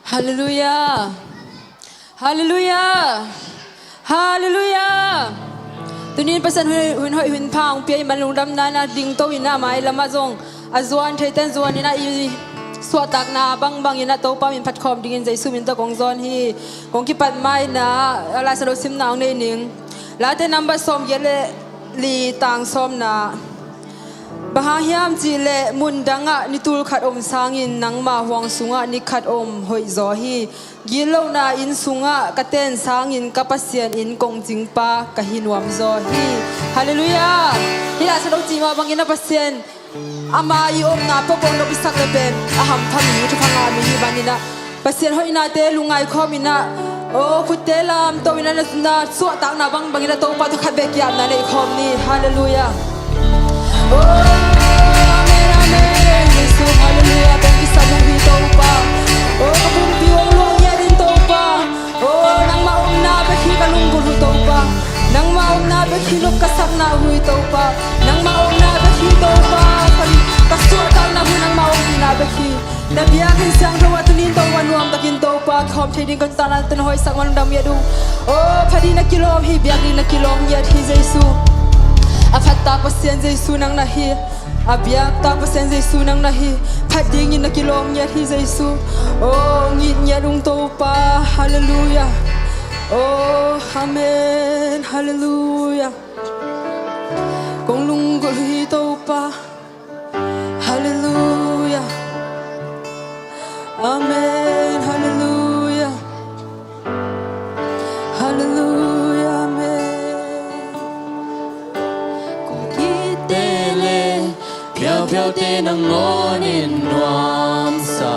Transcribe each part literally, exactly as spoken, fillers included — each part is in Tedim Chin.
Halleluiah. Halleluiah. Halleluiah. Tunin Pasian hun, hun hoih hun pha hong pia i man lungdamna na dingto in a mai lamah zong a zuan theiten zuan in a i suahtakna bangbang in a Topa min phatkhawm dingin Jesu min tawh kong zawn hi. Kong kipat mai na a Lai Siangtho simna hong nei ning. Late number sawm giat le li tang sawmna. Bang hang hiam cihleh mundangah ni tul khat om sangin nangma huang sungah ni khat om hoih zaw hi. Gitlohna inn sungah ka ten sangin ka Pasian in kong cingpa ka hi nuam zaw hi. Halleluiah. Hih Lai Siangtho cih mah bangin a Pasian ama i omna pawh kong nop i sak le pen a hampha mi, thupha ngah mi hi manin ah Pasian hoihnate lungngai khawm in ah, aw, khutte lamto in ah na, na suahtakna bangbang in ah Topa tawh khat bek ki-apna nei khawm ni. Halleluiah. Aw, amen, amen. Jesu, halleluiah. Kong kisam uh hi Topa. Aw, ka pumpi hong luang ngiat in Topa. Aw, nangmah omna bek hi ka lunggulh uh Topa. Nangmah omna bek hi nop ka sakna uh hi Topa. Nangmah omna bek hi Topa. Ka, ka suahtakna uh nangmah omna bek hi. Na biakinn siangtho ah tunin Topa nuamtakin Topa khawm thei ding ka tana tun hoihsak man dam ngiat uh. Aw, pha ding na kilawm hi, biak ding na kilawm ngiat hi Jesu. A phattak Pasian Jesu nang na hi. A biaktak Pasian Jesu nang na hi. Phat dingin na kilawm ngiat hi Jesu. Aw, ngit ngiat ung Topa. Halleluiah. Aw, amen. Halleluiah. Kong lunggulh hi Topa. Halleluiah. Amen. Halleluiah. Halleluiah. Amen. Kong kitte le phialphialte nangawnin nuamsa.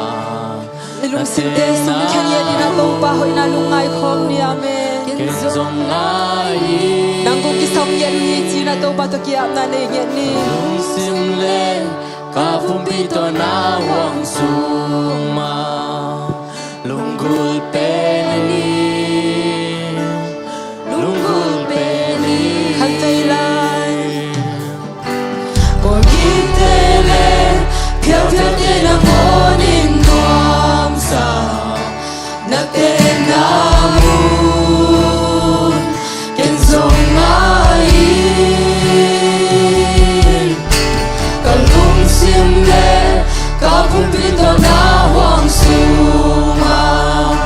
I lungsimte sung khen ngiat in ah Topa hoihna lungngai khawm ni. Amen. Ken zong ngai hi. Nang kong kisam ngiat uh hi ci-in ah Topa tawh ki-apna nei ngiat ni. Lungsim le ka pumpi tawh na huang sung mah lunggulh pen hi. Lunggulh pen hi. Khat vei lai. Kawlgite le phialphialte nangawnin nuamsa, na tenna mun ken zong ngai hi. Ka lungsim le ka pumpi tawh na huang sungah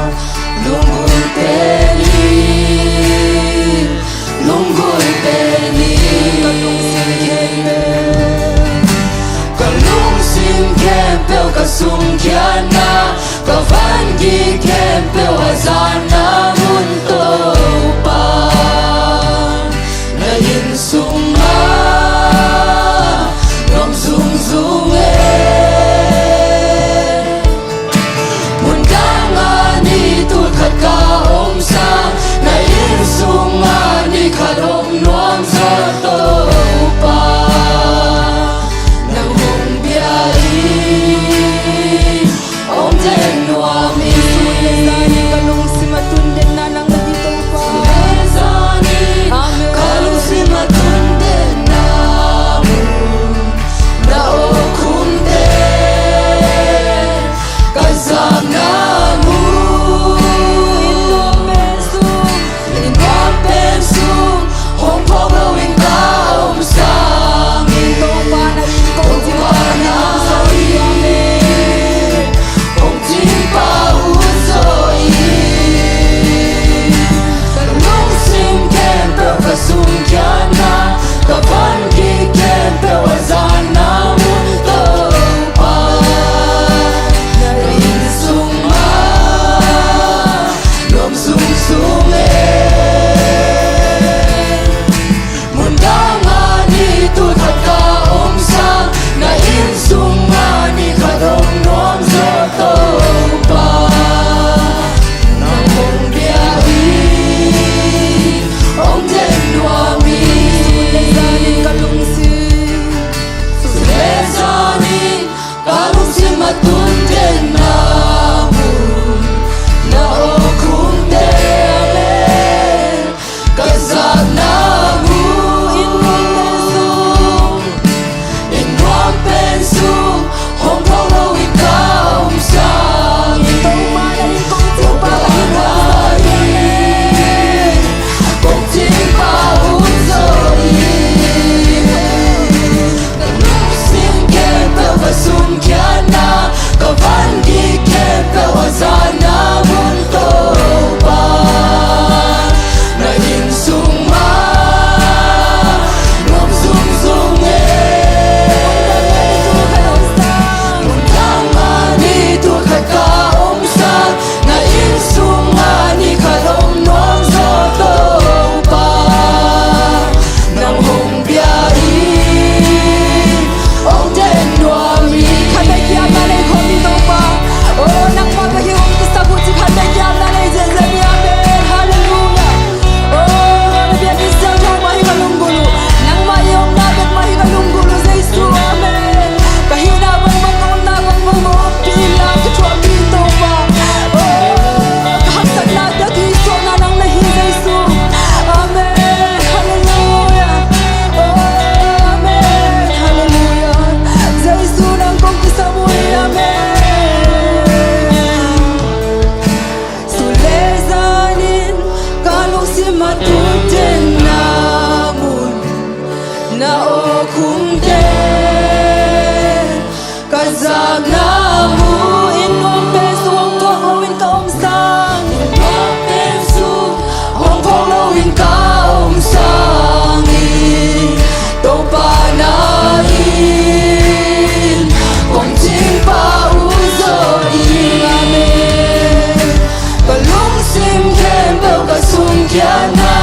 Sungkiatna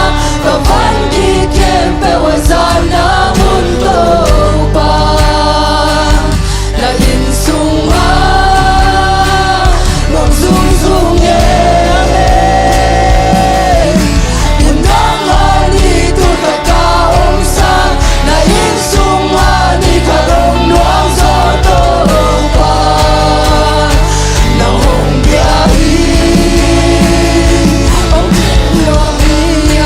ka van gik khempeuh a zahna mun Topa, na inn sungah nong zungzung e. Amen. Hun dang a ni tu khat ka omsak, na inn sungah ni khat hong nuam zaw Topa, nang hong bia in. Hong nuam hi.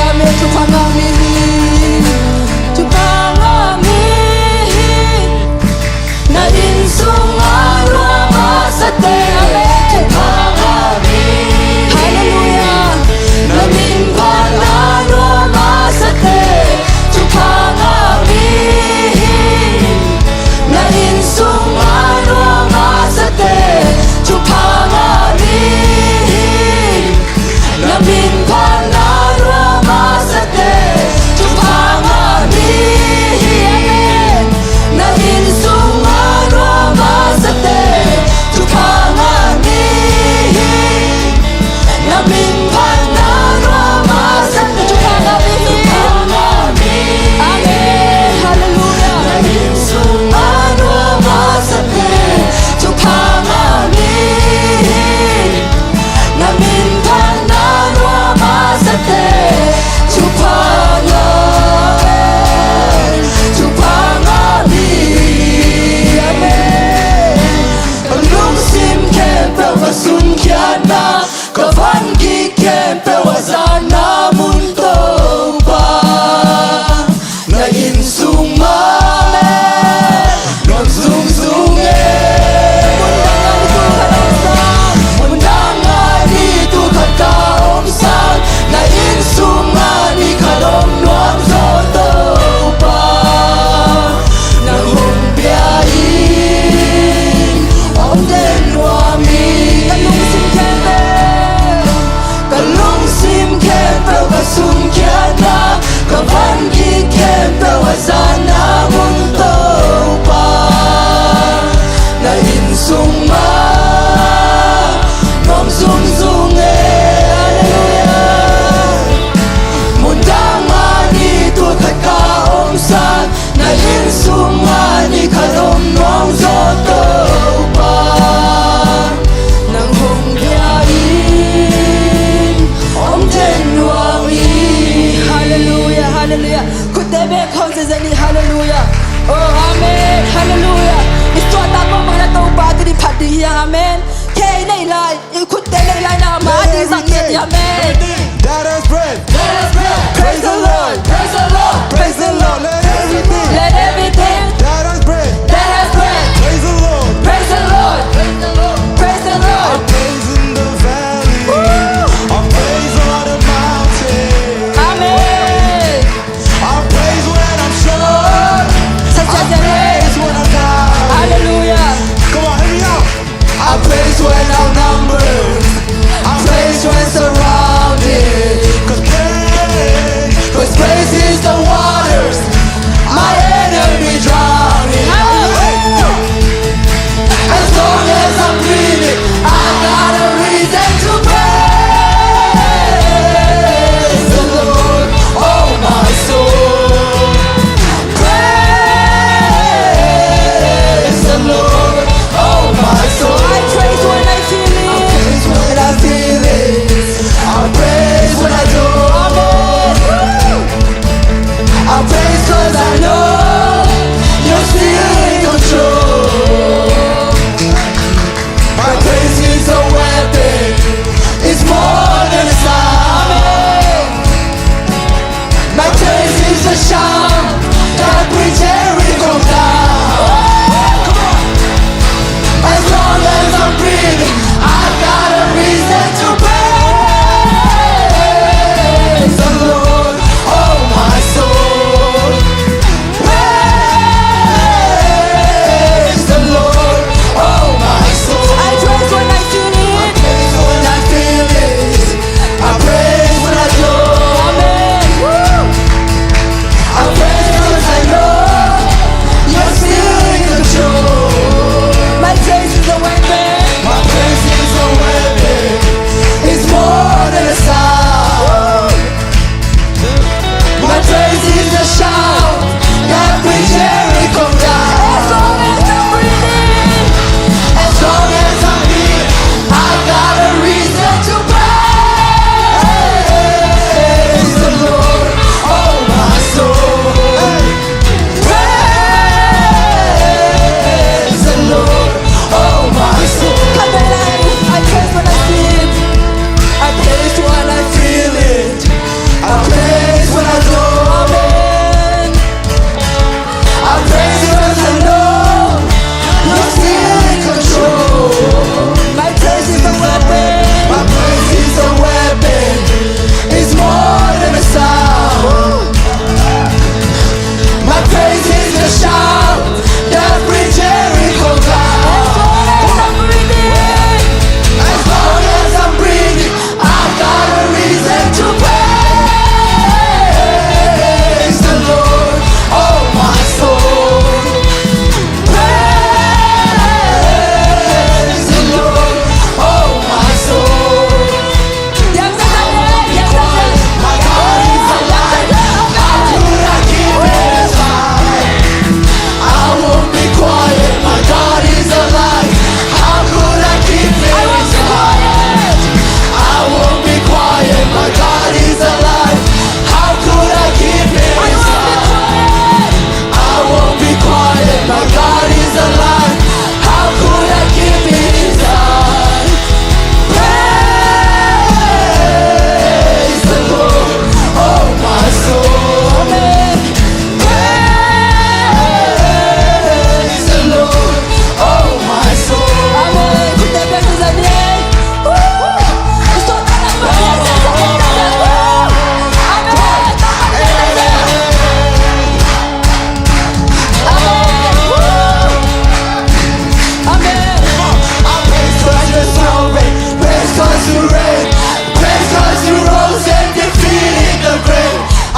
Amen. Thupha ngah ni.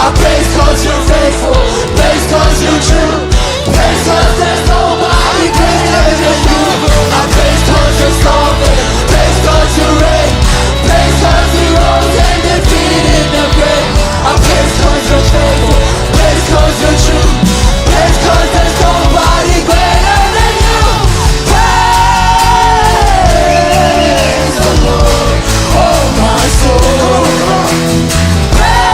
I praise 'cause you're faithful, praise 'cause you're true, praise 'cause there's nobody greater than you. I praise 'cause you're sovereign, praise 'cause you reign, praise 'cause you rose and defeated the grave. I praise 'cause you're faithful, praise 'cause you're true, praise 'cause there's nobody greater than you. Praise the Lord, oh my soul. Praise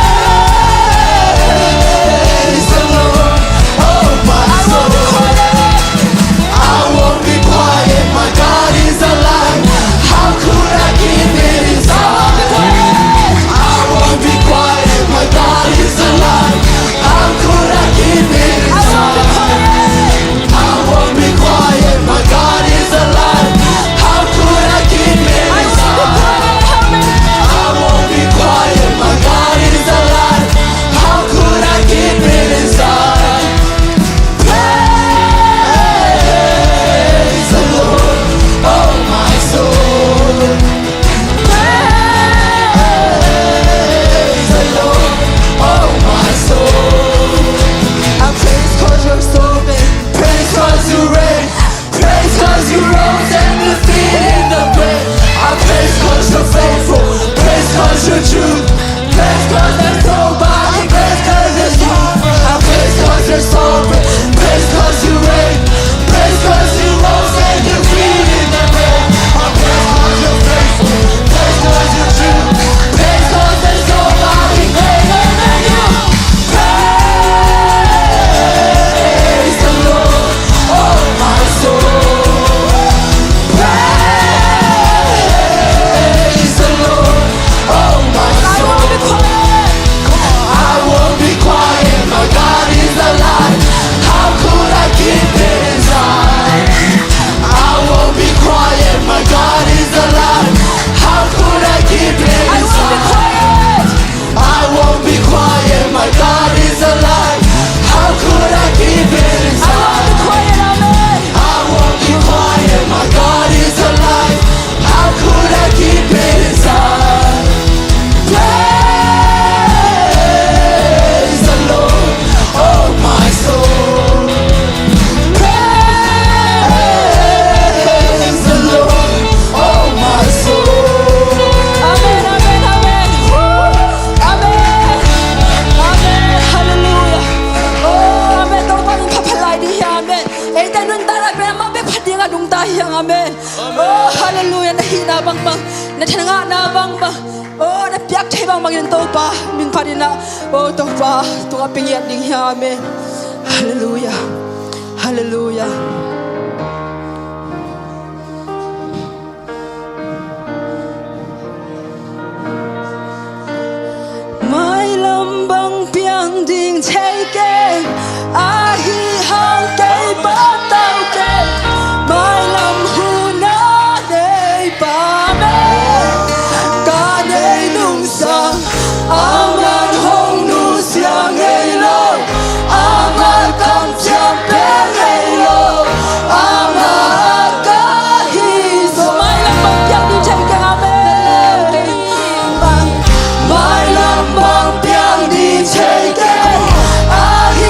the Lord, oh my soul. I won't be quiet, my God is alive. How could I keep it inside? I won't be quiet, my God is alive. How could I keep it inside? I won't be quiet, my God is alive. How could I keep it inside? I won't be quiet, my God is alive. How could I keep it inside? Praise the Lord, oh my soul. Praise the Lord, oh my soul. I praise 'cause you're sovereign, praise 'cause you reign, praise 'cause you rose and defeated the grave. I praise 'cause you're faithful, praise 'cause you're true, praise 'cause there's nobody greater than you. I praise 'cause you're sovereign, praise 'cause you reign, praise 'cause you rose and defeated the grave. I praise 'cause you're faithful, praise 'cause you're true, praise 'cause there's nobody greater than you. Praise the Lord, oh my soul. Praise the Lord, oh my soul. I won't be quiet, my God is alive. How could I keep it inside? I won't be quiet, my God is alive. How could I keep it inside? I won't be quiet, my God is alive. How could I keep it inside? I won't be quiet, my God is alive. How could I keep it inside? Praise the Lord, oh my soul. Praise the Lord, oh my soul. Amen, amen, amen. Amen. Amen. Halleluia. Oh, amen. Topa min phatphat lai ding hi. Amen. Eite nuntak lai pen amah bek phat ding a nungta hi hang. Amen. Oh, halleluia. Na hihna bangbang, na tha na ngahna bangbang, oh, na piak thei bangbangin Topa min phat in ah, oh, Topa tungah pia ngiat ding hi. Amen. Halleluia. Halleluia. Mailam bang piang ding thei keng, ahi hang kei patau keng. Mailam hun a nei pa mei, ka nei nungsang, aman hong nusia ngei lo. Ama kamciam pen ngei lo, ama ka hi zaw. Mailam bang piang ding thei keng, amen. Mailam bang piang ding thei keng, ahi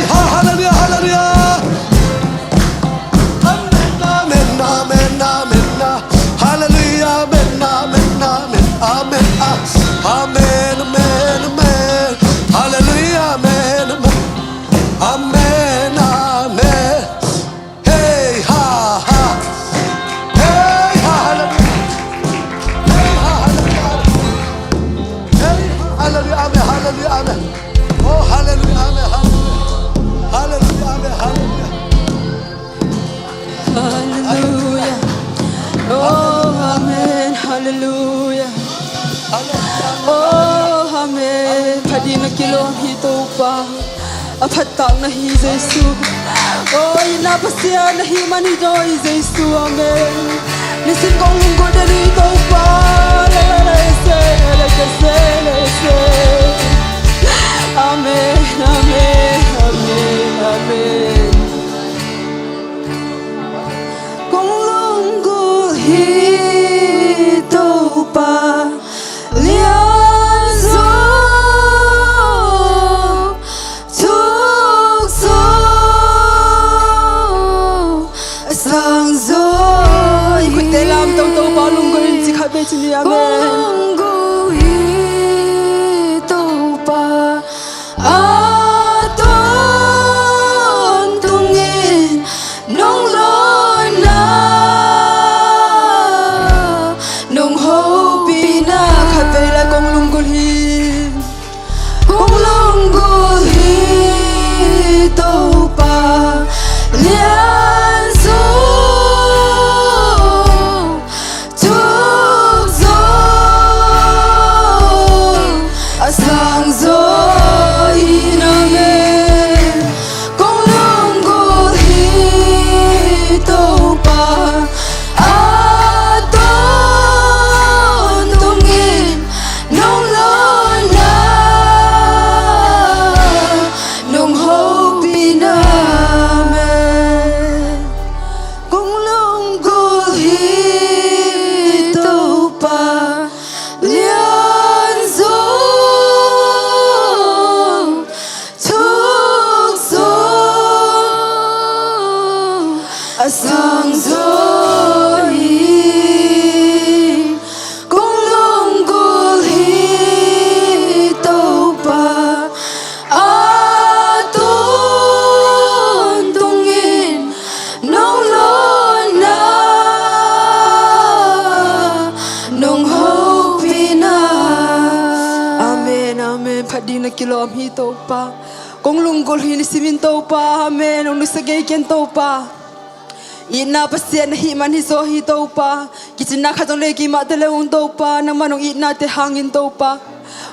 Hallelujah, hallelujah. Amen, amen, amen, amen. Hallelujah, amen, amen, amen, amen. Ah, amen, amen, amen. Hallelujah, amen, amen. Amen, amen. Hey, ha, ha. Hey, ha, hallelujah. Hey, ha, hallelujah. Hey, ha, hallelujah, amen, hallelujah, amen. Oh, hallelujah, amen, hallelujah. Hallelujah, amen, hallelujah. Hallelujah. Oh, amen, hallelujah. Hallelujah, amen. Oh, amen. Phat ding na kilawm hi Topa. A phattak na hi Jesu. Oh, itna Pasian na hih man hi zaw hi Jesu. Amen. Nisim kong lunggulh den hi Topa. La, la, la, se, la, la, se, la, se. Amen, amen, amen, amen. Kong lunggulh hi Topa. Lian zaw, thuk zaw, a sang zaw hi. Khutte lam tawh Topa lunggulh in ci khat vei ci ni. Amen. Kong lunggulh hi Topa. A tawntung in nong lawnna, nong hopihna khat vei lai kong lunggulh hi. Kong lunggulh hi Topa, lian zaw, thuk zaw, a sang zaw hi. Amen. Kong lunggulh hi Topa, a tawntung in nong lawnna, nong hopihna. Amen. Kong lunggulh hi Topa, lian zaw, thuk zaw, a sang zaw hi. Kong lunggulh hi Topa, a tawntung in nong lawnna, nong hopihna. Amen, amen. Phat ding na kilawm hi Topa. Kong lunggulh hi nisim in Topa. Amen. Nong nusia ngei ken Topa. Itna Pasian na hih man hi zaw hi Topa. Kicinna khat zong lei keimah te le ung Topa, nangmah nong itnate hangin Topa.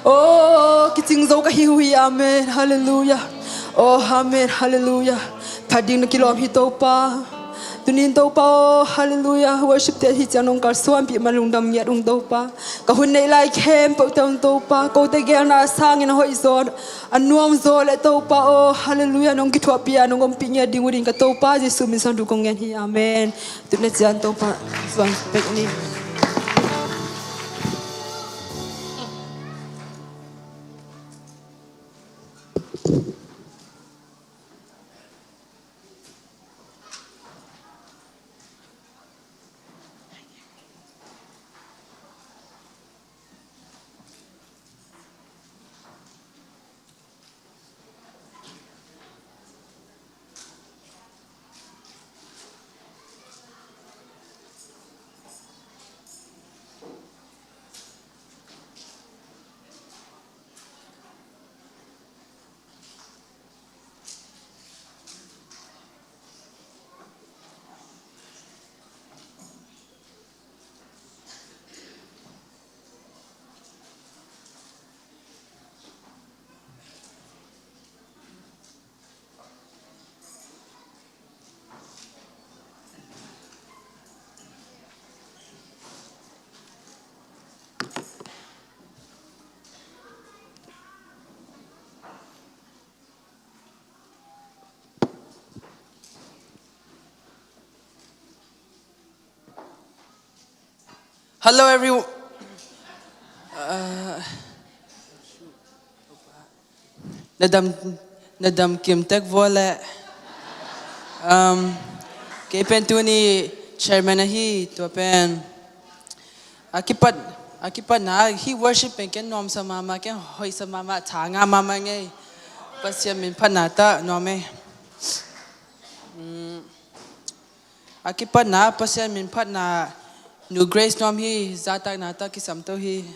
Oh, kicing zo ka hi uh hi. Amen. Hallelujah. Oh, amen. Hallelujah. Phat ding na kilawm hi Topa. Tunin Topa, oh, hallelujah. Worship te hi ciang nong kalsuanpih man lungdam ngiat ung Topa. Ka hun neih lai khempeuh te ung Topa. Kote gelna a sangin a hoih zaw, a nuam zaw le Topa, oh, hallelujah, nong kithuahpih a, nong ompih ngiat ding uh ding ka Topa Jesu min suang thu kong ngen hi. Amen. Tuni ciang Topa suang pek ni. Hello, everyone. Uh, na dam, na dam kim tek vua leh. Um, kei pen tuni chairman ahi, tua pen. A kipat, a kipatna, hih worship pen ken nuamsa mahmah, ken hoihsa mahmah, tha ngah mahmah ngei. Pasian min phatna tawh nuam ei. Um, A kipatna, Pasian min phatna, Nu Grace nuam hi, zahtakna tawh kisam to hi.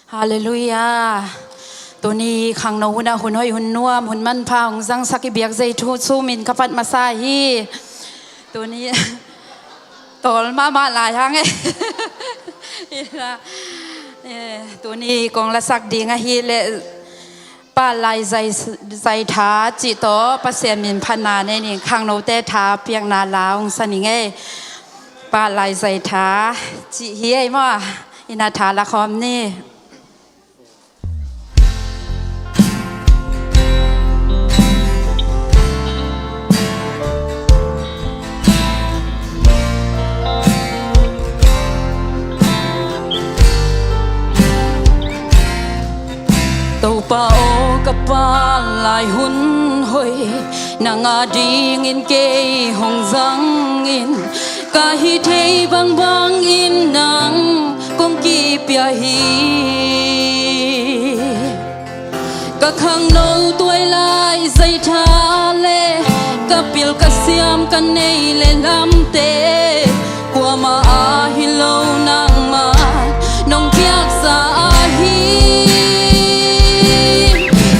Halleluiah. Tuni khangno hunah hun hoih, hun nuam, hun manpha hong zangsak i biak zei thu sumin ka phat masa hi. Tuni tawl mahmah lai hang e. Eh, tuni kong lasak ding ahih leh Pah Lai Zai, Zai Tha cih tawh Pasian min phatna nei ning, khangnote tha piakna la hong sa ning ei. Pah Lai Zai Tha cih hi ei maw. Inn ah tha la khawm ni. Topa aw, ka pah lai hun hoih, nang adingin kei hong zangin, ka hih theih bangbangin nang kong kipia hi. Ka khangno tuailai Zai Tha le ka pil ka siam ka neih le lamte, kuamah ahi lo nangmah nong piaksa ahi.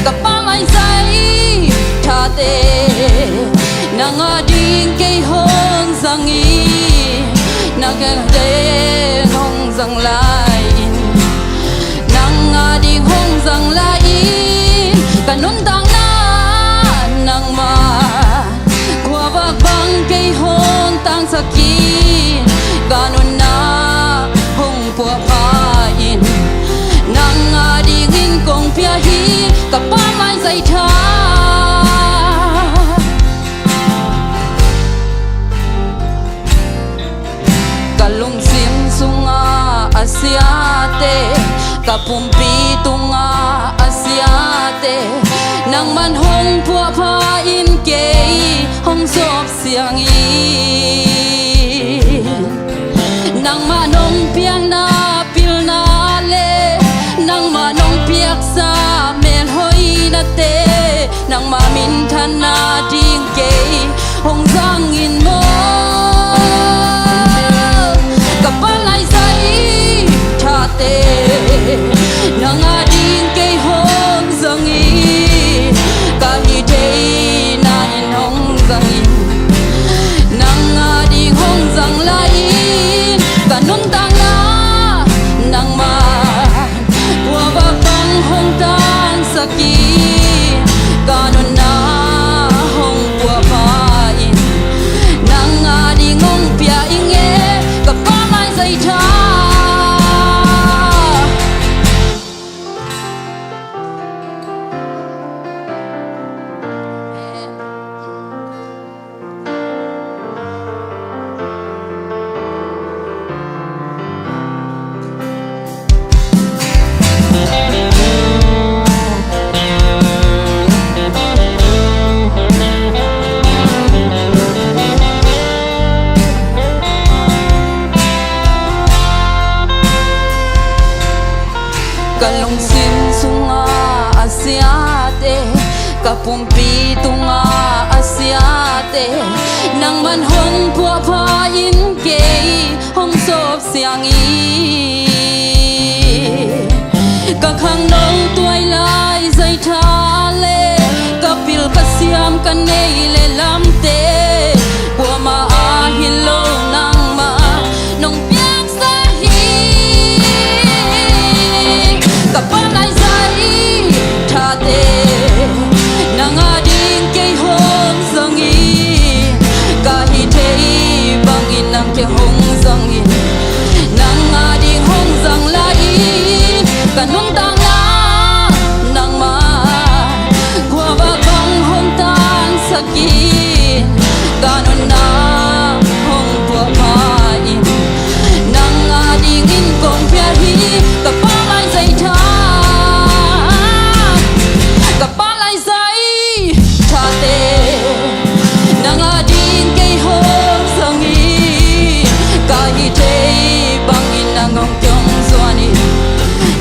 Ka pah lai Zai Thate, nang ading kei hong zangin, na kei hong zang lai-in, nang ading hong zang lai-in, ka nuntakna nangmah khuavak bang kei hong tangsak in, ka nunna hong puahpha in, nang adingin kong pia hi, ka pah lai Zai Tha. Ka lungsim sungah a siate, ka pumpi tungah a siate, nangman hong puahpha in kei hong sawp siang in. Nangmah nong piakna pilna le nangmah nong piaksa melhoihnate, nangmah minthanna ding kei hong zang in maw. Ka pah lai Zai Thate, nang ading kei hong zang in, ka hih theihna in hong zang in, nang ading hong zang lai-in, ka nuntakna nangmah khuavak bang hong tangsak in, ka nunna hong puahpha in, nang ading hong pia ing e, ka pah lai Zai Tha. Ka lungsim sungah a siate, ka pumpi tungah a siate, nangman hong puahpha in kei hong sawp siang in. Ka khangno tuai Ngei le lamte kuamah a hi lo, nangmah nong piaksa hi. Ka Pa Laizai thate, nang ading kei hong zang in, ka hih theih bangin nang kei hong zang in, nang ading hong zang lai in, ka nuntakna nangmah khuavak bang hong tansak in, ka nunna hong puahpha in, nang adingin kong pia hi. Ka Pa Laizai tha, ka Pa Laizai thate, nang ading kei hong zang in, ka hih theih bangin nang hong kiong zuan in,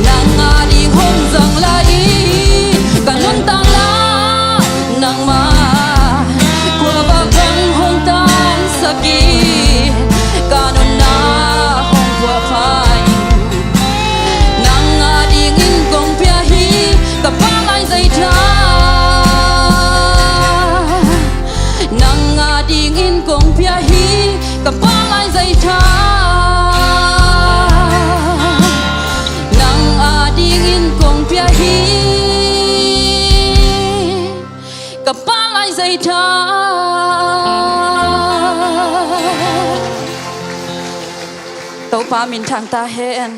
nang ading hong zang lai in, ka nuntakna nangmah khuavak bang hong tansak in, ka nunna hong puahpha in, nang adingin kong pia hi. Ka Pa Laizai tha, nang adingin kong pia hi. Ka Pa Laizai tha, nang adingin kong pia hi. Ka Pa Laizai tha. Topa minthang ta hen.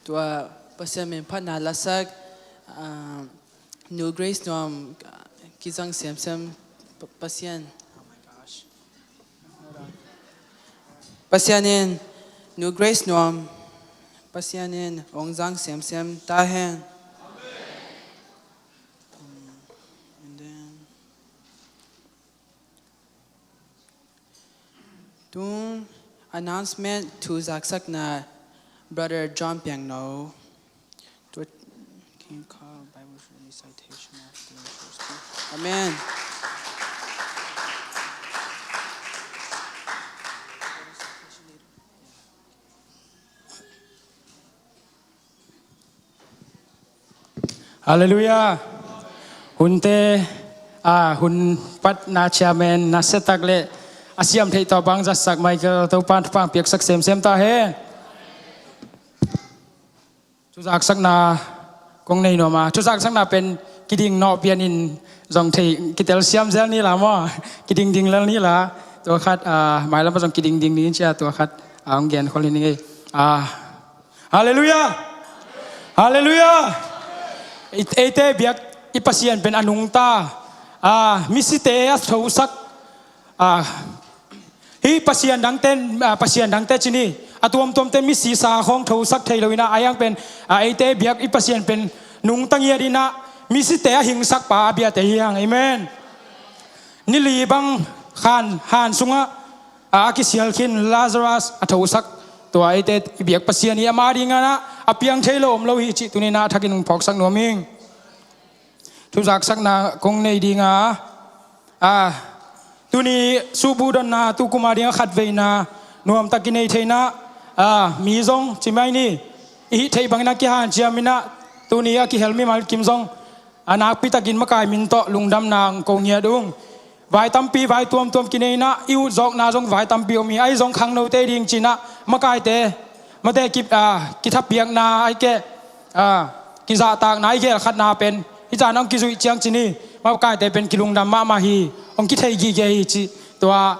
Tua Pasian min phatna lasak, ah, Nu Grace Nuam, ah, kizang semsem. Pa-, Pasian. Pasian in Nu Grace Nuam, Pasian in hong zang semsem ta hen. And then, tung announcement, thu zaksakna, Brother John Piangno. Tua, can you call Bible recitation of the church? Amen. Halleluiah. Hunte, ah, hun patna chairman na setak le a siam theih tawh bang zatsak Michael, Topan thupha piaksak semsem ta hen. Thuzaksakna kong nei nuam a, thuzaksakna pen kiding nawh pianin zong thei kitel siam zel ni la maw? Kiding ding lel ni la. Tua khat, ah, mailam ah zong kiding ding ni cia tua khat, ah, hong gen khol ni ngei. Ah, Halleluiah! Halleluiah! Ei-, eite biak i Pasian pen a nungta, ah, misite a thosak, ah, hih Pasian dangte, ah, Pasian dangte ci ni, a tuamtuamte misisa khawng thosak thei lo inah, a hiang pen, ah, eite biak i Pasian pen nungta ngiat inah, misite a hingsak pa a biate hi hang. Amen. Ni li bang han, han sungah, a, a kisial khin Lazarus a thosak, tua eite i biak Pasian hi, ama ding inah a piang thei lo om lo hi cih tuni inah a thakin hong phawksak nuam ing. Thuzaksakna kong nei ding a, a, tuni subu donna tukum a ding a khatveina nuamtak i nei thei inah, a, mi zong ci mai ni, i hih theih bangin a kihanciam inah, tuni a kihel mimal kim zong a nakpi takin makai min tawh lungdamna hong ko ngiat ung. Vai tampi, vai tuamtuam kinei inah, i utzawkna zong vai tampi om hi. Ahi zong khangnote ding ci inah makaite, mate ki, ah, kithapiakna ahi keh, ah, kizahtakna ahi gel khatna pen, hih caan hong kizuih ciang ci ni, makaite pen kilungdam mahmah hi, hong kithei gige hi cih tua,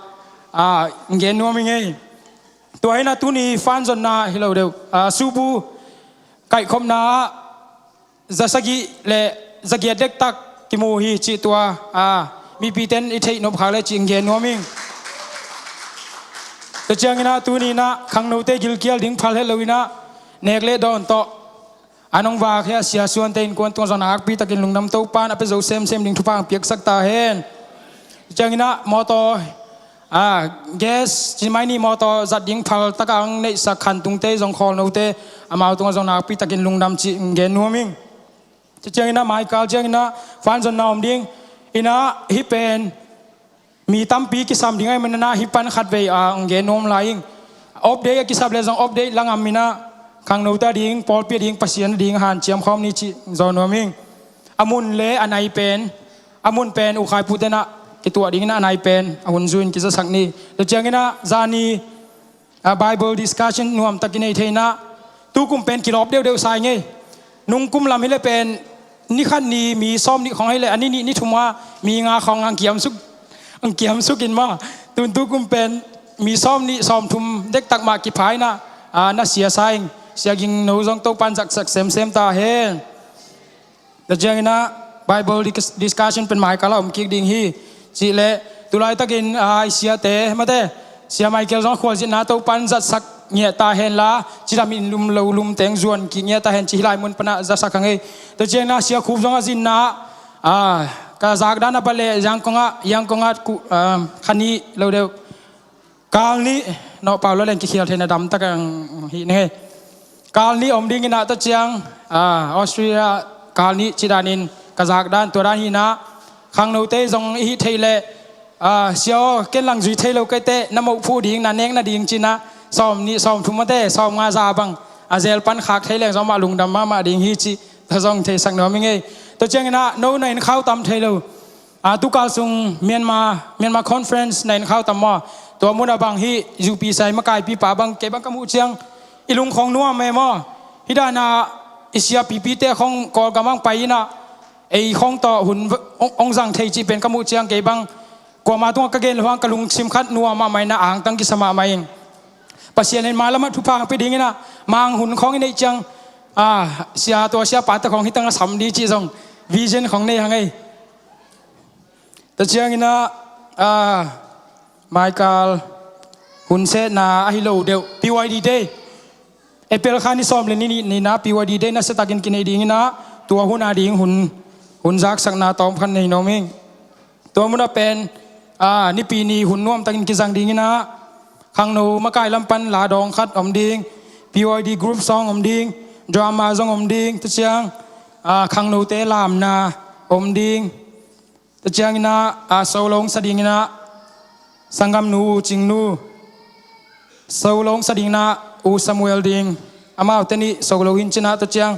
ah, gen nuam hi ngei. Tua hi inah tuni fanzonna hi lo deuh, ah, subu kaihkhopna ah zasagih le zagiat dektak kimu hi cih tua, a, mipite in i theih nop khak le cih hong gen nuam ing. Tua ciang inah tuni inah khangnote gilkial ding phal het lo inah nek le dawn tawh an hong vak hi a, Sia Suante innkuan tungah zong nakpi takin lungdam, Topan a pia zo semsem ding thupha hong piaksak ta hen. Tua ciang inah mawtaw, a, gas ci mai ni, mawtaw zat ding phal takah hong neihsak khantungte zong, khawlnote, amau tungah zong nakpi takin lungdam cih hong gen nuam ing. Tua ciang inah maikal ciang inah fanzonna om ding inah, hih pen mi tampi kisam ding ahih manin ah hih pan khatvei a hong gen nuam lai ing. Off day a kisap leh zong off day la ngam in ah khangnote ading, pawlpi ading, Pasian ading hanciam khawm ni cih zawn nuam ing. A mun leh a nai pen, a mun pen U Khai Pu te'n ah kituah ding in ah a nai pen a hun zui in kizasak ni. Tua ciangin ah zani a Bible discussion nuamtak i nei thei in ah, tu kum pen kilawp deuhdeuh sa ing ei. Nung kum lam hi leh pen ni khat ni mi sawm nih khawng hi leh a ni nih ni thum ah mi nga khawng hong kiamsuk, hong kiamsuk in maw. Tun tu kum pen mi sawm nih sawm thum dektak mah kipha in ah, a, na sia sa ing. Sia Ging No zong Topa'n zatsak semsem ta hen. Tua ciangin ah Bible dis-, discussion pen Michael a om kik ding hi. Cih leh tu laitakin, a, i siate, mate, Sia Michael zong khualzinna Topa'n zatsak ngiat ta hen la, cidam in lum lo lum teng zuan kik ngiat ta hen ci, hih lai mun pan ah zatsak hang ei. Tua ciangin ah Sia Khup zong a zinna, a, ka zak dan a bang leh Yangon ah, Yangon ah ku, a, kha nih lo deuh. Kal nih, nawh pau lo leng kikhial theihna damtak ang hi ning ei. Kal nih om ding in ah tua ciang, a, Australia kal nih ci danin ka zak dan tua dan hi in ah, khangnote zong i hih theih leh, a, sia aw, ken lang zui thei lo ka hi teh, na moh phuh ding, na nek nading ci in ah, sawm nih sawm thum mate, sawm nga za bang a zel pan khak thei leng zong amah lungdam mahmah ding hi cih tua zong theisak nuam ing ei. Tua ciangin ah no na inn khauh tam thei lo. A, tukal sung Myanmar, Myanmar Conference na inn khauh tam maw? Tua mun ah bang hih U P C I makaipipa bang, kei bang ka muh ciang i lung khawng nuam e maw? Hih dan ah i siapipite khawng Kawlgam ah hong pai in ah ei khawng tawh hun v-, hong, hong zang thei cih pen ka muh ciang kei bang kuama tungah ka gen loh hang ka lungsim khat nuam mahmah in ah angtang kisa mahmah ing. Pasian in mailam ah thupha hong pia ding in ah, mang hun khawng i neih ciang, a, sia, tua siapate khawng hih teng ah sam ding cih zong vision khawng nei hang ei. Tua ciangin ah, a, Michael, hun setna ahi lo deuh, P Y D Day. April kha ni sawm leh ni nih ni in ah P Y D Day nasia takin kinei ding in ah, tua hun ading hun, hun zaksakna tawmkhat nei nuam ing. Tua mun ah pen, a, Nipi ni hun nuamtakin kizang ding in ah, khangno makai lam pan la dawng khat om ding, P Y D group song om ding, drama zong om ding, tua ciang, a, khangnote lamna om ding. Tua ciangin ah, a, solo hong sa ding in ah, sanggamnu, U Cing Nu. Solo hong sa ding in ah, U Samuel ding. Amaute nih solo hi in cin ah, tua ciang,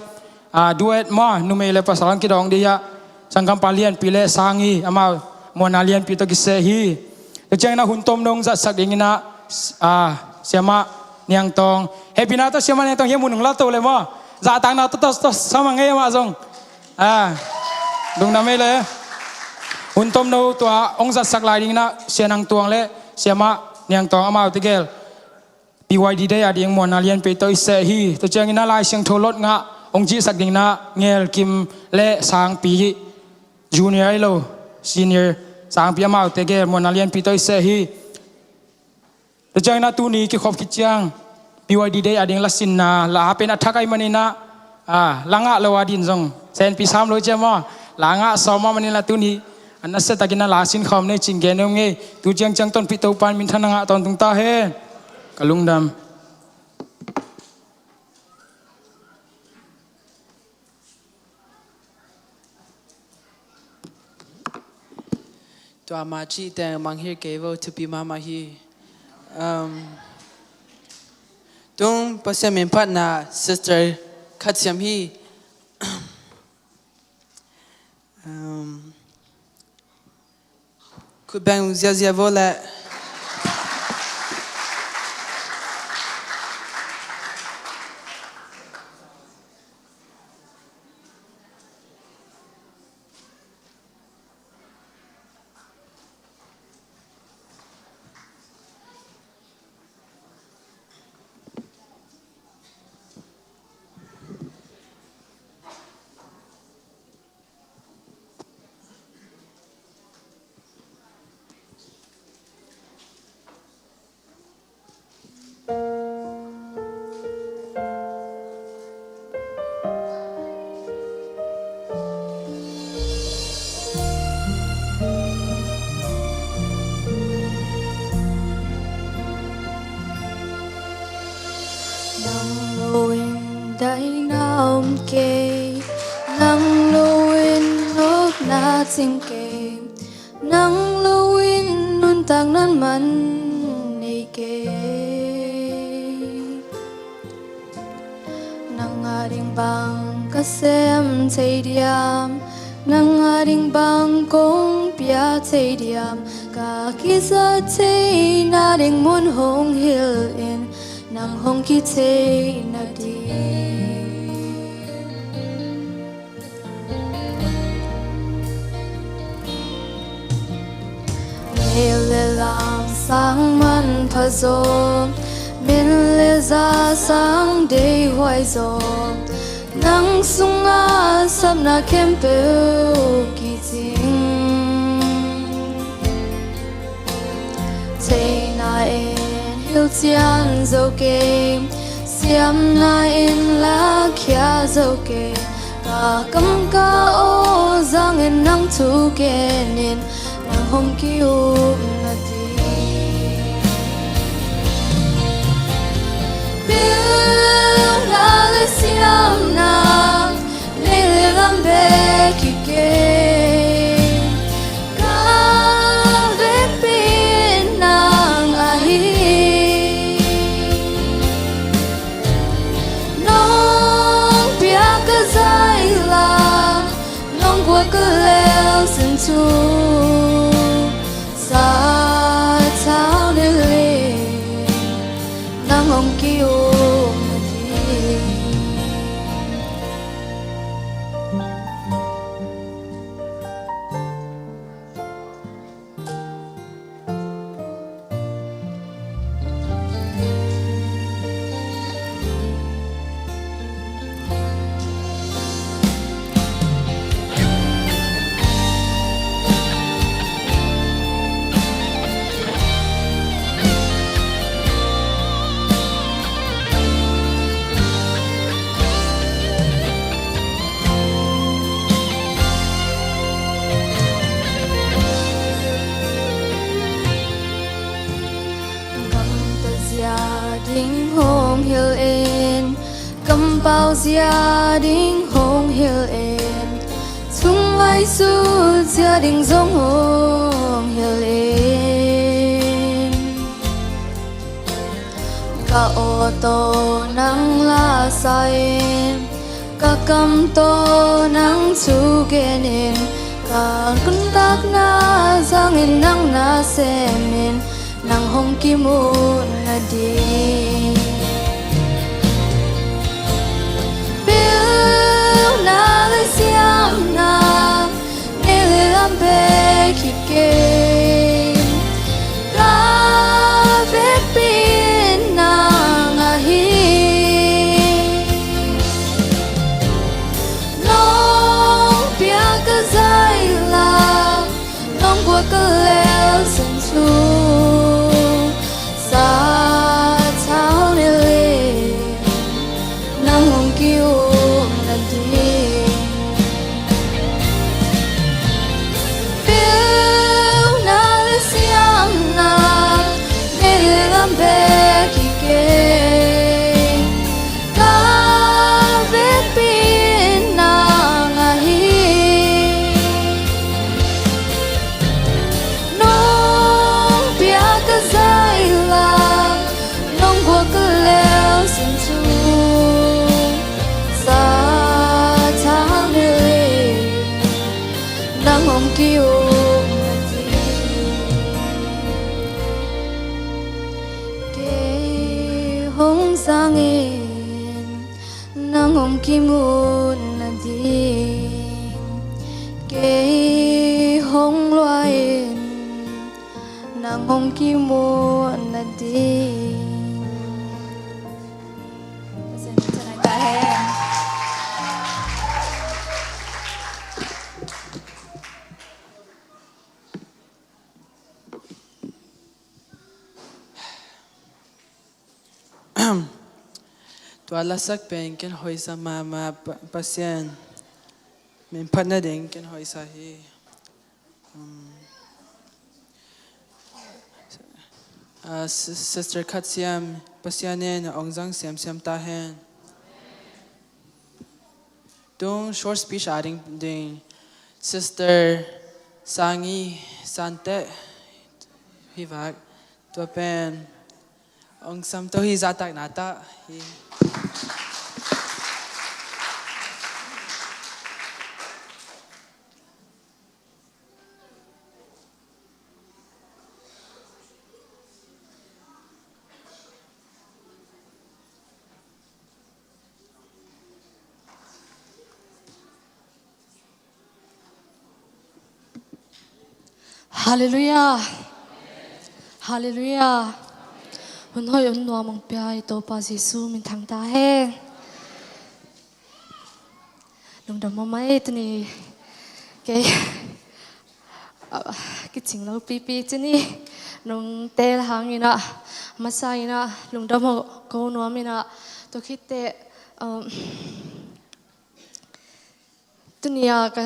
a, duet maw, numei leh pasal hong kidawng ding hi a, sanggampa Lianpi leh Sang hi, amau Muanna Lianpi tawh kiseh hi. Tua ciangin ah hun tomno hong zatsak ding in ah, a, siamah Niang Tawng. Hehpihna tawh siamah Niang Tawng, hih mun hong la to leh maw, zahtakna tawh, tawh, tawh sa mah ing ei amah zong. A, lungdam ei leh. Hun tomno tua hong zatsak lai ding in ah, sia Nang Tuang leh siamah Niang Tawng, amaute gel P Y D Day ading Muanna Lianpi tawh i seh hi. Tua ciangin ah Lai Siangtho lot ngah hong cihsak ding in ah Ngel Kim leh Sangpi, junior hi lo, senior, Sangpi, amaute gel Muanna Lianpi tawh i seh hi. Tua ciangin ah tuni kikhop khit ciang P Y D Day ading la sinna, la pen a thak ahih manin ah, a, la ngah lo ading zong senpi sam lo ciang maw, la ngah sawm mah manin ah tuni a nasia takin ah la sin khawm ni cih gen nuam ing ei. Tu ciangciang tonpih Topa'n minthanna ngah tawntung ta hen. Ka lungdam. Tua mah cih teh mangngilh kei vo, thupi mahmah hi. Um, tung Pasian min phatna sister khat siam hi. Um, khutbeng ziazia vo leh. Nang lo in daihna om kei, nang lo in nopna cing kei, nang lo in Sang nan man nei kei. Nang a ding bang ka sem thei diam? Nang a ding bang kong pia thei diam? Ka kizat theihna ding mun hong hilh in, nang hong kithei nading. Mel le lam sang manpha zaw, min le za sang deihhuai zaw, nang sungah sapna khempeuh kicing. Theihna in hilhcian zo kei, siamna in lakhia zo kei. Ka kam ka aw zangin nang thu genin, nang hong ki-up nading. Pilna le siamna, nei le lam bek hi kei. Ka vekpi in nang ahi. Nong piak ka zai la, nong guak ka leusen thu, sathau nei leng, nang hong ki-up nading. Gamta zia ding hong hilh in, kampau zia ding hong hilh in, chung ngaihsut zia ding zong hong hilh in. Ka aw tawh nang la sa in, ka kam tawh nang thu genin, ka nuntakna zangin nang na semin, nang hong kimu nading. Pilna le siamna, nei le lam bek hi kei. Ka vekpi in nang ahi. Nong piak ka zai la, nong guak ka leusen thu, sathau nei leng, nang hong ki-up nading. Pilna le siamna, nei le lam bek hi kei. Ka vekpi in nang ahi. Nong piak ka zai la, nong guak ka leusen thu, sathau nei leng, nang hong ki-up nading. Kei hong zangin, nang hong kimu nading. Kei hong luah in, nang hong kimu nading. Pasian min thang ta hen. Tua lasak pen ken hoisa mahmah, Pa-, Pasian min phat nading ken hoisa hi. Um, ah, Sis-, Sister Khat Siam, Pasian in ong zang siamsiam ta hen. Tung short speech a ding, ding Sister Sangi Sante. Hi vak. Tua pen ong samto hi, zahtakna tah hi. Halleluiah. Halleluiah. Hun hoih hun nuam ong pia i Topa Jesu min thang ta hen. Lungdam mahmah ei. Tuni kei, ah, kicing lo pipi ci ni. Nong tel hang in ah, masa in ah lungdam ko nuam in ah, tua khit teh, um, tuni a ka,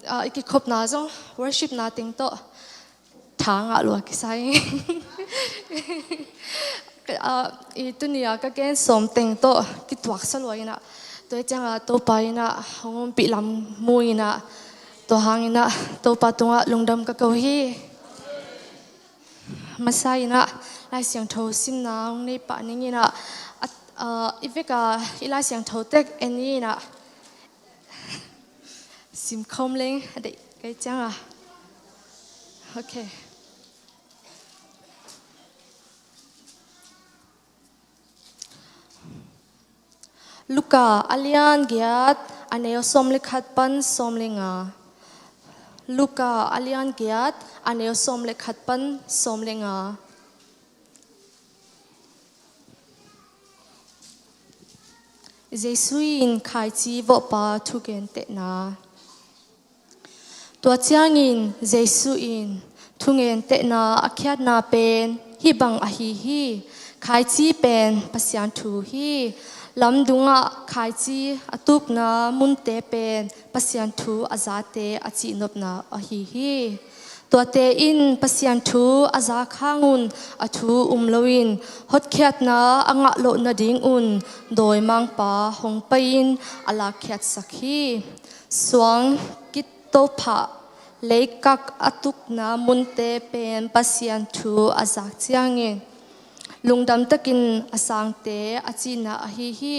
ah, i kikhopna zong worship na teng tawh tha ngah lua kisai. Ka, ah, i tuni a ka gen sawm teng tawh kituaksa lua in ah, tua hi ciang ah Topa in ah hong ompih lam mu in ah, tua hang in ah Topa tungah lungdam ka ko hi. Masa in ah Lai Siangtho simna hong nei pah ning in ah, ah, ah, i vek a i Lai Siangtho tek en ni in ah, sim khawm leng a deih kei ciang a. Ok. Luka a lian giat, a neu sawm le khat pan sawm le nga. Luka a lian giat, a neu sawm le khat pan sawm le nga. Jesu in khaici vawhpa thugentehna. Tua ciangin Jesu in thungentehna a khiatna pen hih bang ahi hi. Khaici pen Pasian thu hi. Lamdungah khaici a tukna munte pen Pasian thu a zate a cihnopna ahi hi. Tuate in Pasian thu a zak hangun a thu um loin hotkhiatna a ngah loh nadingun dawimangpa hong pai-in a lakkhiatsak hi. Suang kitophah leikak a tukna munte pen Pasian thu a zak ciangin lungdam takin a sangte a cihna ahi hi.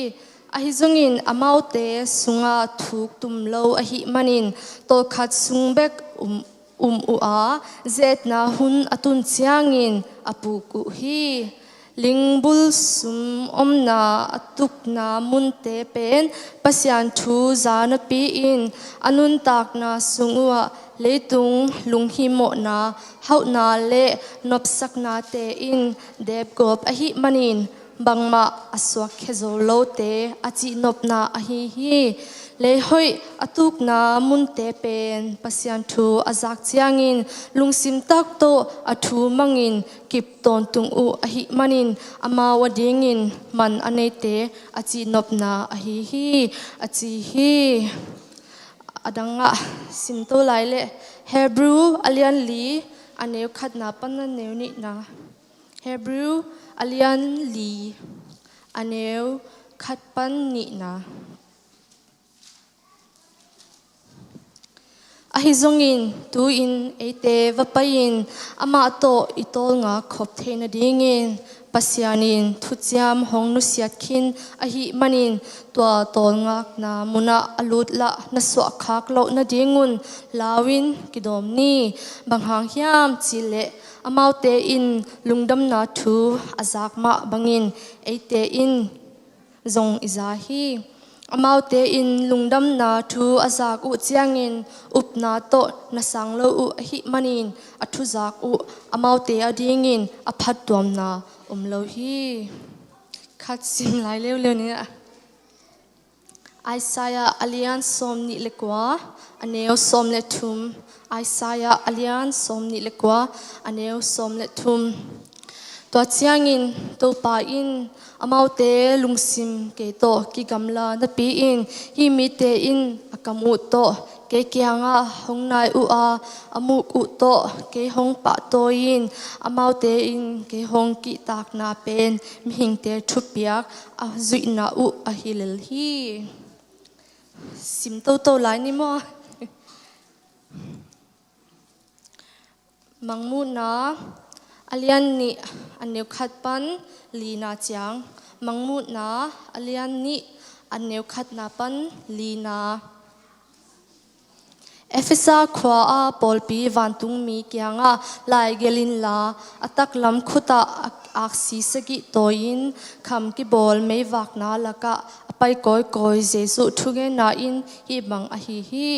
Ahi zongin amaute sungah thuk tum lo ahih manin tawlkhat sung bek um, um uh a, zetna hun a tun ciangin a puk uh hi. Lingbul sum omna a tukna munte pen Pasian thu za napi-in a nuntakna sung uhah leitung lunghimawhna, hauhna le nopsaknate in depgawp ahih manin bangmah a suakkhia zo lote a cihnopna ahi hi. Leihoih a tukna munte pen Pasian thu a zak ciangin lungsim tak tawh a thu mangin kip tawntung uh ahih manin amau adingin man a neite a cihnopna ahi hi, a ci hi. A dangah simto lai leh Hebrew a lian li, a neu khatna pan a neu nihna. Hebrew a lian li, a neu khat pan nihna. Ahi zongin tu-in eite va pai-in amah tawh i tawlngak khop theih nadingin Pasian in thuciam hong nusiat khin ahih manin tua tawlngakna munah a lut lah na suahkhak loh nadingun lau-in kidawm ni. Bang hang hiam cihleh amaute in lungdamna thu a zak mah bangin eite in zong i za hi. Amaute in lungdamna thu a zak uh ciangin upna tawh na sang lo uh ahih manin a thuzak uh amaute adingin a phattuamna om lo hi. Khat sim lai leuleu ni ah. Isaiah a lian sawm nih le kua, a neu sawm le thum. Isaiah a lian sawm nih le kua, a neu sawm le thum. Tua ciangin Topa in amaute lungsim kei tawh kigamla napi-in hih mite in a kam uh tawh kei kiangah hong nai uh a, a muk uh tawh kei hong pahtawi-in amaute in kei hong kihtakna pen mihingte thupiak a zuihna uh ahi lel hi. Sim toto lai ni maw? Mangmuhna A lian nih a neu khat pan lina ciang. Mangmuhna a lian nih a neu khatna pan lina. Efesa khua-a pawlpi vantungmi kiangah laigelh inla, a taklam khutah aksi sagih tawi-in kham kibawl meivakna lakah a pai kawikawi Jesuh thugenna in hih bang ahi hi.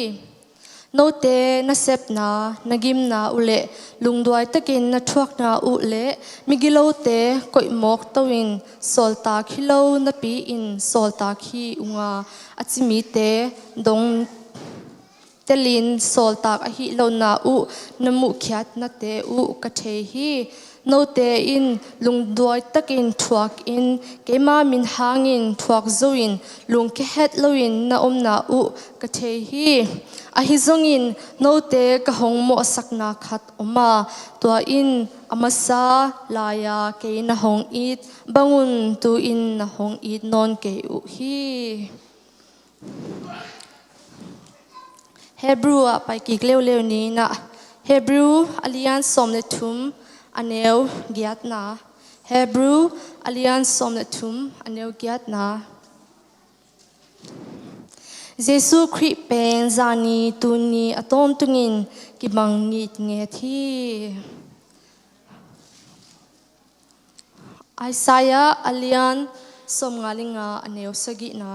Note nasepna, na gimna uh le lungduai takin na thuakna uh le migilote koihmawk to-in sawltak hi lo napi-in sawltak hi unga, a ci mite dong telin sawltak ahi lohna uh na muhkhiatnate uh ka thei hi. Note in lungduai takin thuakin keima min hangin thuak zo-in lungkia het loin na omna uh ka thei hi. Ahi zongin note ka hong mawhsakna khat om a, tua in a masa lai-a kei na hong it bangun tu-in na hong it nawn kei uh hi. Hebrew ah paikik leuleu ni in ah, Hebrew a lian sawm le thum a neu giatna. Hebrew a lian sawm le thum a neu giatna. Jesuh Khrih pen zani tuni a tawntungin kibang ngitnget hi. Isaiah a lian sawmnga le nga a neu sagihna.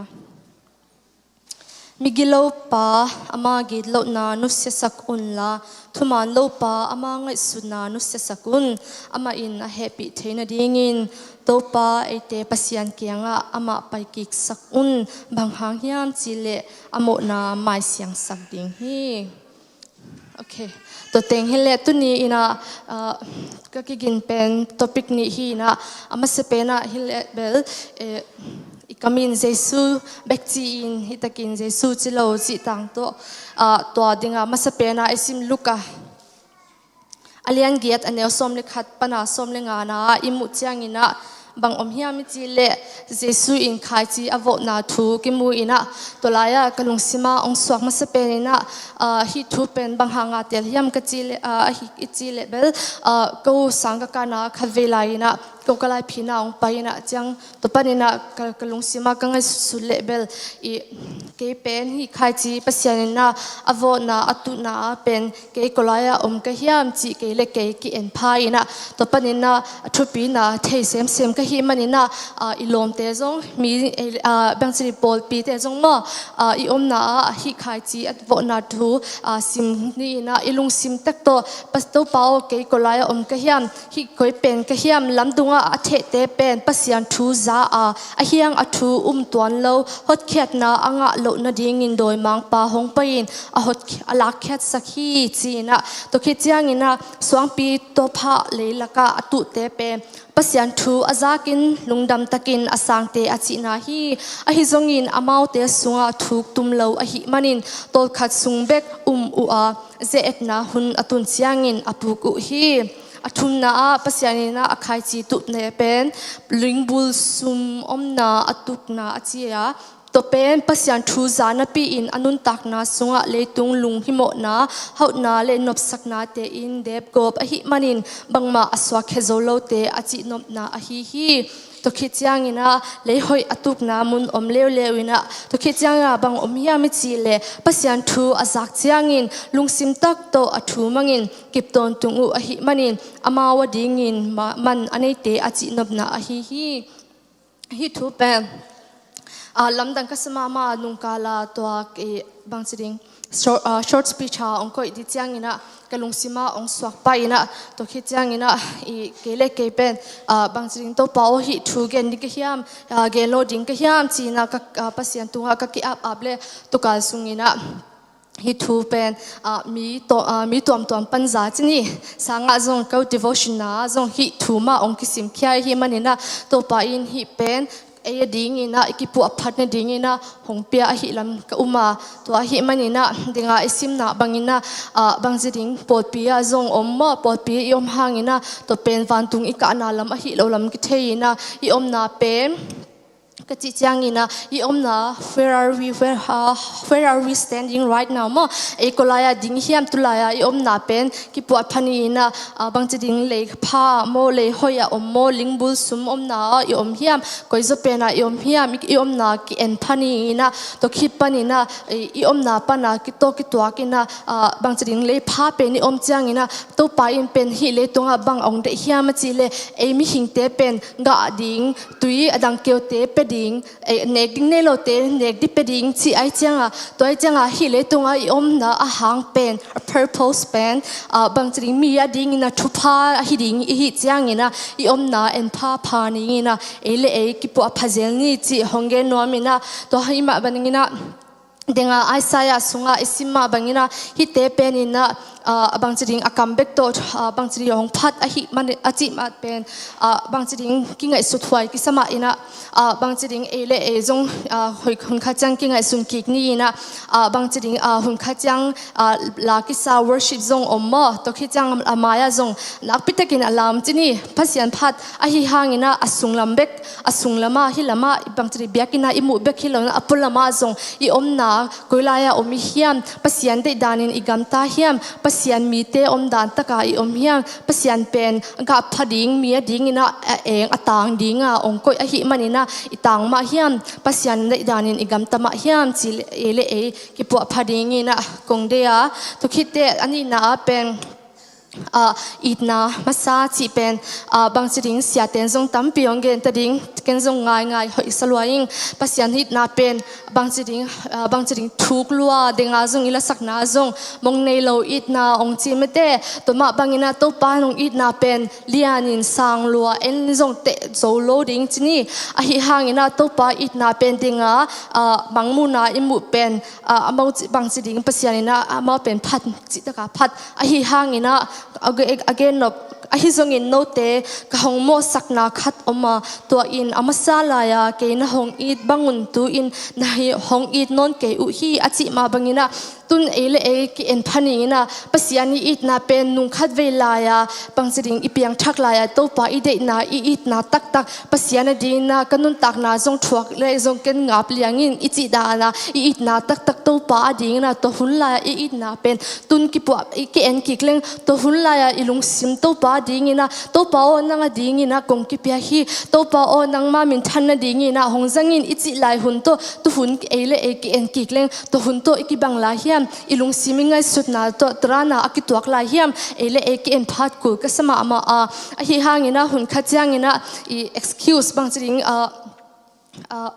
Migilo pa ama gitlohna nusiasak unla, thuman lo pa ama ngaihsutna nusiasak un. Amah in a hehpih thei nadingin Topa eite Pasian kiangah amah paikiksak un. Bang hang hiam cihleh a mawhna maisiangsak ding hi. Ok. Tua teng hileh tuni in ah, ah, ka kigin pen topic nih hi in ah, a masa pen ah hileh bel, eh, i kam in Jesuh bek ci-in hitakin Jesuh ci lo cih tang tawh, ah, tua ding a masa pen ah i sim Luka a lian giat a neu sawm le khat pan a sawm le ngana i muh ciangin ah, bang om hiam i cihleh Jesuh in khaici a vawhna thu kimu in ah, tua lai-ah ka lungsim ah hong suak masa pen in ah, ah, hih thu pen bang hanga tel hiam ka cihleh, ah, ahi i cihleh bel, ah, ka u sang ka kana khatvei lai in ah, ko ka laiphina hong pai in ah ciang, tua pan in ah ka, ka lungsim ah ka ngaihsutsut leh bel i, kei pen hih khaici Pasian in ah a vawhna a tuhna ah pen kei ko lai-ah om ka hiam cih kei le kei ki-en pha in ah, tua pan in ah a thupina thei semsem ka hih man in ah, ah, i lawmte zong mi, eh, ah, bangci ni pawlpite zong maw, ah, i omna ah hih khaici a vawhna thu, ah, sim ni in ah i lungsim tak tawh, Pas Topa aw, kei ko lai-ah om ka hiam, hih koi pen ka hiam, lamdungah a thehte pen Pasian thu za a, a hiang a thu um tuan lo, hotkhiatna a ngah loh nadingin dawimangpa hong pai-in a hot, a lakkhiatsak hi ci in ah, tua khit ciangin ah suangpi tawphah leilakah a tuhte pen Pasian thu a zakin lungdam takin a sangte a cihna hi. Ahi zongin amaute sungah thuk tum lo ahih manin tawlkhat sung bek um uh a, ze-etna hun a tun ciangin a puk uh hi. A thumna ah Pasian in ah a khaici tuhte pen lingbul sum omna a tukna a ci a, tua pen Pasian thu za napi-in a nuntakna sungah leitung lunghimawhna, hauhna le nopsaknate in depgawp ahih manin bangmah a suakkhia zo lote a cihnopna ahi hi. Tua khit ciangin ah leihoih a tukna mun om leuleu in ah, tua khit ciangin ah bang om hiam i cihleh Pasian thu a zak ciangin lungsim tak tawh a thu mangin kip tawntung uh ahih manin amau adingin ma-, man a neite a cihnopna ahi hi. Hih thu pen, ah, lamdang ka sa mahmah, nungkala tua, eh, bangci ding, short, ah, short speech ha hong koih ding ciangin ah ka lungsim ah hong suak pah in ah, tua khit ciangin ah i kei le kei pen, ah, bangci ding Topa aw, hih thu gen ding ka hiam, ah, gen lo ding ka hiam ci in ah ka, ah, Pasian tungah ka ki-ap ap le tua kal sungin ah hih thu pen, ah, mi to-, ah, mi tuamtuam pan za ci ni. Sangah zong ko devotion ah zong hih thu mah hong kisimkhia ahih manin ah, Topa in hih pen ei adingin ah i kipuah phat nadingin ah hong pia ahih lam ka um a, tua ahih manin ah dinga i simna bangin ah, ah, bangci ding pawlpi ah zong om maw, pawlpi i om hangin ah tua pen vantung i kahna lam ahih loh lam kithei in ah i omna pen ka cih ciangin ah, i omna, where are we, where, uh, where are we standing right now maw? Ei koi lai-ah ding hiam? Tu lai-ah i omna pen kipuah pha ni in ah, uh, bangci ding lei pha maw, lei hoih ah om maw, lingbul sum omna ah i om hiam, koi zaw pen ah i om hiam, i, i omna ki-en pha ni in ah, tua khit panin ah, i, i omna pan ah kitaw kituak in ah, uh, bangci ding lei pha pen i om ciangin ah, Topa in pen hih leitungah bang ong deih hiam a cih leh, ei mihingte pen gah ding, tui a dang keute pia ding, eh, nek ding nei lote nek ding pia ding cih ahih ciangah, tua ahih ciangah hih leitungah i omna a hang pen, a purpose pen, ah, bangci ding mi a dingin ah thupha ahi ding i hih ciangin ah, i omna en pha pha ni in ah, ei le ei kipuah pha zel ni cih hong gen nuam in ah, tua ahih mah bangin ah, ding a, Isaiah sungah i sim mah bangin ah, hihte pen in ah, ah, bangci ding a kam bek tawh, ah, bangci ding hong phat ahih man a cih mah pen, ah, bangci ding kingaihsut huai kisa mah in ah, ah, bangci ding ei le ei zong, ah, hoih hun khat ciang kingaihsun kik ni in ah, ah, bangci ding, ah, hun khat ciang, ah, la kisa worship zong om maw, tua khit ciang a mai-ah zong nakpi takin a lam ci ni, Pasian phat ahi hangin ah a sunglam bek, a sunglam ah, hih lam ah, bangci ding biakinn ah i muh bek hi lo in ah, a pualam ah zong i omna koi lai-ah om i hiam, Pasian deih danin i gamta hiam, Pasian mite om dan takah i om hiam, Pasian pen gah pha ding mi a dingin ah, a eng a tang ding a ong koih ahih manin ah, i tang mah hiam, Pasian deih danin i gamta mah hiam cih le, ei le ei kipuah pha dingin ah kong deih a, tua khit teh a nihna ah pen, ah, itna masa cih pen, ah, bangci ding siate in zong tampi hong gen ta ding, ken zong ngaingai hoih sa lua ing. Pasian itna pen bangci ding, ah, bangci ding thuk lua, ding a zong i lasakna zong mong nei lo itna ong ci mate, tua mah bangin ah Topa in ong itna pen lianin sang lua, en zong teh zo lo ding ci ni. Ahi hangin ah Topa itna pen ding a, ah, mangmuhna i muh pen, ah, amau ci, bangci ding Pasian in ah amau pen phat, cih takah phat ahi hangin ah, a ge-, a gen nop, ahi zongin note ka hong mawhsakna khat om a, tua in a masa lai-a kei na hong it bang un tu-in na hi hong it nawn kei uh hi a cih mah bangin ah, tun ei le ei ki-en pha ni in ah, Pasian i itna pen nung khat vei lai-a, bangci ding i piangthak lai-a, Topa i deihna i itna taktak, Pasian a dingin ah ka nuntakna zong thuak le zong ken ngap liang ing i cih dan a, i itna taktak Topa a dingin ah tua hun lai-a i itna pen tun kipuah, i ki-en kik leng, tua hun lai-a i lungsim Topa a dingin ah, Topa aw, nang a dingin ah kong kipia hi, Topa aw, nangma minthan na dingin ah hong zang in i cih lai hun tawh, tu hun ei le ei ki-en kik leng, tua hun tawh i kibang lai hiam, i lungsim i ngaihsutna tawh tua dan a kituak lai hiam, ei le ei ki-en phat kul ka sa mahmah a, ahi hangin ah hun khat ciangin ah i excuse, bangci ding, ah, ah,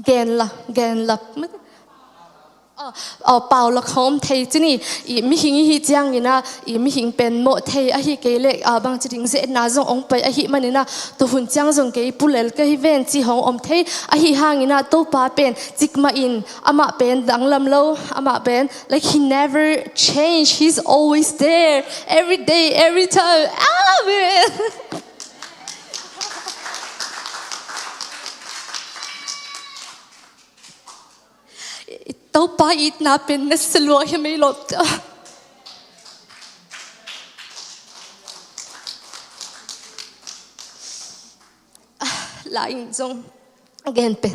gen la, gen la, ah, ah, pau lak hong om thei ci ni, i mihing i hih ciangin ah, i mihing pen mawh thei ahi kei leh, ah, bangci ding ze-etna zong ong pai ahih manin ah, tua hun ciang zong kei pulel ka hi ven ci hong om thei, ahi hangin ah Topa pen cik mah in, amah pen danglam lo, amah pen, like, he never change, he's always there, every day, every time. Amen. Topa itna pen na sa lua hi mei lo. Lai in zong gen pen,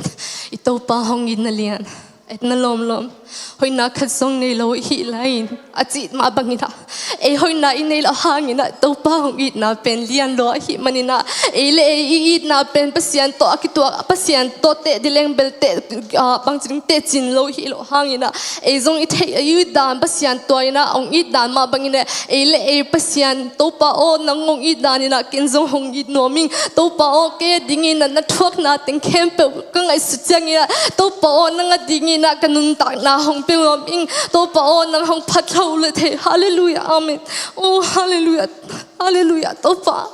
i Topa hong itna lian, etna lawmlawm, hoihna khat zong nei lo i hih lai in, a cih mah bangin ah, ei hoihna i neih loh hangin ah Topa hong itna pen lian lua ahih manin ah, ei le ei i itna pen Pasian tawh a kituak, Pasian tawh teh ding leng bel teh, ah, bangci ding teh cin lo i hih loh hangin ah, ei zong i theih, i it dan Pasian tua in ah hong it dan mah bangin ah, ei le ei Pasian Topa aw, nang hong it dan in ah ken zong hong it nuam ing. Topa aw, kei a dingin ah na thuakna teng khempeuh ka ngaihsut ciangin ah, Topa aw, nang a dingin ah ka nuntakna hong pia nuam ing. Topa aw, nang hong phat hlo le thei. Halleluiah. Amen. Oh, halleluiah. Halleluiah. Topa,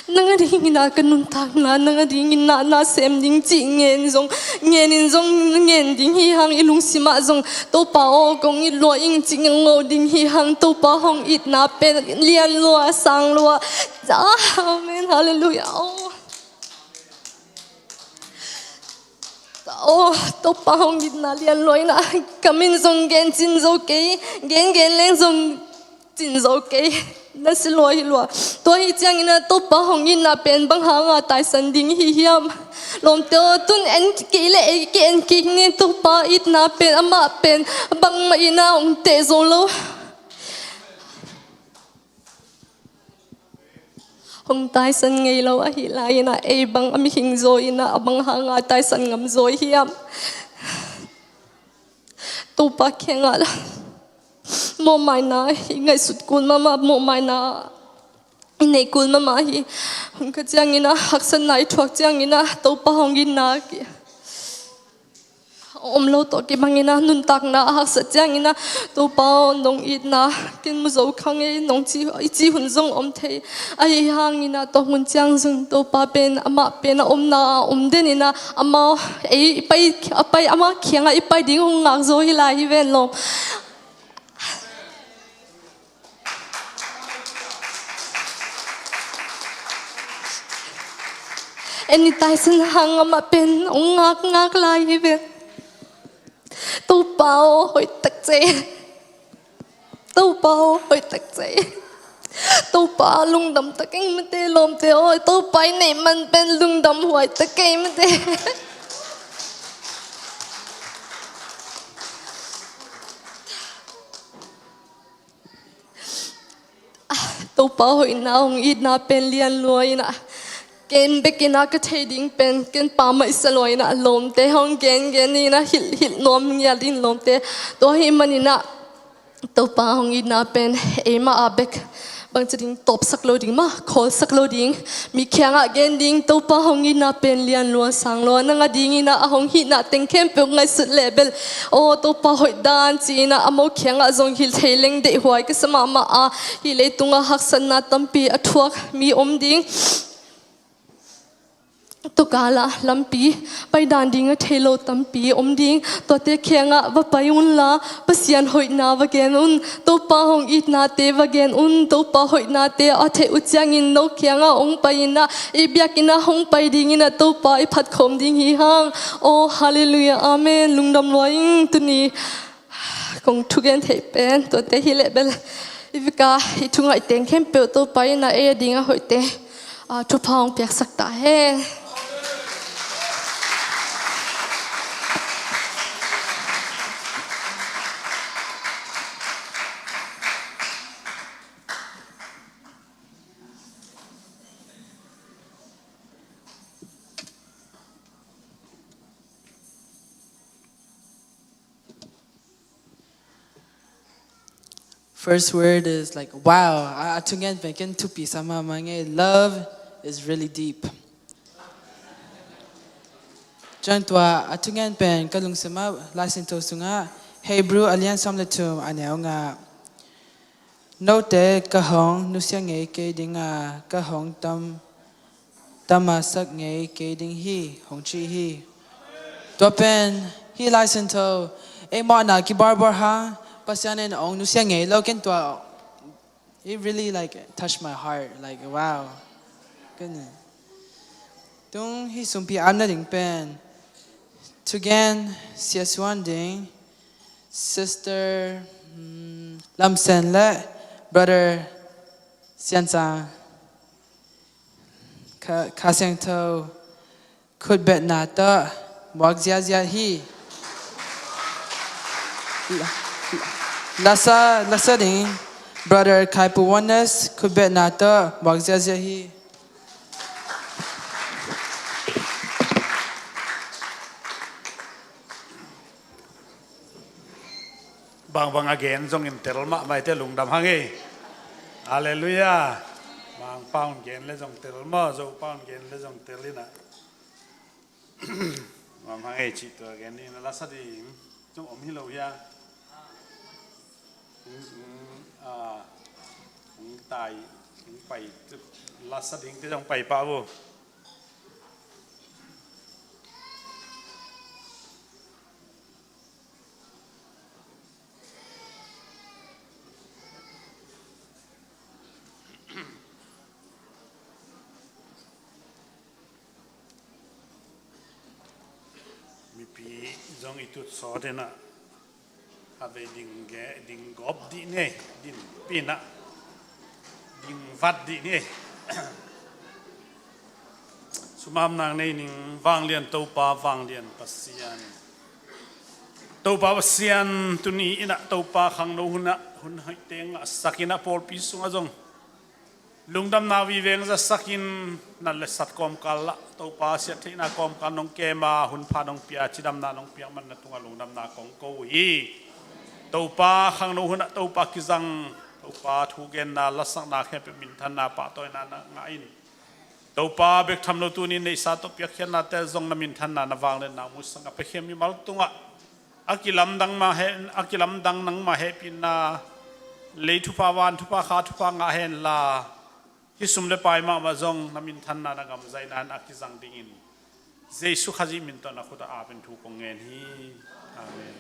nang a dingin ah ka nuntakna, nang a dingin ah na sem ding cih ngen zong, ngen in zong ngen ding hi hang, i lungsim ah zong, Topa aw, kong it lua ing cih ngen ngawh ding hi hang. Topa hong itna pen lian lua, sang lua. Amen. Halleluiah. Oh. Oh, Topa hong itna lian lua in ah, ka min zong gen cin zo kei, gen gen leng zong cin zo kei. Na si lua hi lua. Tua hi ciangin ah Topa hong itna pen bang hanga taisan ding hi hiam? Lawmte aw, tun en kei le ei kei en kik ni. Topa itna pen amah pen bangmah in ah hong teh zo lo. Hong taisan ngei lo ahi lai-in ah ei bang a mihing zaw in ah a bang hanga taisan ngam zaw hiam? Topa kiangah mawhmaina i ngaihsut kul mahmah, mawhmaina i nei kul mahmah hi. Hong kha ciangin ah, haksatna i thuak ciangin ah Topa hong itna ki- om lo tawh kibangin ah, nuntakna a haksat ciangin ah, Topa aw, nong itna ken mu zo kha ngei, nong ci, i ci hun zong om thei. Ahi hangin ah tua hun ciang zong Topa pen, amah pen a omna a om den in ah, amah ei i pai, a pai, amah kiangah i pai ding hong ngak zaw hi lai hi ven lawm. Anytime sun hang amah pen hong ngak ngak lai hi ven. Topa aw, hoih tak cei. Topa aw, hoih tak cei. Topa lungdam tak ing mate lawmte aw. Topa i neih man pen lungdam huai tak ing mate. Topa hoihna hong itna pen lian lua in ah, ken bek in ah ka thei ding pen ken pa mah i sa lua in ah, lawmte hong gen gen in ah, hilh hilh nuam ngial ding lawmte. Tua hi manin ah Topa hong itna pen eimah a bek bangci ding tawpsak lo ding mah, khawlsak lo ding. Mi kiangah gen ding, Topa hong itna pen lian lua sang lua, nang a dingin ah a hong hihna teng khempeuh ngaihsut leh bel, aw Topa hoih dan ci-in ah amau kiangah zong hilh thei leng deihhuai ka sa mahmah a, hih leitungah haksatna tampi a thuak mi om ding. Tua kala lampi paidan ding a thei lo tampi om ding. Tuate kiangah va pai unla, Pasian hoihna va gen un. Topa hong itnate va gen un. Topa hoihnate a theih uh ciangin no kiangah hong pai in ah, i biakinn ah hong pai dingin ah Topa i phat khawm ding hi hang. Aw, halleluiah, amen. Lungdam lua ing tuni. Kong thugen theih pen tuate hi leh bel, i veka i thungaih teng khempeuh Topa in ah ei a ding a hoihte, ah, thupha hong piaksak ta hen. First word is like, wow. A, a thungen pen ken thupi sa mahmah ngei. Love is really deep. Cun tua a thungen pen ka lungsim ah Lai Siangtho sungah Hebrew a lian sawm le thum a neu nga. Note ka hong nusia ngei kei ding a, ka hong tam, tamasak ngei kei ding hi, hong ci hi. Tua pen, hih Lai Siangtho, ei mawhna kibarbar hang, Pasian in hong nusia ngei lo ken tua. It really, like, touched my heart, like, wow. Ken tung hih sumpi am na ding pen, thugen sia suan ding, Sister, mm, Lam Sen le Brother Sian Cang. Kha, Kha Siangtho khutbetna tawh muak ziahziah hi. La, la, lasa, lasa ding Brother Khai Pu Oneness khutbetna tawh muak ziahziah hi. Bangbang a gen zongin tel mahmah i te lungdam hang ei. Halleluiah. Mangpau in gen le zong tel maw, Zopau in gen le zong tel in ah. Ngam hang ei cih tua gen in ah, lasa ding zong om hi lo hia. Hong, hong, ah, hong tai, hong pai, lasa ding te zong pai pah uh. Mipi zong i tut sawt in ah, a vei ding ge, ding gawp dih nei, din pi in ah. Ding vat dih ni. Sumam nang nei ning. Vanglian Topa, vanglian Pasian. Topa Pasian, tuni in ah Topa khangno hun ah hun hoihte ngahsak in ah pawlpi sungah zong lungdamna vive zasak in, nat le sat kawmkal ah Topa siattheihna kawmkal nong kem a, hun pha nong pia, cidamna nong piak man na tungah lungdamna kong ko uh hi. Topa khangno hun ah Topa kizang, Topa thugenna lasakna khempeuh minthanna pahtawina na ngah in, Topa bek tham lo tuni neihsa tawh piakkhiatnate zong na minthanna na vangliatna musak a, Pasian mimal tungah a kilamdang mah he, a kilamdang nangmah hehpihna, lei thupha, van thupha, kha thupha ngah henla, hih sum le pai mahmah zong na minthanna na gamzaina in a kizang dingin Jesu Khazih min tawh na khut ah ap in thu kong ngen hi. Amen.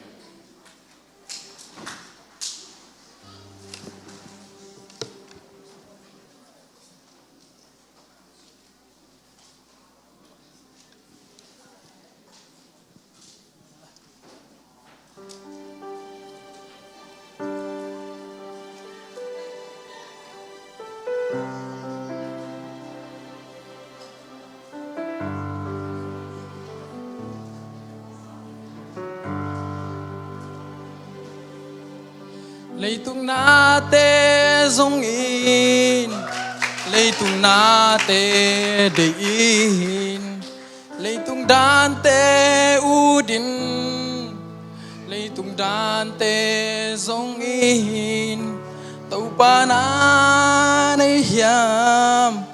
Leitung nate zongin, leitung nate deihin, leitung dante utin, leitung dante zongin, Topa na nei hiam?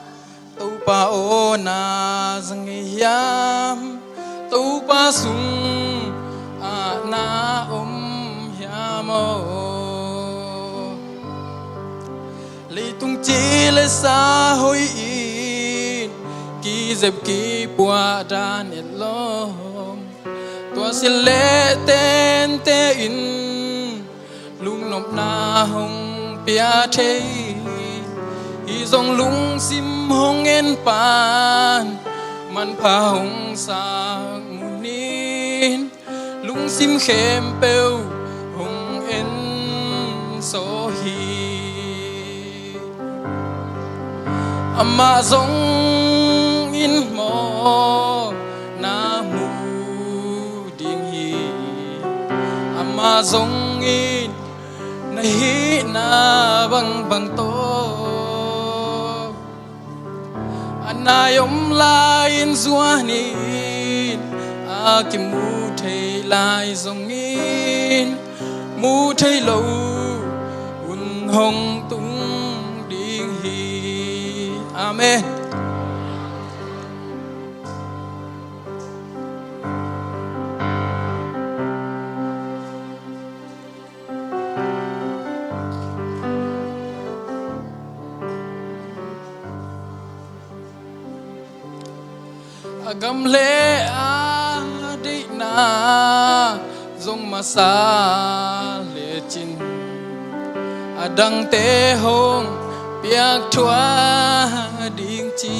Topa aw na zang hiam? Topa sung ah na om hiam aw? Leitung ci le sa hoih in kizep kipuah dan etlawm, tua silh le tente in lungnopna hong pia thei. Hih zong lungsim hong en pan manpha hong sak mun in lungsim khempeuh hong en saw hi. Amah zong in maw na mu ding hi. Amah zong in na hihna bangbang tawh a nai om lai-in zuan in, a kimu thei lai zongin mu thei lo hun hong tung ding hi. Amen. A gam le a deihna zong masa lecin a dangte hong piak thuah ding ci.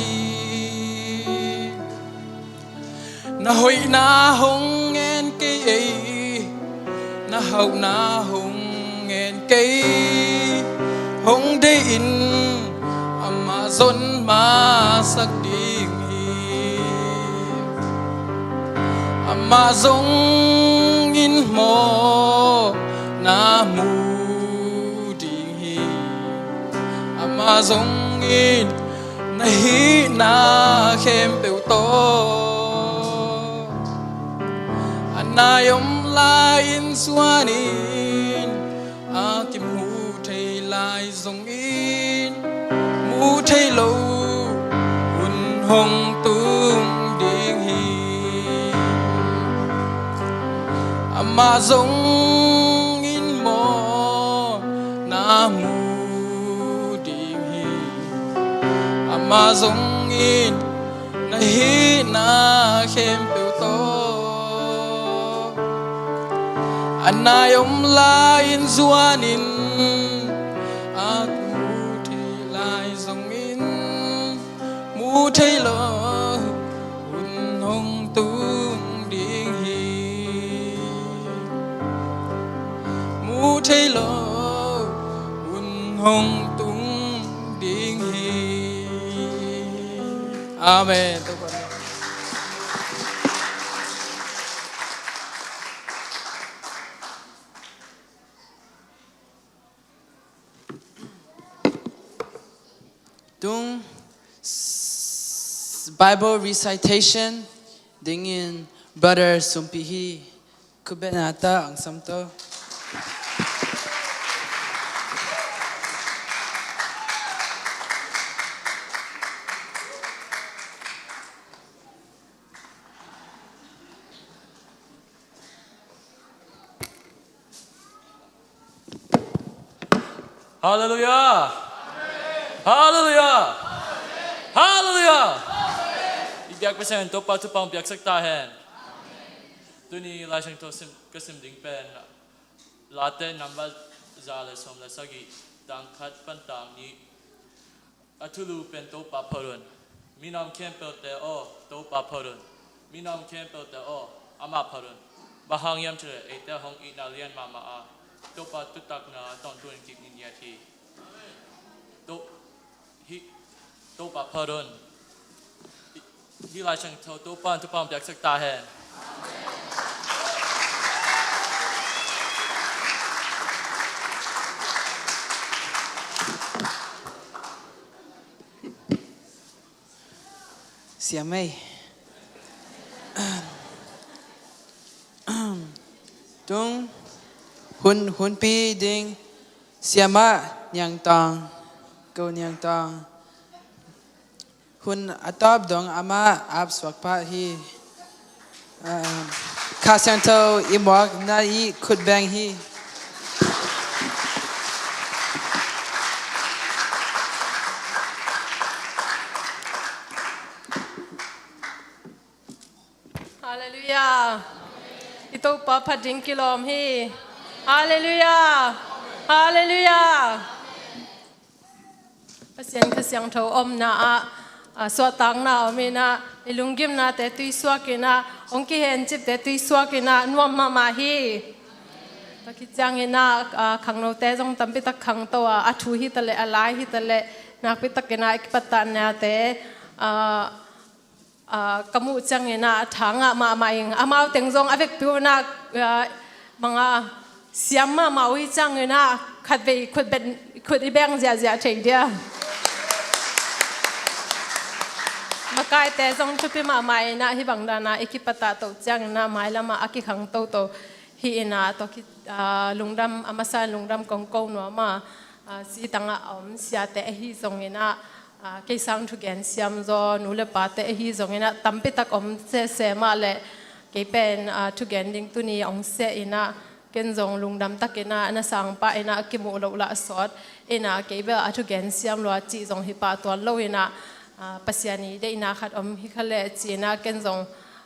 Na hoihna hong ngen kei ei, na hauhna hong ngen kei, hong deih in amah zon masak ding hi. Amah zong in maw na mu ding hi. Amah zong in na hihna khempeuh tawh a nai om lai-in zuan in, a kimu thei lai zongin mu thei lo hun hong tung ding hi. Amah zong in maw na mu ding hi. Amah zong in na hihna khempeuh tawh a nai om lai-in zuan in, a kimu thei lai zongin mu thei lo hun hong tung ding hi. Mu thei lo hun hong tung ding Amen. Tung s- Bible recitation dingin Brother Sumpi hi. Khutbetna tawh hong sam tawh. Halleluiah! Halleluiah! Halleluiah! I biak Pasian in Topa thupha hong piaksak ta hen. Tuni Lai Siangtho sim, ka sim ding pen Late number za le sawm le sagih, tang khat pan tang nih. A thulu pen Topa phot un. Minam khempeuhte aw, Topa phot un. Minam khempeuhte aw, amah phot un. Bang hang hiam cih leh eite hong itna lian mahmah a, Topa thutakna tawntung in kingiat hi. To, hi, Topa phot un. Hi, hi Lai Siangtho Topa in thupha hong piaksak ta hen. Siam ei. Tung hun, hunpi ding Siamah Niang Tawng, Ko Niang Tawng. Hun a tawp dong amah ap suak pah hi. Um, Kha Siangtho i muak na i khut beng hi. Halleluiah. I Topa phat ding kilawm hi. Halleluiah. Halleluiah. Pasian Kha Siangtho omna ah, ah, suahtakna om in ah, i lunggimnate tuisuak in ah, hong kihencipte tuisuak in ah, nuam mahmah hi. Tua khit ciangin ah, ah, khangnote zong tampi tak khangto a, a thu hi ta leh, a lai hi ta leh, nakpi takin ah i kipatnate, ah, ah, ka muh ciangin ah, a tha ngah mahmah ing. Amau teng zong a vekpi un ah, ah, bang a siam mahmah uh hi ciangin ah, khatvei khut ben, khut i beng ziahziah thei dia. Makaite zong thupi mahmah in ah, hih bang dan ah i kipat ah toh ciangin ah, mailam ah a kikhang toto hi in ah, tua khit, ah, lungdam, a masa in lungdam kong ko nuam a, ah, sitang ah a om siate ahi zongin ah, ah, kei sang thugen siam zaw, nu le pate ahi zongin ah, tampi tak om sese mah leh, kei pen, ah, thugen ding tuni hong seh in ah, ken zong lungdam takin ah, na sang pah in ah, kimuh loh lah sawt in ah, kei bel a thugen siam lua cih zong hi pah tuan lo in ah, ah, Pasian i deihna khat om hi kha leh ci in ah, ken zong,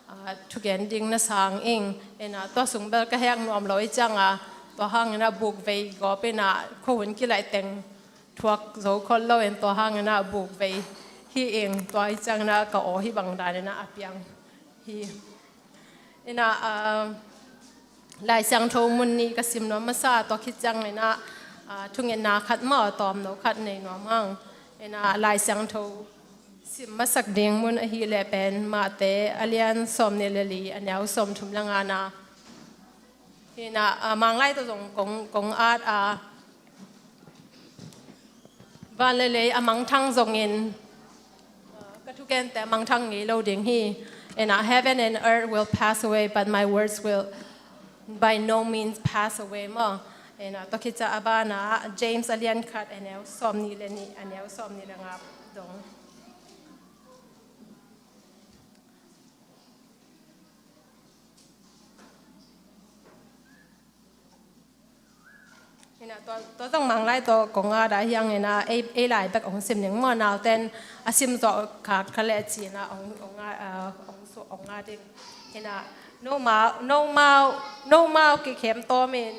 ah, thugen ding na sang ing. In ah, tua sung bel ka hek nuam lo i ciang a, tua hang in ah buk vei gawp in ah, khuahun kilaih teng thuak zo khol lo in, tua hang in ah buk vei hi ing. Tua i ciang in ah ka aw hih bang dan in ah a piang hi. In ah, ah, Lai Siangtho mun nih ka sim nuam masa, tua khit ciang in ah, ah, thungetna khat maw, tawm no khat nei nuam hang. In ah, Lai Siangtho sim masak ding mun ahih leh pen Matthai a lian sawm nih le li, a neu sawm thum le nga na. In ah, ah, Manglai tawh zong kong, kong at a, van le lei a mangthang zongin, ah, ka thugente a mangthang ngei lo ding hi. In ah, heaven and earth will pass away, but my words will by no means pass away maw. In ah, tua khit ciang a ban ah James a lian khat, a neu sawm nih le nih, a neu sawm nih le nga dong. In ah, tua, tua zong Manglai tawh kong at a, hi hang in ah, ei, ei lai bek hong sim ning maw, nauten a sim zawh khak kha leh ci in ah, hong, hong at, ah, hong su-, hong at ding. In ah, nomau, nomau, nomau kikhem tawm in,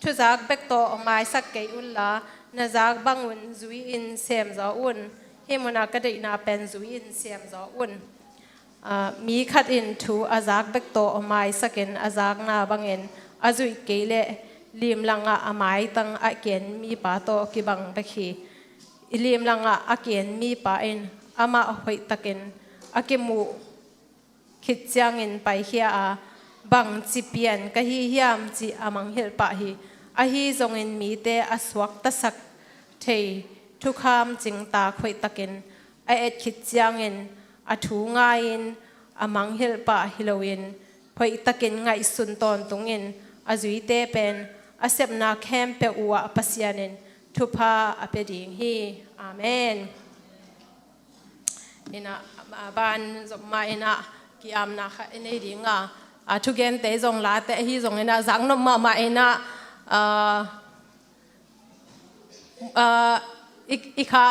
thuzak bek tawh maisak kei un la, na zak bang un zui in sem zaw un. Hih mun ah ka deihna pen zui in sem zaw un. Ah, mi khat in thu a zak bek tawh maisak in a zakna bangin a zuih kei leh, limlang ah a maitang a ken mipa tawh kibang bek hi. I limlang ah a ken mipa in amah hoih takin a kimuh khit ciangin paikhia a, bangci pian ka hi hiam cih a mangngilh pah hi. Ahi zongin mite a suaktasak thei thukham cingtaak hoihtakin a et khit ciangin a thu ngai-in a mangngilh pah hi loin hoihtakin ngaihsun tawntungin a zuite pen a sepna khempeuh uhah Pasian in thupha a pia ding hi. Amen. Ina, a, ban zom mah ina ki-amna khat i nei ding a, a, thugente zong late ahi zong ina zaknop mahmah ina, a, a, i, i kha,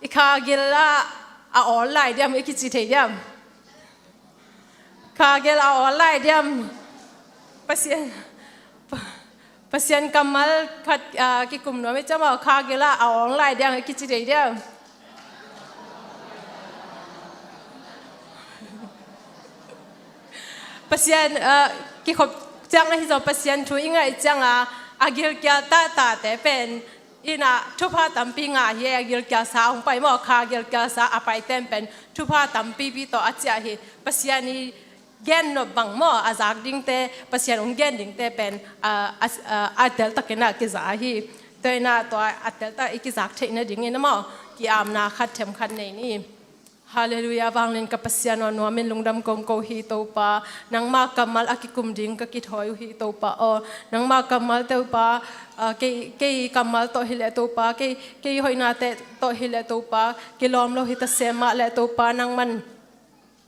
i kha gil a, a awl lai diam, i kici thei diam? Kha gil a awl lai diam? Pasian, Pa-, Pasian kammal khat, ah, kikum nuam i ciam a kha gil a a awng lai diam, a kici dei diam? Pasian, ah, kikhop ciang ahi zong Pasian thu i ngaih ciang a, a gilkial tahte pen ina thupha tampi ngah hi, a gilkialsa hong pai maw, kha gilkialsa a paiten pen thupha tampipi tawh a ciah hi. Pasian i gen nop bang maw, a zak dingte, Pasian hong gen dingte pen, a, a, a, a teltakin a kiza hi. Tua ina tua a teltak i kizak theih nadingin a maw, ki-amna khat them khat nei ni. Halleluiah, vanglian ka Pasian aw, nuamin lungdam kong ko hi Topa. Nangma kammal a kikum ding ka kithawi uh hi Topa aw. Nangma kammal Topa, a, kei, kei kammal tawh hileh Topa, kei, kei hoihnate tawh hileh Topa, kilawm lo hi ta sem mah leh Topa, nangman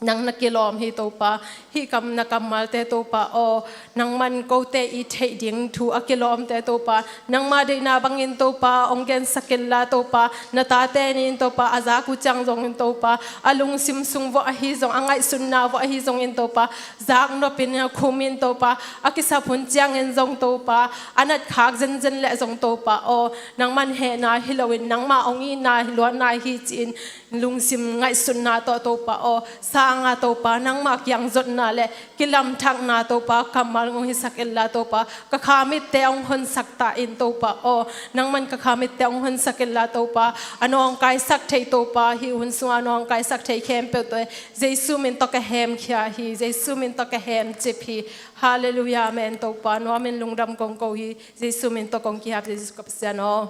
nang na kilawm hi Topa, hih kam na kammalte Topa aw, nangman kote i theih ding thu a kilawmte Topa, nangma deihna bangin Topa, hong gensak inla Topa, na tate nin Topa, a zak uh ciang zongin Topa, a lungsim sung vuah ahi zong, a ngaihsutna vuah ahi zongin Topa, zak nopin a khumin Topa, a kisap hun ciangin zong Topa, a natkhak zenzen leh zong Topa aw, nangman hehna hi loin, nangma hong itna hi luatna hi ci-in, lungsim ngaihsutna tawh Topa aw, sanga Topa, nangma kiang zotna le kilamthakna Topa, kammal hong hisak inla Topa, ka kha mitte hong honsak ta in Topa aw, nangman ka kha mitte hong honsak inla Topa, a nawngkaisak thei Topa, hih hun sunga a nawngkaisak thei khempeuh tawh Jesu min tawh ka hemkhia hi, Jesu min tawh ka hemcip hi. Halleluiah, amen Topa, nuamin lungdam kong ko hi, Jesu min tawh kong kiap, Jesu ka Pasian aw.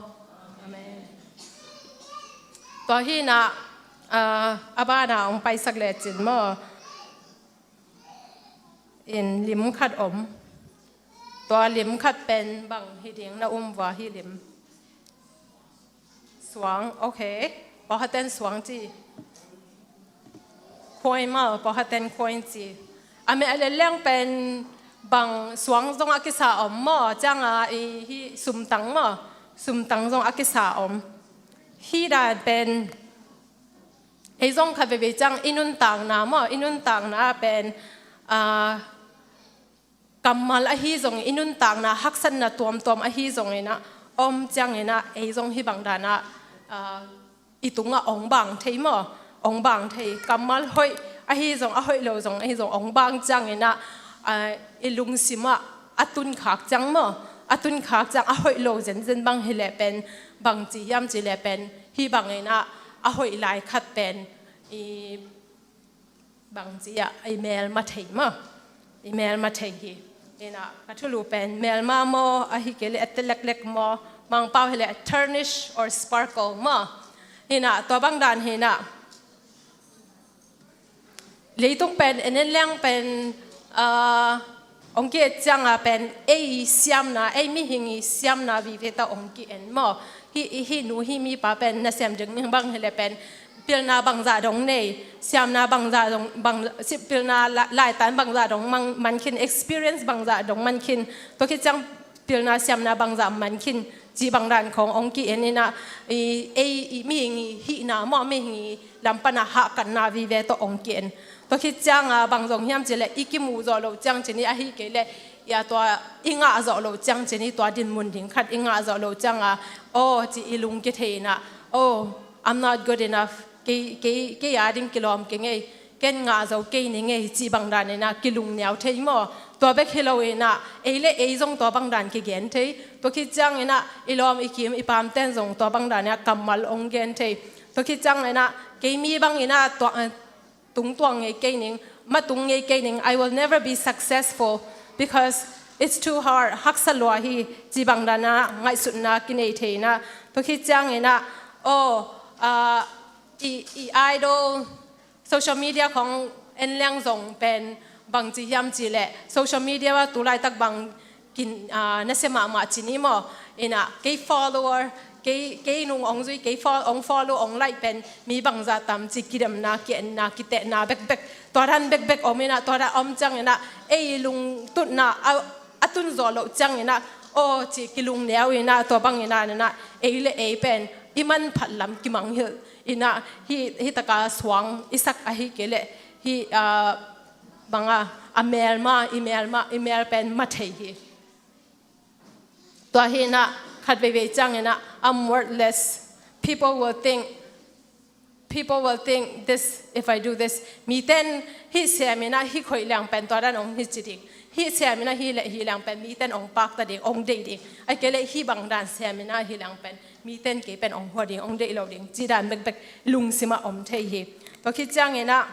Amen. Tua hi ina, ah, a bana hong paisak lecin maw. In lim khat om. Tua lim khat pen bang hi ding na um vua hih lim. Suang, ok. Pawlkhatten suang ci. Coin maw, pawlkhatten coin ci. A meh a leleng pen bang suang zong a kisa om maw, cianga i hih sumtang maw, sumtang zong a kisa om. Hih dan pen ei zong khat veivei ciang i nuntakna maw, i nuntakna pen, ah, kammal ahi zong, i nuntakna haksatna tuamtuam ahi zong ina om ciang ina ei zong hih bang dana, ah, i tungah hong bang thei maw, hong bang thei. Kammal hoih ahi zong, a hoih lo zong ahi zong hong bang ciang ina, ah, i lungsimah a tunkhak ciang maw, a tunkhak ciang a hoih lo zenzen bang hileh pen bang ci hiam cih leh pen hih bang ina a hoih lai khat pen i bang ci ah i melma thei maw, i melma thei hi. Ina ka thulu pen melma maw, ahi kei leh a tel leklek maw, Mangpau hileh tarnish or sparkle maw. Ina tua bang dan hi ina leitung pen en en leng pen, ah, hong ki-et cianga pen ei siamna, ei mihing i siamna vive tawh hong ki-en maw. Hih, hih nu hih mipa pen nasem ding bang hileh pen pilna bangzah dong nei, siamna bangzah dong, bang, si, pilna la, laitan bangzah dong man, man khin, experience bangzah dong man khin. Tua khit ciang pilna siamna bangzah man khin, cih bang dan khong hong ki-en ina, i, ei, i, mihing i hihna maw, mihing i lam pana hahkatna vive tawh hong ki-en. Tua khit cianga bang zong hiam cih leh i kimuh zawh loh ciang cin i ahi kei leh i a tua i ngah zawh loh ciang cin i tua dinmun ding khat i ngah zawh loh cianga aw ci i lung kithei ina, oh, I'm not good enough. Kei, kei, kei a ding kilawm kei ngei. Ken ngah zo kei ni ngei cih bang dan ina kilungniau thei maw. Tua bek hi lo ina ei le ei zong tua bang dan kigen thei. Tua khit ciang ina i lawm i kim i pamten zong tua bang dan ina kammal hong gen thei. Tua khit ciang ina kei mi bang ina tua, eh, tungtuang ngei kei ning, ma tung ngei kei ning, I will never be successful because it's too hard, haksa lua hi, ci bang dana ngaihsutna kinei thei na. Tua khit ciangin ah, oh, ah, i, i idol, social media khong en leng zong pen bang ci hiam ci leh, social media ah tulaitak bang kin, ah, nasia mahmah ci ni maw. Inah, kei follower, kei, kei nung ong zui, kei fol-, ong follow, ong like pen mi bangzah tam ci kidemna, kienna, kitehna bekbek, tua dan bekbek om inah, tua dan om ciang inah, ei lungtutna a, a tun zawh loh ciang inah, aw ci kilungneu inah, tua bang inah, inah, ei le ei pen i manphat lam kimanghilh inah, hih, hih taka suang i sak ahi kei leh, hih, ah, banga, a mel ma, i mel ma, i mel pen ma thei hi. Tua hi inah, khat veivei ciang inah, I'm worthless. People will think, people will think this if I do this. Miten hih sem inah, hih khoih leng pen tua dan ong hi ci ding. Hih sem inah, hih leh hih leng pen miten ong pakta ding, ong deih ding. Ai kei leh hih bang dan sem inah, hih leng pen miten kei pen ong hua ding, ong deih lo ding, ci dan bekbek lungsim ah om thei hi. Tua khit ciang inah,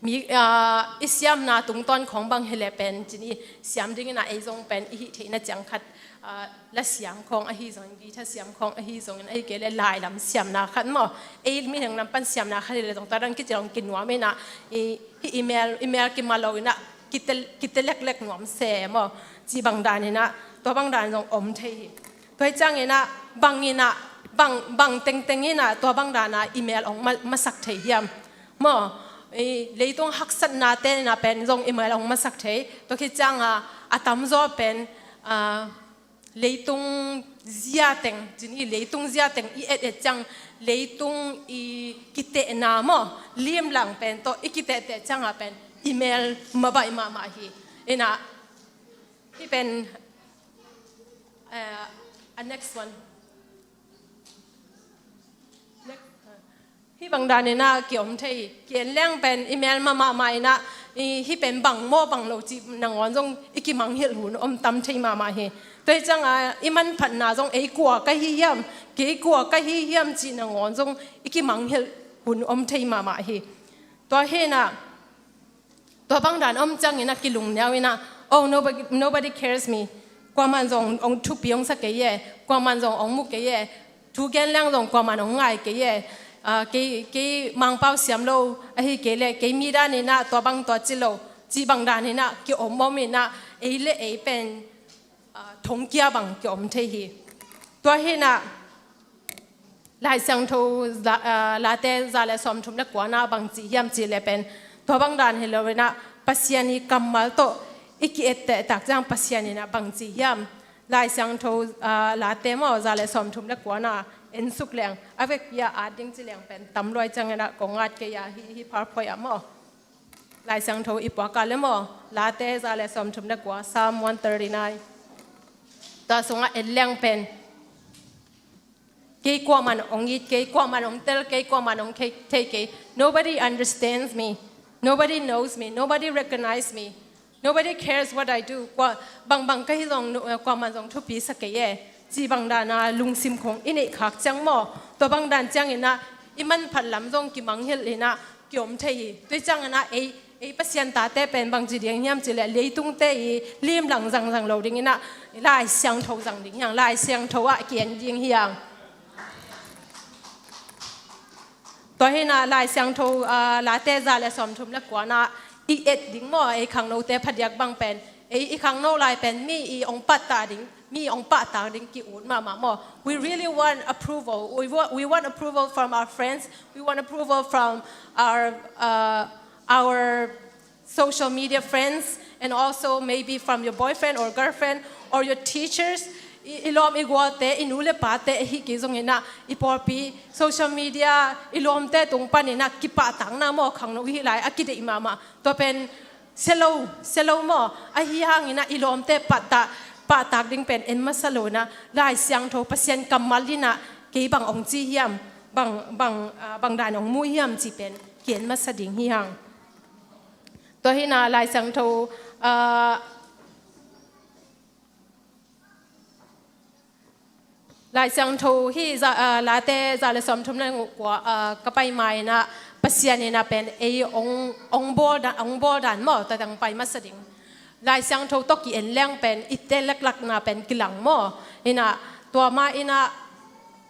mi, ah, i siamna tungtawn khong bang hi leh pen, ci ni, siam ding inah ei zong pen i hih theihna ciang khat, ah, la siam khong ahi zongin, guitar siam khong ahi zongin, ahi kei leh lai lam siamna khat maw, ei mihing lam pan siamna khat hi leh zong tua dan kici zong kinuam inah, i, hih i mel, i mel kima lo inah, kite, kite leklek nuam se maw, ci bang dan inah, tua bang dan zong om thei hi. Tua hi ciang inah, bang inah, bang, bang tengteng inah, tua bang dana i mel ong ma-, masak thei hiam. Maw, i leitung haksatnate inah pen zong i mel ong masak thei. Tua khit ciang a, a tamzaw pen, ah, leitung zia teng, ci ni, leitung zia teng i et et ciang, leitung i kitehna maw, limlang pen tawh i kitehteh ciang a pen i mel mabaih mahmah hi. Inah, hih pen, eh, a next one. Next, uh, hih bang dan inah kiom thei hi. Kien leng pen i mel mahmah inah, i, hih pen bang maw bang lo cih nangawn zong i kimanghilh hun om tam thei mahmah hi. Tua hi ciang a, i manphatna zong ei kua ka hi hiam, kei kua ka hi hiam cih nangawn zong i kimanghilh hun om thei mahmah hi. Tua hi inah, tua bang dan om ciang inah kilungneu inah, oh, nobody, nobody cares me. Kuaman zong ong thupi ong sa kei e, kuaman zong ong mu kei e, thu gen leng zong kuaman ong ngai kei e, ah, kei, kei Mangpau siam lo, ahi kei leh, kei mi dan inah, tua bang tua ci lo, ci bang dan inah, kiom om inah, ei le ei pen, ah, thongkia bang kiom thei hi. Tua hi inah, Lai Siangtho za-, ah, Late za le sawmthum le kuana bang ci hiam ci leh pen, tua bang dan hi lo inah, Pasian i kammal tawh i ki-etteh tak ciang Pasian inah bang ci hiam. Lai Siangtho, ah, Late maw, za le sawmthum le kuana en suk leng, a vekpi a at ding ci leng pen tam luai ciang inah kong at kei a, hih, hih PowerPoint ah maw. Lai Siangtho i puak a le maw, Late za le sawmthum le kua, Psalm one thirty-nine. Tua sungah en leng pen, kei kuaman ong it kei, kuaman ong tel kei, kuaman ong thei, thei kei. Nobody understands me. Nobody knows me. Nobody recognize me. Nobody cares what I do. Kua, bang bang ka hi zong, no, eh, kuaman zong thupi sa kei e. Ci bang dana lungsim khong i neih khak ciang maw, tua bang dan ciang inah, i manphat lam zong kimanghilh inah, kiom thei hi. Tua hi ciang inah, ei, ei Pasian tate pen bang ci ding hiam ci leh, leitungte i limlang zangzang lo ding inah, Lai Siangtho zang ding hi hang, Lai Siangtho ah kien ding hi hang. Tua hi inah Lai Siangtho, ah, Late za le sawmthum le kuana i et ding maw, ei khangnote phadiak bang pen, ei i khangno lai pen mi i ong pattah ding, mi ong pahtak ding ki-ut mahmah maw. We really want approval. We wa-, we want approval from our friends. We want approval from our, uh, our social media friends, and also maybe from your boyfriend or girlfriend or your teachers. I, i lawm i gualte, i nu le pate ahi kei zong inah, i pawlpi, social media, i lawmte tung pan inah kipahtakna maw, khangno hi lai a kideih mahmah. Tua pen sia lo, sia lo maw, ahi hang inah i lawmte pahtak, pahtak ding pen en masa lo inah, Lai Siangtho Pasian kammal inah, kei bang ong ci hiam, bang, bang, ah, bang dan ong mu hiam ci pen kien masa ding hi hang. Tua hi inah Lai Siangtho, ah, Lai Siangtho hih za, ah, Late za le sawmthum le kua, ah, ka pai ma inah, Pasian in a pen ei ong, ong bawl dan, ong bawl dan maw, tua dang pai masa ding. Lai Siangtho tawh ki-en leng pen i tel laklakna pen kilang maw. In a tua mah in a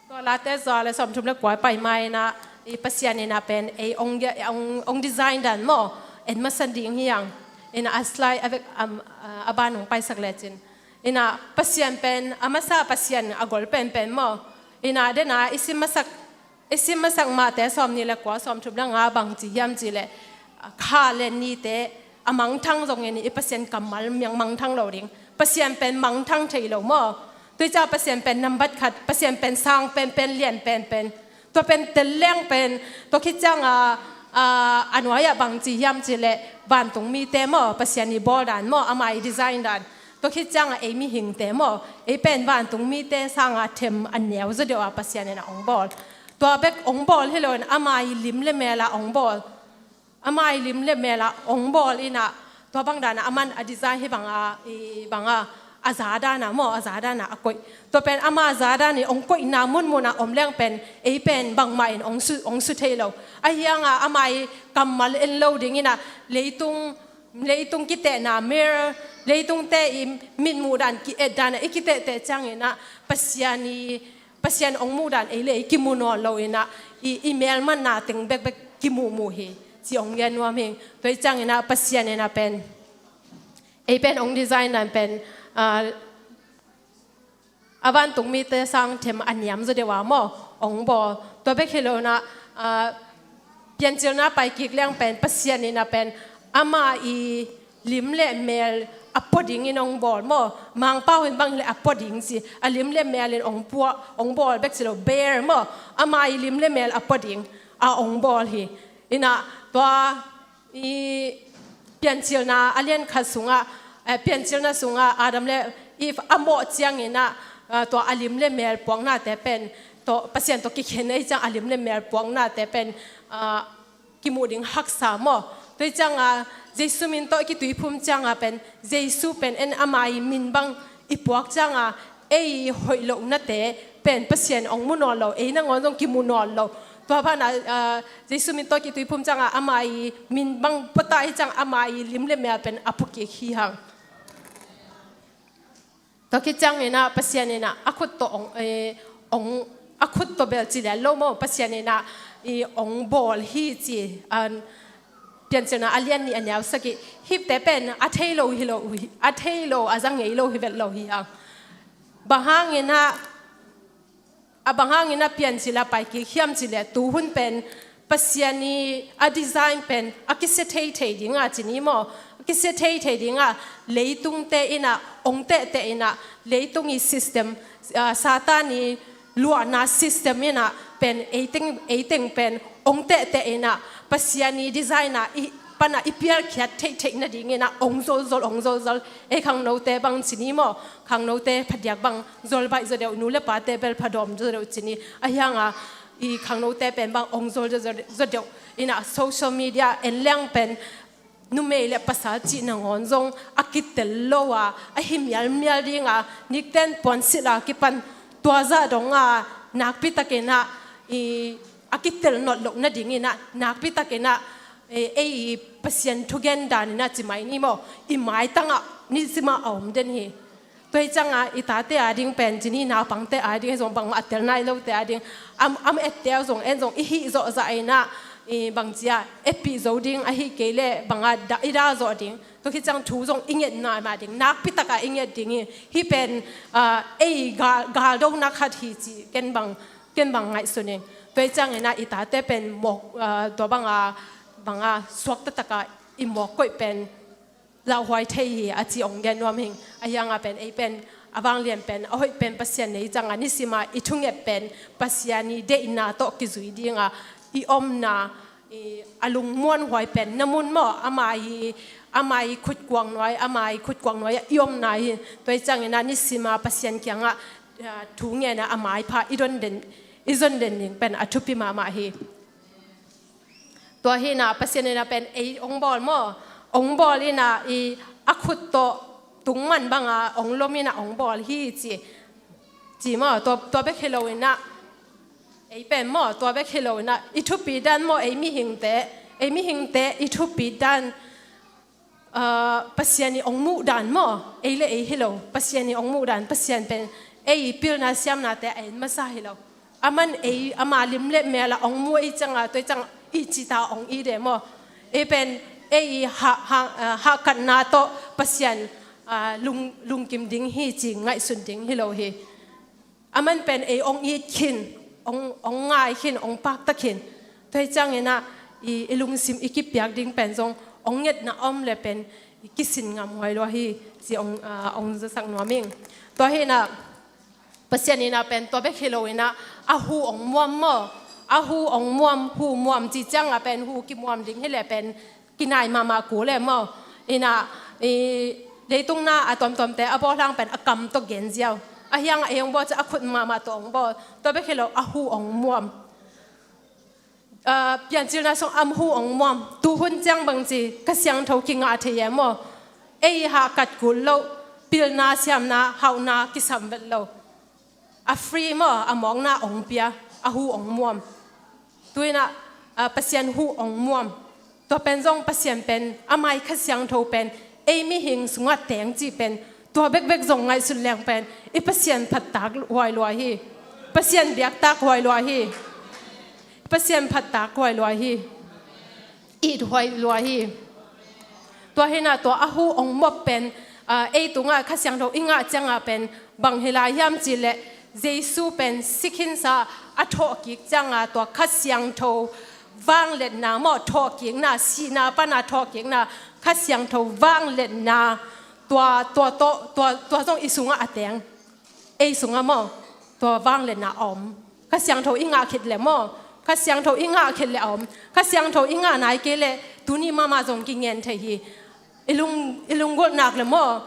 tua Late za le sawmthum le kua pai mah in a i Pasian in a pen ei ong, ong, ong design dan maw, en masa ding hi hang. In a a slide a vek, um, a ban ong paisak lecin. In a Pasian pen a masa Pasian a gol penpen maw. In a den a i sim masak, i sim masak Mate sawmnih le kua sawmthum le nga bang ci hiam cih leh, kha le nite a mangthang zongin i Pasian kammal miang mangthang lo ding. Pasian pen mangthang thei lo maw. Tua ciang Pasian pen nambat khat, Pasian pen sang penpen, lian penpen. Tua pen tel leng pen, tua khit ciang a, a, a nuai ah bang ci hiam cih leh vantung mite maw, Pasian i bawl dan maw, ama i design dan. Tua khit ciang a ei mihingte maw, ei pen vantung mite sang a them a neu zaw deuh a Pasian in a ong bawl. Tua bek ong bawl hi lo in ama i lim le mel a ong bawl. Ama i lim le mel a ong bawl in a tua bang dan a aman a design hi bang a, i bang a, a za dan a maw, a za dan a a koih. Tua pen ama za dan i ong koihna munmun a om leng pen ei pen bangmah in ong su, ong su thei lo. Ahi hang a ama i kammal en lo ding in a leitung, leitung kitehna mirror, leitungte i mitmuh dan ki-et dan a i kitehteh ciangin a Pasian i, Pasian ong muh dan ei le ei kimu nawn lo in a i, i melmatna teng bekbek kimuhmuh hi ci ong gen nuam hi. Tua hi ciangin a Pasian in a pen ei pen ong design dan pen, ah, a vantung mite sang them a niam zaw deuh a maw, ong bawl. Tua bek hi lo in a, ah, Piancilna pai kik leng pen Pasian in a pen ama i lim le mel a pua dingin ong bawl maw. Mangpau in bang hi leh a pua ding ci, a lim le mel in ong pua, ong bawl bek ci lo, bear maw. Ama i lim le mel a pua ding a ong bawl hi. In a tua i Piancilna a lian khat sungah, eh, Piancilna sungah Adam le Eve a mawh ciangin a, ah, tua a lim le mel puaknate pen, tua Pasian tawh kikhen ahi ciang a lim le mel puaknate pen, ah, kimuh ding haksa maw. Tua hi ciang a Jesu min tawh kituiphum ciang a pen, Jesu pen en ama i min bang i puak ciang a ei hoih lohnate pen Pasian ong mu nawn lo, ei nangawn zong kimu nawn lo. Tua ban a, ah, Jesu min tawh kituiphum ciang a ama i min bang pua ta hi ciang ama i lim le mel pen a pua kik hi hang. Tua khit ciangin a Pasian in a a khut tawh ong, eh, ong, a khut tawh bel ci lian lo maw, Pasian in a i ong bawl hi ci, ah, Piancilna a lian nih a neu sagih. Hihte pen a thei lo hi lo hi, a thei lo, a za ngei lo hi vet lo hi hang. Bang hangin a, a bang hangin a Piancil a pai kik hiam cih leh tu hun pen Pasian i a design pen a kisia thei thei ding a ci ni maw. A kisia thei thei ding a leitungte in a ong tehteh in a leitung i system, ah, Satan i luahna system in a pen eiteng, eiteng pen ong tehteh in a Pasian i design a i pan a i pialkhiat theihtheih nading in a ong zolzol, ong zolzol. Ei khangnote bang ci ni maw, khangnote phadiak bang zol baih zaw deuh, nu le pate bel phadawm zaw deuh ci ni. Ahi hang a i khangnote pen bang ong zol zaw, zaw, zaw deuh in a social media en leng pen numei le pasal cih nangawn zong a kitel lo a, a hi mialmial ding a, nikten puansilh a kipan tua zah dong a nakpi takin a i a kitel nawt loh nading in a nakpi takin a, eh, ei i Pasian thugen dan in a ci mai ni maw, i maitang ah nisim a a om den hi. Tua hi ciang a i tate a ding pen ci ni, naupangte a ding hi zong bangmah a tel nai lote a ding, am, am ette a zong en zong i hih zawh zah in a, i bang ci a etpih zo ding, ahih kei leh bang a da, i da zawh ding. Tua khit ciang thu zong i nget nai mah ding, nakpi tak a i nget ding hi. Hih pen, ah, ei gal, galdohna khat hi ci ken bang, ken bang ngaihsun ing. Tua hi ciangin a i tate pen mawk, ah, tua bang a, bang a suak taktak a i mawk koih pen lauhuai thei hi a ci ong gen nuam hing. Ahi hang a pen ei pen a vanglian pen a hoih pen Pasian nei ciang a nisim a i thunget pen Pasian i deihna tawh kizui ding a i omna, i a lungmuanhuai pen na mun maw, ama i, ama i khutkuang nuai, ama i khutkuang nuai a i omna hi. Tua hi ciangin a nisim a Pasian kiangah, ah, thu ngen a a maipha i don den, i zon den ding pen a thupi mahmah hi. Tua hi in a Pasian in a pen ei ong bawl maw, ong bawl in a i a khut tawh tungman bang a ong lom in a ong bawl hi ci, ci maw. Tua, tua bek hi lo in a Ei pen maw, tua bek hi lo inah, i thupi dan maw, ei mihingte, ei mihingte i thupi dan, ah, Pasian i ong muh dan maw, ei le ei hi lo, Pasian i ong muh dan, Pasian pen ei pilna siamnate a en masa hi lo. Aman ei, ama lim le mel a ong mu ei cianga, tua ei ciang i cita ong i de maw. Ei pen ei ha, ha, ah, hahkatna tawh Pasian, ah, lung, lungkim ding hi ci ngaihsun ding hi lo hi. Aman pen ei ong it khin, ong, ong ngai khin, ong pakta khin. Tua hi cianginah i, i lungsim i kipiak ding pen zong ong ngetna om le pen i kisin ngam huai lua hi ci ong, ah, ong zasak nuam ing. Tua hinah Pasian inah pen tua bek hi lo inah a hu ong muam maw. A hu ong muam, hu muam ci ciangah pen hu kimuam ding hi le pen kinai mahmah kul e maw. Inah i leitung na a tuamtuamte a bawlhang pen a kam tawh gen ziau. A hiangah ei ong bawl ciah a khut mahmah tawh ong bawl. Tua bek hi lo a hu ong muam. Ah, Piancilna sung a hu ong muam. Tuhun ciang bangci Kha Siangtho kingah thei e maw. Ei hahkat kul loh, pilna siamna hauhna kisam vet lo. A free maw, a mawkna ong pia, a hu ong muam. Tuinah, ah, Pasian hu ong muam. Tua pen zong Pasian pen, a mai Kha Siangtho pen ei mihing sungah teng cih pen, tua bekbek zong ngaihsut leng pen i Pasian phattak huai lua hi. Pasian biaktak huai lua hi. Pasian phattak huai lua hi. It huai lua hi. Tua hinah tua a hu ong muam pen, ah, ei tungah Kha Siangtho i ngah ciangah pen bang hi lai hiam cih leh Jesu pen si khinsa a thawhkik ciangah tua Kha Siangtho vangliatna maw, thawhkikna, sihna pana thawhkikna, Kha Siangtho vangliatna, tua, tua, tua, tua, tua zong i sungah a teng. Ei sungah maw, tua vangliatna a om. Kha Siangtho i ngah khit le maw, Kha Siangtho i ngah khit le a om. Kha Siangtho i ngah nai kei le tuni mahmah zong kingen thei hi. I lung, i lunggulh nak le maw,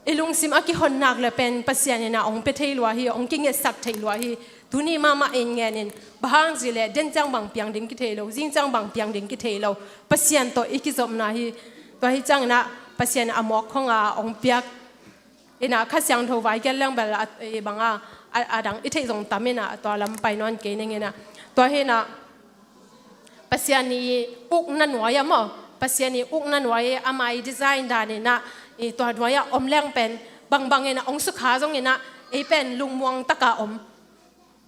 i lungsim a kihon nak le pen Pasian inah ong pia thei lua hi, ong kingetsak thei lua hi. Tuni mahmah in ngen in, bang hang cih leh den ciang bang piang ding kithei lo, zing ciang bang piang ding kithei lo. Pasian tawh i kizopna hi. Tua hi cianginah Pasian a mawk khonga ong piak. Inah Kha Siangtho vai gen leng bel a, i banga, a, a dang i theih zong tam inah tua lam pai nawn kei ning inah. Tua hinah Pasian i ukna nuai-ah maw, Pasian i ukna nuai-ah ama i design dan inah, i tua nuai-ah om leng pen bangbang inah ong sukha zong inah ei pen lungmuang taka om.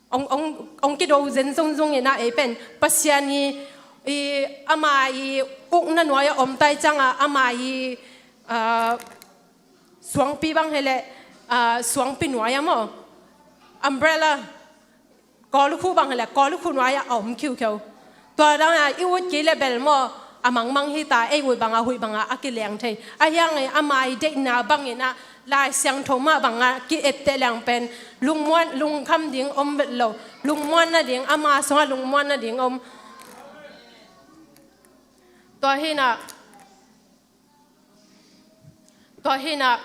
Ong, ong, ong kido zen zungzung inah ei pen Pasian i, i ama i ukna nuai-ah om tai ciangah ama i, ah, suangpi bang hi leh, ah, suangpi nuai-ah maw, umbrella, kawlukhu bang hi leh kawlukhu nuai-ah a om khiukheu. Tua dangah i ut kei le bel maw, a mangmang hi ta, ei ut bangah huih bangah a kileng thei. A hiangah ama i deihna bang inah Lai Siangtho mah bangah ki-etteh leng pen lungmuan, lungkham ding om vet lo. Lungmuan nading, ama sungah lungmuan nading om. Tua hinah, tua hinah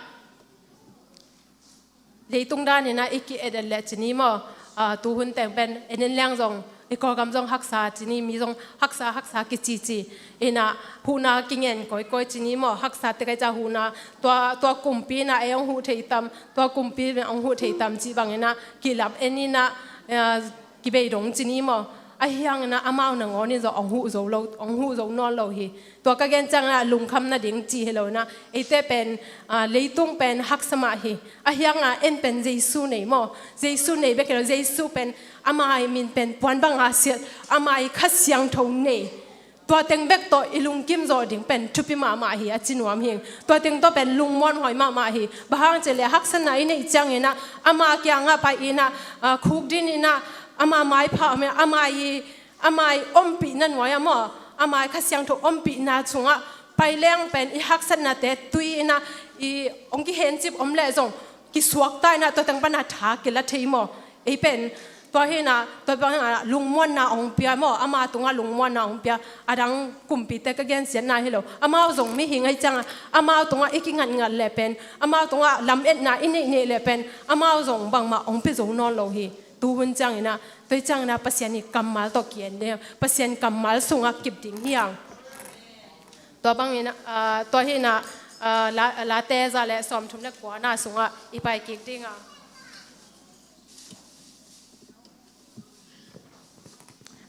leitung dan inah i ki-et et leh cini maw, ah, tuhun teng pen en en leng zong i Kawlgam zong haksa cini, mi zong haksa, haksa kicici. Inah huhna kingen kawikawi cini maw, haksa tek ai ca huhna, tua, tua kumpi inah ei ong huh thei tam, tua kumpi ong huh thei tam cih bang inah kilam en inah, ah, kibei dong cini maw. A hiang inah amau nangawn in zong ong huh zo lo, ong huh zo nawn lo hi. Tua ka gen ciangah lungkham nading ci hi lo inah, eite pen, ah, leitung pen haksa mah hi. A hiangah en pen Jesu nei maw. Jesu nei bek hi lo, Jesu pen ama i min pen puan banga siat, ama i Kha Siangtho nei. Tua teng bek tawh i lungkim zawh ding pen thupi mahmah hi, a ci nuam hing. Tua teng tawh pen lungmuan huai mahmah hi. Bang hang cih leh haksatna i neih cianginah ama kiangah pai inah, ah, khukdin inah ama maipha om inah ama i, ama i ompihna nuai-ah maw, ama i Kha Siangtho ompihna sungah pai leng pen i haksatnate tui inah i ong kihencip om leh zong kisuakta inah tua teng pana tha kila thei maw. Ei pen tua hinah, tua bang hinah lungmuanna ong pia maw, ama tungah lungmuanna ong pia. A dang kumpite ka gensiatna hi lo, amau zong mihing ai ciangah amau tungah i kingatngat leh pen, amau tungah lametna i neih neih leh pen amau zong bangmah ong pia zo nawn lo hi. Tuhun cianginah, tua hi cianginah Pasian i kammal tawh ki-en ding, Pasian kammal sungah kip ding hi hang. Tua bangin, ah, tua hinah, ah, la, Late za le sawmthum le kuana sungah i pai kik ding a.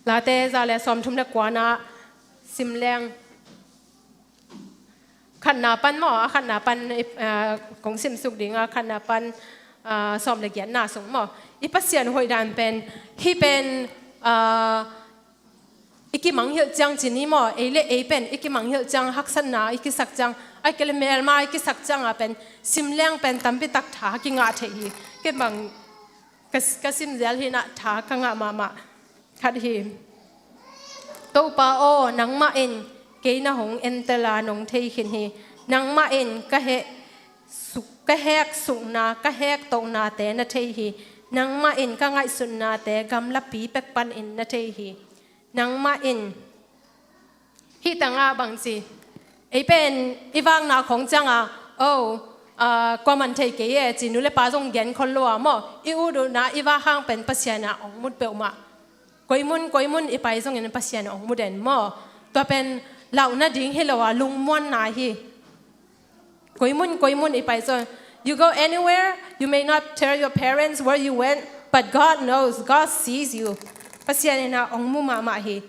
Late za le sawmthum le kuana sim leng. Khatna pan maw, a khatna pan, eh, kong simsuk ding a, khatna pan, ah, sawm le giatna sung maw. I Pasian hoih dan pen, hih pen, ah, i kimanghilh ciang ci ni maw, ei le ei pen i kimanghilh ciang haksatna i kisak ciang, ahih kei leh melma i kisak ciang a pen, sim leng pen tampi tak tha kingah thei hi. Kei bang ka, ka sim zel hi na, tha ka ngah mahmah khat hi. Topa aw, nangmah in kei na hong entel a, nong thei khin hi. Nangmah in ka heh suk, ka hek sukna, ka hek tohnate na thei hi. Nangmah in ka ngaihsutnate gamlapi pek panin na thei hi. Nangmah in, hih tangah bang ci, ei pen i vakna khong ciangah, oh, ah, kuaman thei kei e ci nu le pa zong gen khol lo a maw, i ut utna i vak hang pen Pasian ah hong mut peuhmah. Koi mun, koi mun i pai zongin Pasian ah hong mu den maw. Tua pen lauhna ding hi lo a, lungmuanna hi. Koi mun, koi mun i pai zong, you go anywhere, you may not tell your parents where you went, but God knows, God sees you. Pasian in ah hong mu mahmah hi.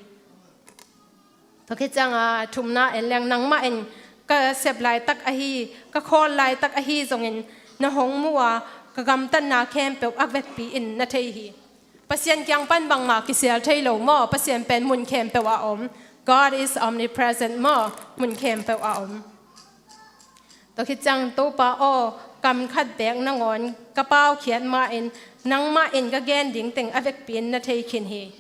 Tua khit ciangah thumna en leng, nangmah in ka sep laitak ahi, ka khawl laitak ahi zongin na hong mu a, ka gamtatna khempeuh a vekpi in na thei hi. Pasian kiang pan bangmah kisial thei lo maw, Pasian pen mun khempeuh a om. God is omnipresent maw, mun khempeuh a om. Tua khit ciang Topa aw, kam khat beek nangawn ka paukhiat ma-in, nangmah in ka gen ding teng a vekpi in na thei khin hi.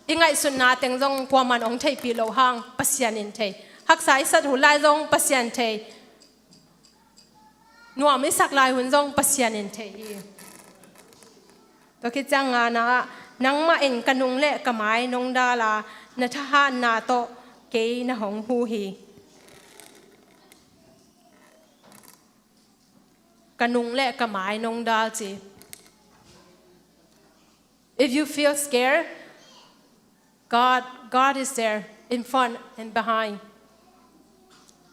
I ngaihsutna teng zong kuaman hong theihpih loh hang Pasian in thei. Haksa i sat hun lai zong Pasian thei. Nuam i sak lai hun zong Pasian in thei hi. Tua khit ciang ngana ah, nangmah in ka nung le ka mai nong dal a, na thahatna tawh kei na hong hu hi. Ka nung le ka mai nong dal ci. If you feel scared, God, God is there in front and behind.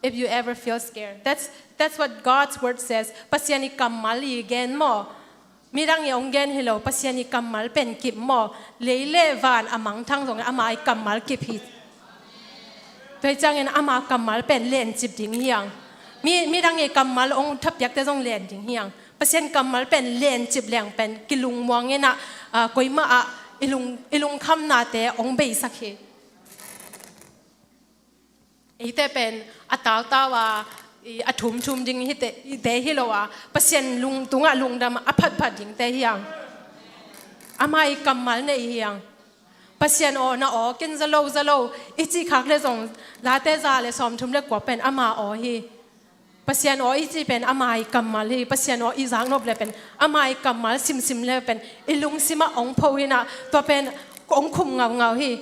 If you ever feel scared, that's, that's what God's word says. Pasian i kammal i gen maw. Midang i hong gen hi lo, Pasian i kammal pen kip maw. Lei le van a mangthang zong ama i kammal kip hi. Tua hi ciangin ama kammal pen lencip ding hi hang. Mi, midang i kammal hong thapiakte zong len ding hi hang. Pasian kammal pen lencip leng pen kilungmuang in ah, ah, koimah ah i lung, i lungkhamnate hong beisak hi. Eite pen a tautau a, i, a thumthum ding hite, hite hi lo a, Pasian lung, tungah lungdam a phatphat dingte hi hang. Ama i kammal nei hi hang. Pasian aw, na aw ken za lo, za lo i cih khak le zong, Late za le sawmthum le kua pen ama aw hi. Pasian aw i cih pen ama i kammal hi. Pasian aw i zaknop le pen ama i kammal simsim le pen i lungsim ah hong pho hi in ah, tua pen hong khum ngaungau hi.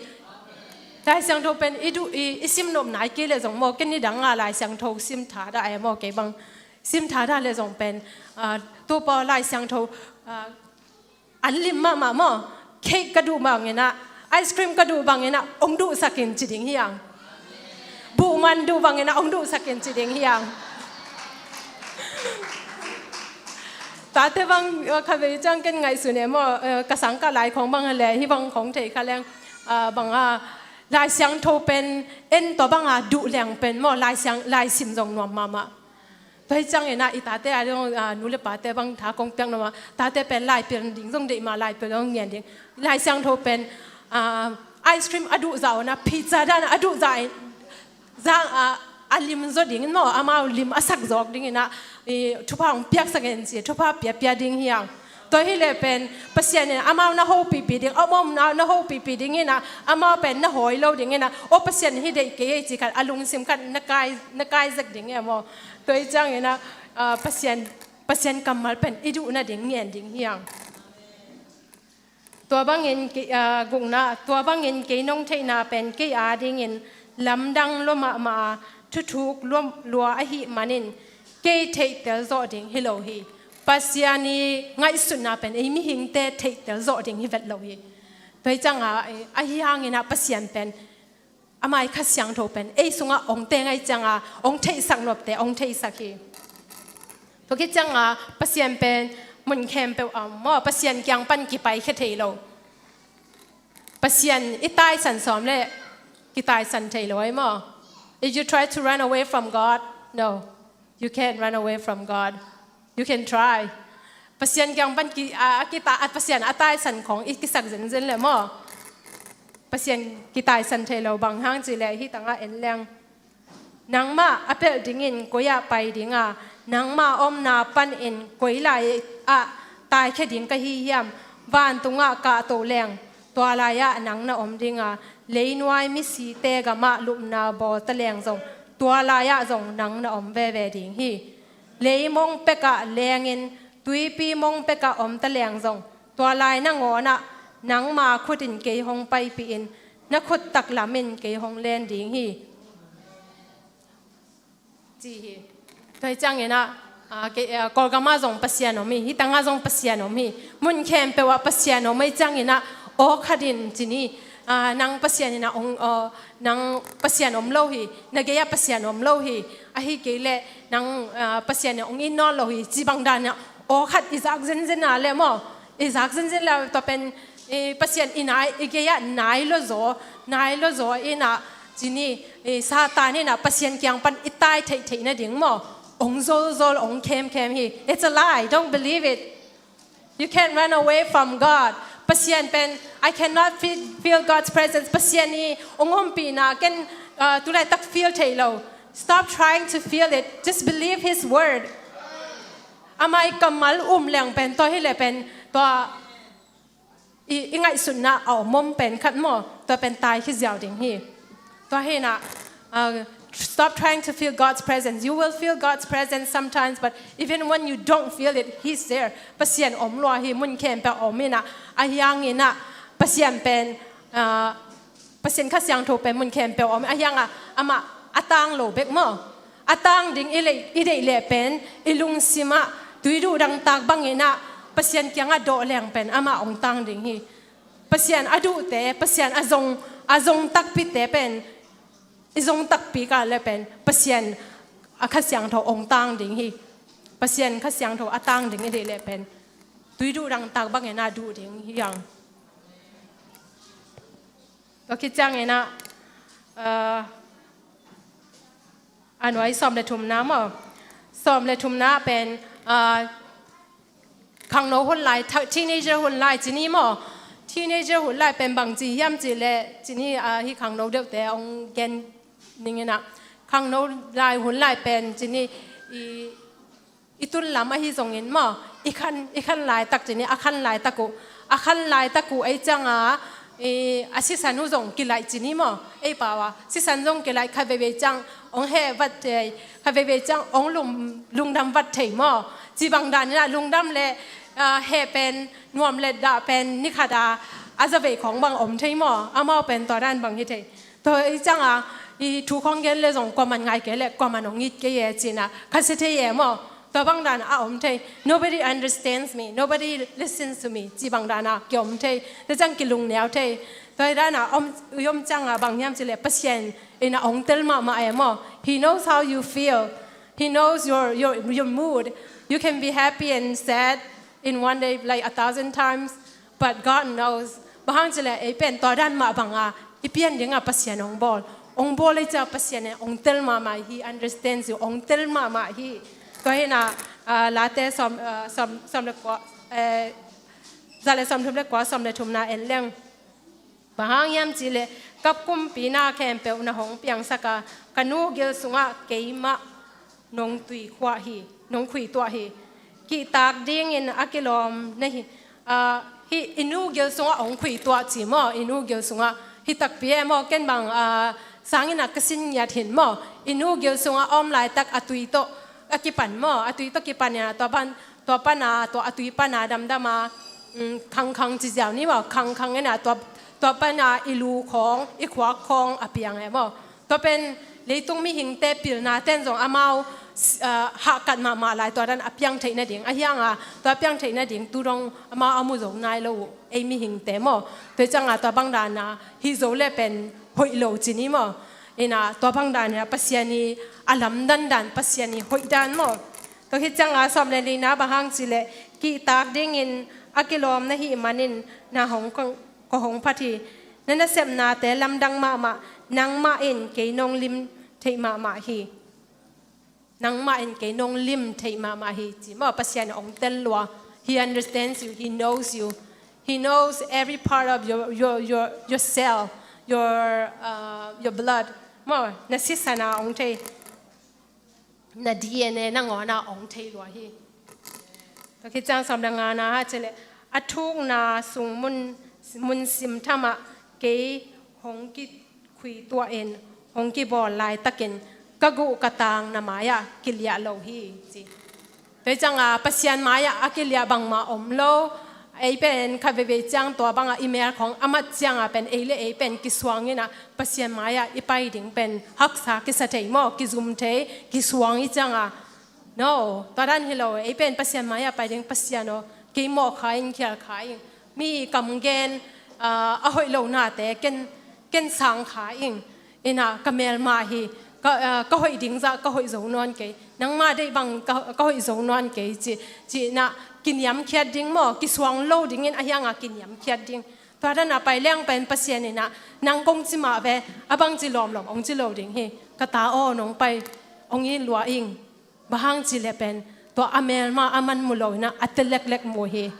Lai Siangtho pen i duh, i, i simnop nai kei le zong maw, ken nidang a Lai Siangtho sim thadah e maw, kei bang sim thadah le zong pen, ah, Topa Lai Siangtho, ah, an lim mahmah maw. Cake ka duh bangin ah, ice cream ka duh bangin ah hong duhsak in ci ding hi hang. Buhman duh bangin ah hong duhsak in ci ding hi hang. Tate bang, eh, kha vei ciang ken ngaihsun e maw, eh, ka sangkah lai khong bang le hih bang khong thei kha leng, ah, bang a, Lai Siangtho pen en tua bang a duh leng pen maw, Lai Siang, Lai sim zong nuam mahmah. Tua hi ciangin ah i tate a dong, ah, nu le pate bang tha kong piak nuam a, tate pen Lai pil ding zong deih mah, Lai pil zong ngen ding. Lai Siangtho pen, ah, ice cream a duh zah un ah, pizza dan a duh zah in, zah, ah, a lim zaw ding in maw, amau lim a sak zawk ding in ah, i, thupha hong piaksak in ci, thupha piapia ding hi hang. Tua hi le pen Pasian in amau na hopihpih ding, a om na, na hopihpih ding in ah, amau pen na hawi lo ding in ah, aw Pasian hih deih kei ei ci khat, a lungsim khat na kai, na kai zek ding e maw. Tua hi ciangin ah, ah, Pasian, Pasian kammal pen i duh nading ngen ding hi hang. Tua bangin kei, ah, gukna, tua bangin kei nong theihna pen kei adingin lamdang lua mahmah a, thuthuk lua, lua ahih manin kei theihtel zawh ding hi lo hi. Pasian i ngaihsutna pen ei mihingte theihtel zawh ding hi vet lo hi. Tua hi ciangin ah, eh, ahi hangin ah Pasian pen, ama i Kha Siangtho pen ei sungah hong teng ahih ciangin, hong theihsak nopte hong theihsak hi. Tua khit ciangin Pasian pen mun khempeuh a om maw, Pasian kiang pan kipaikhia thei lo. Pasian i taisan sawm le kitaisan thei lo ei maw? If you try to run away from God, no, you can't run away from God. You can try. Pasian kiang pan ki, a, a kita, a Pasian a taisan khong i kisak zenzen le maw? Pasian kitaisan thei lo, bang hang ci le hih tangah en leng. Nangmah a pelh dingin koi-ah pai ding a, nangmah omna panin koi lai-ah taikhia ding ka hi hiam? Vantungah kahto leng, tua lai-ah nang na om ding a, leinuai misite gamah lupna bawl ta leng zong, tua lai-ah zong nang na om veve ding hi. Leimong pekah lengin, tuipi mong pekah om ta leng zong, tua lai nangawnah nangma khutin kei hong paipih in, na khut taklamin kei hong len ding hi. Ci hi. Tua hi cianginah, a, ke, a, Kawlgamah zong Pasian om hi, hih tangah zong Pasian om hi. Mun khempeuh ah Pasian om hi cianginah, aw khatin ci ni, a, nang Pasian inah ong, a, nang Pasian om lo hi, na gei-ah Pasian om lo hi, ahi kei leh nang, a, Pasian in ong it nawn lo hi, ci bang danah aw khat i zak zenzen a leh maw? I zak zenzen le tua pen, i Pasian i nai, i gei-ah nai lo zaw, nai lo zaw inah ci ni, i Satan inah Pasian kiang pan i tai theihtheih nading maw? Ong zolzol, ong khemkhem hi. It's a lie. Don't believe it. You can't run away from God. Pasian pen, I cannot feel, feel God's presence. Pasian i ong ompihna ken, uh, tulaitak feel thei lo. Stop trying to feel it. Just believe His word. Amah i kammal um leng pen, tua hi leh pen, tua i, i ngaihsutna a om om pen khat maw, tua pen tai khi ziau ding hi. Tua hi inah, uh, stop trying to feel God's presence. You will feel God's presence sometimes, but even when you don't feel it, He's there. Pasian om lua hi, mun khempeuh om inah, ahi hang inah, Pasian pen, uh, Pasian Kha Siangtho pen mun khempeuh om, ahi hangah amah a tang lo bek maw? A tang ding i lei, i deih leh pen, i lungsimah tuiduh dangtak banginah Pasian kiangah dawh leng pen amah ong tang ding hi. Pasian a duhte, Pasian a zong, a zong takpite pen, i zong takpi ka leh pen, Pasian a Kha Siangtho ong tang ding hi. Pasian Kha Siangtho a tang ding i deih leh pen, tuiduh dangtak banginah duh ding hi hang. Tua khit cianginah, uh, a nuai sawm le thumna maw? Sawm le thumna pen, uh, khangno hun lai, tha-, teenager hun lai ci ni maw? Teenager hun lai pen bang ci hiam ci leh ci ni, uh, hih khangno deuhte ong gen ning inah. Khangno lai hun lai pen ci ni i i tun lam ahi zongin maw, i khan, i khan laitak ci ni, a khan laitak uh, a khan laitak uh ei cianga, i, a sisan uh zong kilaih ci ni maw, ei pau a, sisan zong kilaih khat veivei ciang, ong heh vat thei, khat veivei ciang, ong lum, lungdam vat thei maw, ci bang dan inah lungdam le, a, heh pen, nuam le dah pen, ni khat a, a zavei khong bang om thei maw, amau pen tua dan bang hi thei. Tua i cianga, i thu khong gen le zong kuaman ngai kei le kuaman ong it kei e cina, kha sia thei e maw? Tua bang dana a om thei. Nobody understands me, nobody listens to me, ci bang dana ki om thei. Tua ciang ki lungneu thei. Tua dana om, i om cianga bang hiam ci le Pasian ina ong tel mahmah e maw? He knows how you feel. He knows your, your, your mood. You can be happy and sad in one day like a thousand times. But God knows. Bang hang ci le ei pen tua dan mah banga i pian dinga Pasian ong bawl. Ong bawl ei cia Pasian e ong tel mahmah hi, understands you, ong tel mahmah hi. Tua hina, ah, Late sawm, ah, sawm, sawm le kua, eh, za le sawm thum le kua, sawm le thumna en leng. Bang hang hiam ci le kap kumpina khempeuh na hong piangsak a, ka nu gil sungah keimah nong tui khuah hi, nong khui tuah hi. Kihtak dingin a kilawm na hi, ah, hi i nu gil sungah ong khui tuah ci maw, i nu gil sungah. Hi takpi e maw, ken bang, ah, sangin a ka sin ngiat hin maw. I nu gil sungah a om laitak a tui tawh a kipan maw, a tui tawh kipan ina tua pan, tua pana, tua a tui pana damdama, mm, khangkhang ci ziau ni maw, khangkhang ina tua, tua pana i lu khawng, i khuak khawng a piang e maw. Tua pen leitung mihingte pilna ten zong amau, ah, hahkat mahmah lai tua dan a piang theih nading. A hianga tua piang theih nading tu dong amau a mu zo nai lo uh, ei mihingte maw. Tua cianga tua bang dana hi zo le pen hoih lo ci ni maw. Ina tua bang dana Pasian i a lamdan dan, Pasian i hoih dan maw. Tua hi cianga sawm le lina bang hang ci le kihtak dingin a kilawm na hih manin na hong kong, ko hong phat hi. Na nasepnate lamdang mahmah, nangmah in kei nong lim theih mahmah hi. Nangmah in kei nong lim theih mahmah hi, ci maw, Pasian in hong tel lua. He understands you, he knows you. He knows every part of your, your, your, your cell, your, uh, your blood. Maw, na sisan a hong thei. Na D N A nangawn a hong thei lua hi. Tua khit ciang sawm le ngana ah ci leh, a thukna sung mun, mun sim tham ah kei hong kikhuituah in, hong kibawl laitakin ka guh ka tang na mai-ah kiliah lo hi, ci. Tua hi ciang a Pasian mai-ah a kiliah bangmah om lo. Ei pen khat veivei ciang tua bangah i mel khawng a mat ciang a pen ei le ei pen kisuang in ah Pasian mai-ah i pai ding pen haksa kisa thei maw, kizum thei, kisuang hi ciang a. No, tua dan hi lo. Ei pen Pasian mai-ah pai ding, Pasian aw, kei mawh kha ing, khial kha ing. Mi kam gen, ah, a hoih lo nate ken, ken sang kha ing. In ah ka melma hi, ka, ah, ka hoih ding zah ka hoih zo nawn kei. Nangma deih bang ka, ka hoih zo nawn kei, ci, ci in ah kiniamkhiat ding maw, kisuang lo dingin a hiang a kiniamkhiat ding. Tua dan a pai leng pen Pasian in ah nang kong ci mah ve, a bangci lawmlawm hong ci lo ding hi. Ka ta aw, nong pai, hong it lua ing. Bang hang ci leh pen tua a melma a man mu lo in ah a tel leklek mu hi.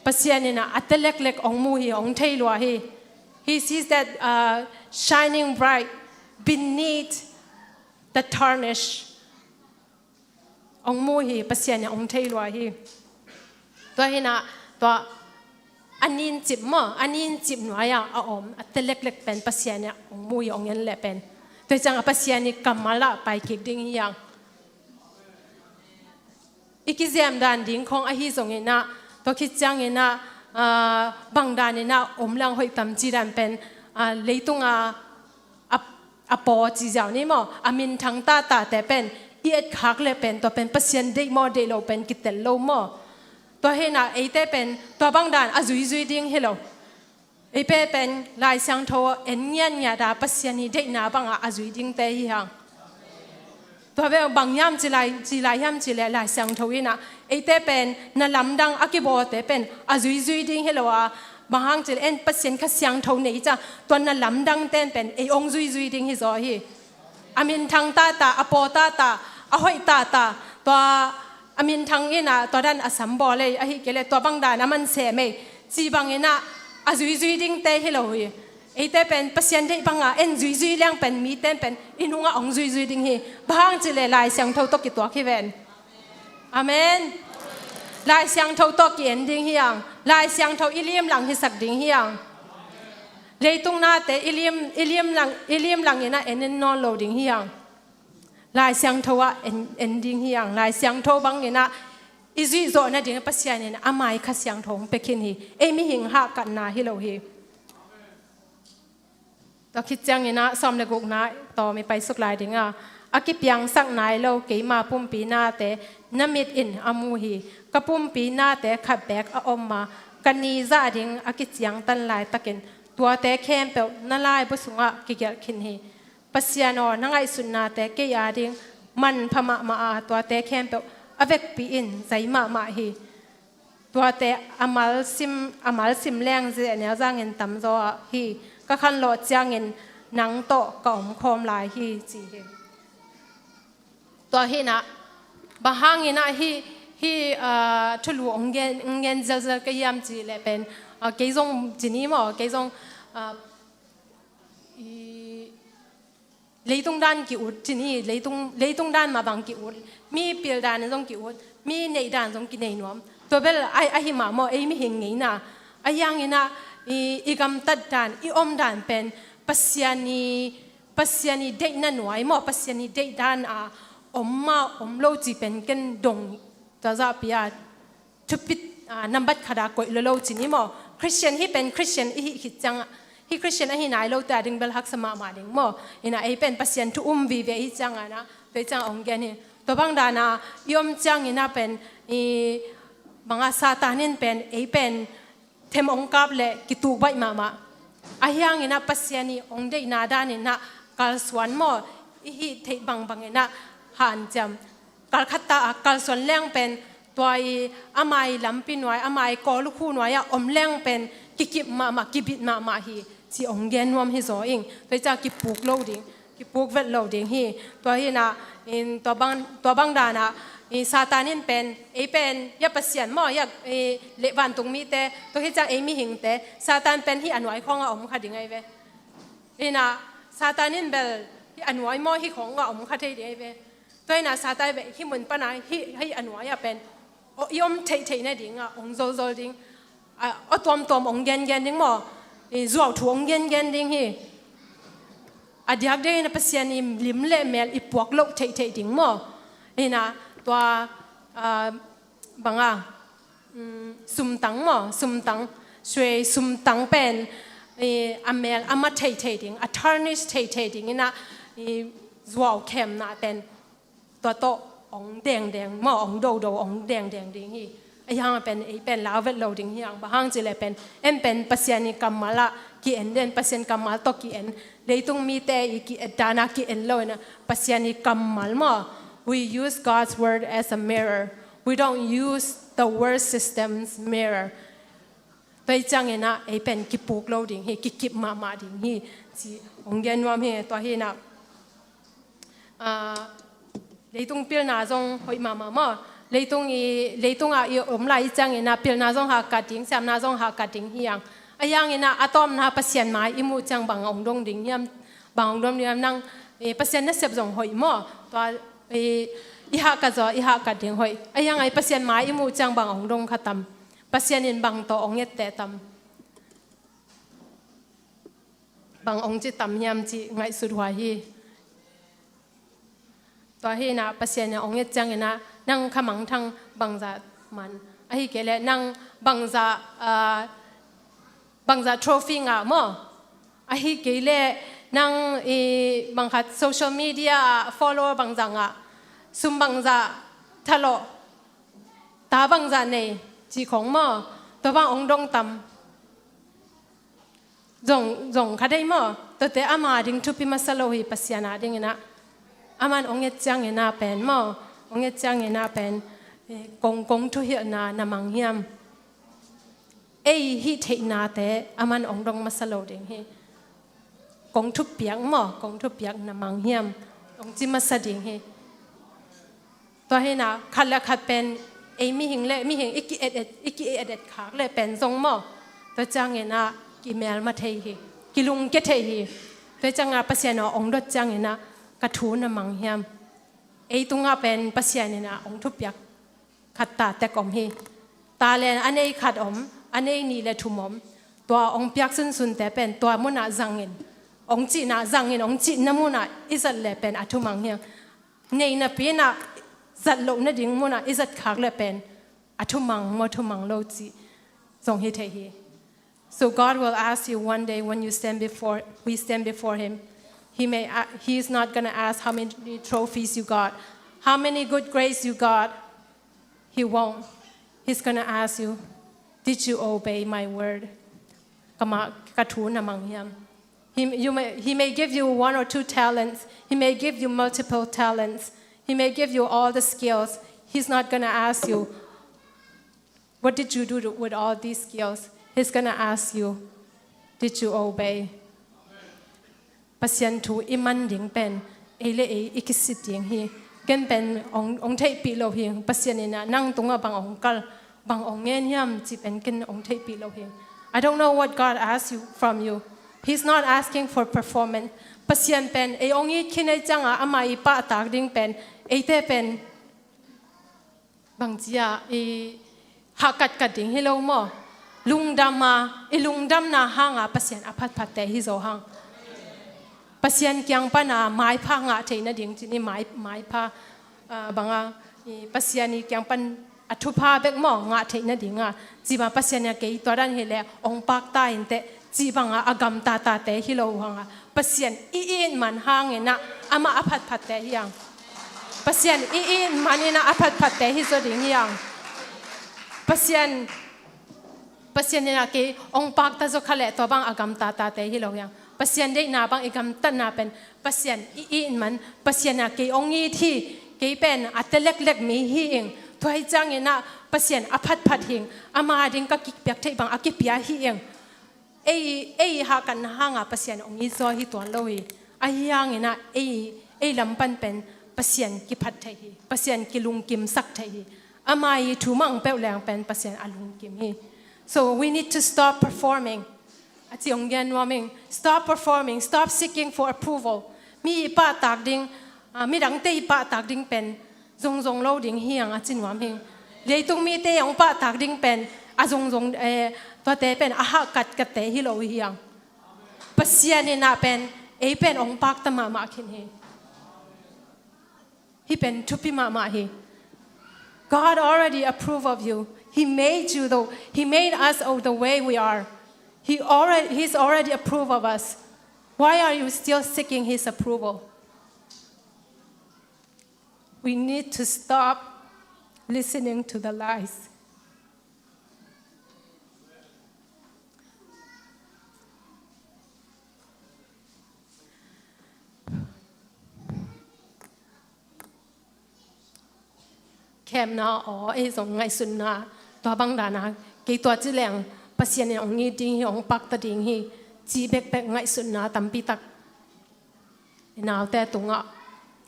Pasian in ah a tel leklek hong mu hi, hong thei lua hi. He sees that, uh, shining bright beneath the tarnish. Hong mu hi, Pasian in ah hong thei lua hi. Tua hi in ah tua a nincip maw, a nincip nuai-ah a om a tel leklek pen Pasian in ah hong mu hi, hong en leh pen. Tua hi ciang a Pasian ii kammal ah pai kik ding hi hang. I kizem dan ding khawng ahi zongin ah, tua khit ciangin ah, ah, bang danin ah om leng hoih tam ci dan pen, ah, leitung a, a, a paw ci ziau ni maw, a minthang tatate pen i etkhak leh pen, tua pen Pasian deih maw deih lo pen kitel lo maw. Tua hi in ah eite pen tua bang dan a zuizui ding hi lo. Ei pen pen Lai Siangtho en ngiatngiat a Pasian ii deihna bangah a zui dingte hi hang. Tua bang hiam ci lai, ci lai hiam ci leh Lai Siangtho in ah eite pen na lamdang a kibawlte pen a zuizui ding hi lo a, bang hang ci leh en Pasian Kha Siangtho nei ciang tua na lamdangte pen ei hong zuizui ding hi zaw hi. A minthang tata, a paw tata, a hoih tata, tua a minthang in ah tua dan a sambawl ei, ahih kei leh tua bang dan a man sem ei, ci bangin ah a zuizui dingte hi lo hi. Eite pen Pasian deih banga en zuizui leng pen mite pen i nungah hong zuizui ding hi. Bang hang ci leh Lai Siangtho tawh kituak hi ven. Amen. Lai Siangtho tawh ki-en ding hi hang. Lai Siangtho i limlang hisak ding hi hang. Leitung nate i lim, i limlang, i limlang in ah en, en nawn lo ding hi hang. Lai Siangtho ah en, en ding hi hang. Lai Siangtho bangin ah i zuih zawh nading Pasian in ah a mai Kha Siangtho hong pia khin hi. Ei mihing hahkatna hi lo hi. Tua khit ciangin ah sawm le gukna tawm i paisuk lai ding a, a kipiangsak nai lo keima pumpi nate na mit in a mu hi. Ka pumpi nate khat beek a om a, ka ni zah ding a kiciangtan laitakin tuate khempeuh na laibu sungah kigelh khin hi. Pasian aw, na ngaihsutnate kei ading manpha mahmah a, tuate khempeuh a vekpi in zai mahmah hi. Tuate a malsim, a malsim leng zia neu zangin tamzaw hi. Ka khanlawh ciangin nang tawh ka omkhawm lai hi, ci hi. Tua hi in ah, bang hangin ah hih, hih, ah, thulu hong gen, hong gen zelzel ka hiam cih leh pen, ah, kei zong ci ni maw, kei zong, ah, i, leitung dan ki-ut ci ni, leitung, leitung dan mah bang ki-ut, mi pil dan zong ki-ut, mi neih dan zong kinei nuam. Tua bel ahi, ahi mah maw, ei mihing ngeina. Ahi hangin ah i, i gamtat dan, i om dan pen Pasian ii, Pasian ii deihna nuai maw, Pasian ii deih dan a om mah om lo cih pen ken dong, tua zahpi a thupit, ah, nambat khat a koih lolo ci ni maw. Christian hih pen Christian i hih khit ciang, hih Christian ahi nai lote ading bel haksa mahmah ding maw. In ah ei pen Pasian thu um vive i hih ciangin ah, tua ciang hong gen hi. Tua bang dan a i om ciangin ah pen i bang a Satan in pen ei pen them hong kap leh kituk baih mahmah. Ahi hangin ah Pasian ii hong deihna danin ah kalsuan maw, i hih theih bangbangin ah hanciam. Kalkhatta a kalsuan leng pen tua i ama ii lampi nuai, ama ii kawl lukhu nuai ah om leng pen kikip mahmah, kibit mahmah hi. ci hong gen nuam hi zaw ing. Tua hi ciang kipuk lo ding, kipuk vet lo ding hi. Tua hi na, in tua bang, tua bang dan ah, in Satan in pen, ei pen, ya Pasian maw, ya, i, le vantung mite, tua hi ciang ei mihingte, Satan pen hih a nuai khawng ah om kha ding ahi ve. Hi na, Satan in bel, hih a nuai maw, hih khawng ah om kha thei ding ahi ve. Tua hi na, Satan bel, hih mun pan ah, hih, hih a nuai ah pen, aw, i om theihtheih nading ah, hong zolzol ding. A, aw tuamtuam hong gengen ding maw? I zuau thu hong gengen ding hi. A diak ding in a Pasian i lim le mel i puak loh theihtheih ding maw? Hi na, tua, a, bang a, mm, sumtang maw? Sumtang, suai sumtang pen, i, a mel a ma theihtheih ding, a tarnish theihtheih ding in a, i, zuau khemna pen, tua tawh hong dengdeng maw, hong dodo, hong dengdeng ding hi. Ahi hang pen, ei pen lau vet lo ding hi hang, bang hang cih leh pen, en pen Pasian i kammal ah ki-en den, Pasian kammal tawh ki-en. Leitung mite i ki-et dan ah ki-en lo in a, Pasian i kammal maw. We use God's word as a mirror. We don't use the world system's mirror. Tua hi ciang in a, ei pen kipuk lo ding hi, kikip mahmah ding hi, ci hong gen nuam hi. Tua hi na, a, leitung pilna zong hoih mahmah maw. Leitung i, leitung ah i om lai ciang in a, pilna zong hahkat ding, siamna zong hahkat ding hi hang. Ahi hang in a, a tawpna Pasian mai i muh ciang bang hong dong ding hiam, bang hong dong ding hiam nang, i, Pasian nasep zong hoih maw. Tua, i, i hahkat zaw, i hahkat ding hoih. Ahi hang a i Pasian mai i muh ciang bang hong dong kha tam. Pasian in bang tawh hong etteh tam. Bang hong ci tam hiam cih ngaihsut huai hi. Tua hi na, Pasian in hong et ciang in a, nang kha mangthang bangzah man. Ahi kei leh nang bangzah, ah, bangzah trophy ngah maw. Ahi kei leh nang i bangkhat social media ah follower bangzah ngah. Sum bangzah thalawh. Ta bangzah nei, cih khong maw. Tua bang hong dong tam. Zong, zong kha dei maw. Tuate ama ding thupi masa lo hi, Pasian a ding in a. Aman hong et ciang in a pen maw. Hong et ciang in a pen. Eh, kong, kong thuhilhna na mang hiam. Ei hih theihnate aman hong dong masa lo ding hi. Kong thupiak maw, kong thupiak na mang hiam. Hong ci masa ding hi. Tua hi na, khat le khat pen, ei mihing le mihing i ki-et et, i ki-et et khak le pen zong maw. Tua ciang in a, kimelma thei hi, kilungkia thei hi. Tua ciang a, Pasian aw hong dot ciang in a, ka thu na mang hiam. Ei tungah pen Pasian in a, hong thupiak khat ta tek om hi. Talent a nei khat om, a nei nih le thum om. Tua hong piak sunsunte pen, tua munah zangin. Hong cihna zangin, hong cihna munah i zat le pen, a thumang hiang. Nei napi in a zat loh nading munah i zat khak le pen a thumang maw thumang lo cih zong hi thei hi. So God will ask you one day when you stand before, we stand before Him. He may, a- He is not gonna ask how many trophies you got, how many good grades you got. He won't. He's gonna ask you, did you obey my word? Ka ma- ka thu na mang hiam. He, you may, he may give you one or two talents. He may give you multiple talents. He may give you all the skills. He's not gonna ask you, what did you do to- with all these skills? He's gonna ask you, did you obey? Pasian thu i man ding pen, ei le ei i kisit ding hi. Ken pen hong, hong theihpih lo hi. Pasian in a nang tungah bang hong kal, bang hong ngen hiam cih pen ken hong theihpih lo hi. I don't know what God asks you, from you. He's not asking for performance. Pasian pen ei hong it khin ei ciangah ama i pahtak ding pen, eite pen bangci a i hahkatkat ding hi lo maw? Lungdam a, i lungdamna hanga Pasian a phatphatte hi zaw hang. Pasian kiang pana maipha ngah theih nading cin i mai, maipha, ah, banga i Pasian i kiang pan a thupha bek maw ngah theih nadinga. Cima Pasian a kei tua dan hileh hong pakta inteh. Cih banga a gamtatate hi lo hanga Pasian i it man hangin ah amah a phatphatte hi ang. Pasian i it man in ah a phatphatte hi zaw ding hi ang. Pasian, Pasian in ah kei hong pakta zaw kha leh tua bang a gamtatate hi lo hi ang. Pasian deihna bang i gamtatna pen Pasian i it man, Pasian a kei hong it hi, kei pen a teleklek mi hi ing. Tua hi ciangin ah Pasian a phatphat hi ing. Ama ding ka kipiak theih bang a kipia hi ing. Ei, ei hahkatna hanga Pasian hong it zaw hi tuan lo hi. Ahi hangin ah ei, ei lam pan pen Pasian kiphat thei hi. Pasian kilungkimsak thei hi. Ama i thu mah hong peuh leng pen Pasian a lungkim hi. So we need to stop performing. A ci hong gen nuam ing. Stop performing. Stop seeking for approval. Mi i pahtak ding, ah, midangte i pahtak ding pen zongzong lo ding hi hang a ci nuam hi. Leitung mite hong pahtak ding pen a zongzong, eh, tuate pen a hahkatkatte hi lo hi hang. Pasian in ah pen ei pen hong pakta mahmah khin hi. Hih pen thupi mahmah hi. God already approve of you. He made you the, He made us of the way we are. He already, He's already approve of us. Why are you still seeking His approval? We need to stop listening to the lies. Khemna aw, ei zong ngaihsutna, tua bang dana kei tua ci leng Pasian in hong it ding hi, hong pakta ding hi, ci bekbek ngaihsutna tampi tak i naute tungah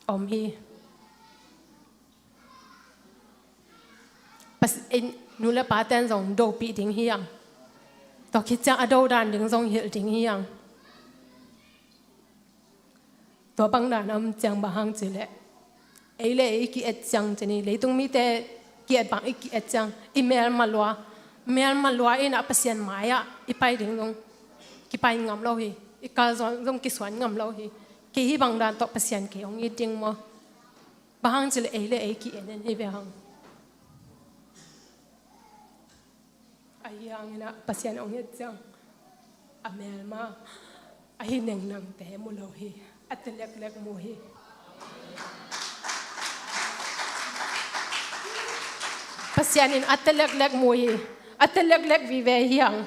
om hi. Pas-, ei nu le paten zong dopih ding hi hang. Tua khit ciang a dodan ding zong hilh ding hi hang. Tua bang dan a om ciang bang hang ci leh, ei le ei ki-et ciang ci ni, leitung mite ki-et bang i ki-et ciang i melma lua, melma lua in ah Pasian mai-ah i pai ding zong kipai ngam lo hi. I kal zong, zong kisuan ngam lo hi. Kei hih bang dan tawh Pasian kei hong it ding maw? Bang hang ci leh ei le ei ki-en en hi ve hang. Ahi hangin ah Pasian hong et ciang a melma, ahi nengnangte mu lo hi. A teleklek mu hi. Pasian in a teleklek mu hi. A teleklek vive hi hang.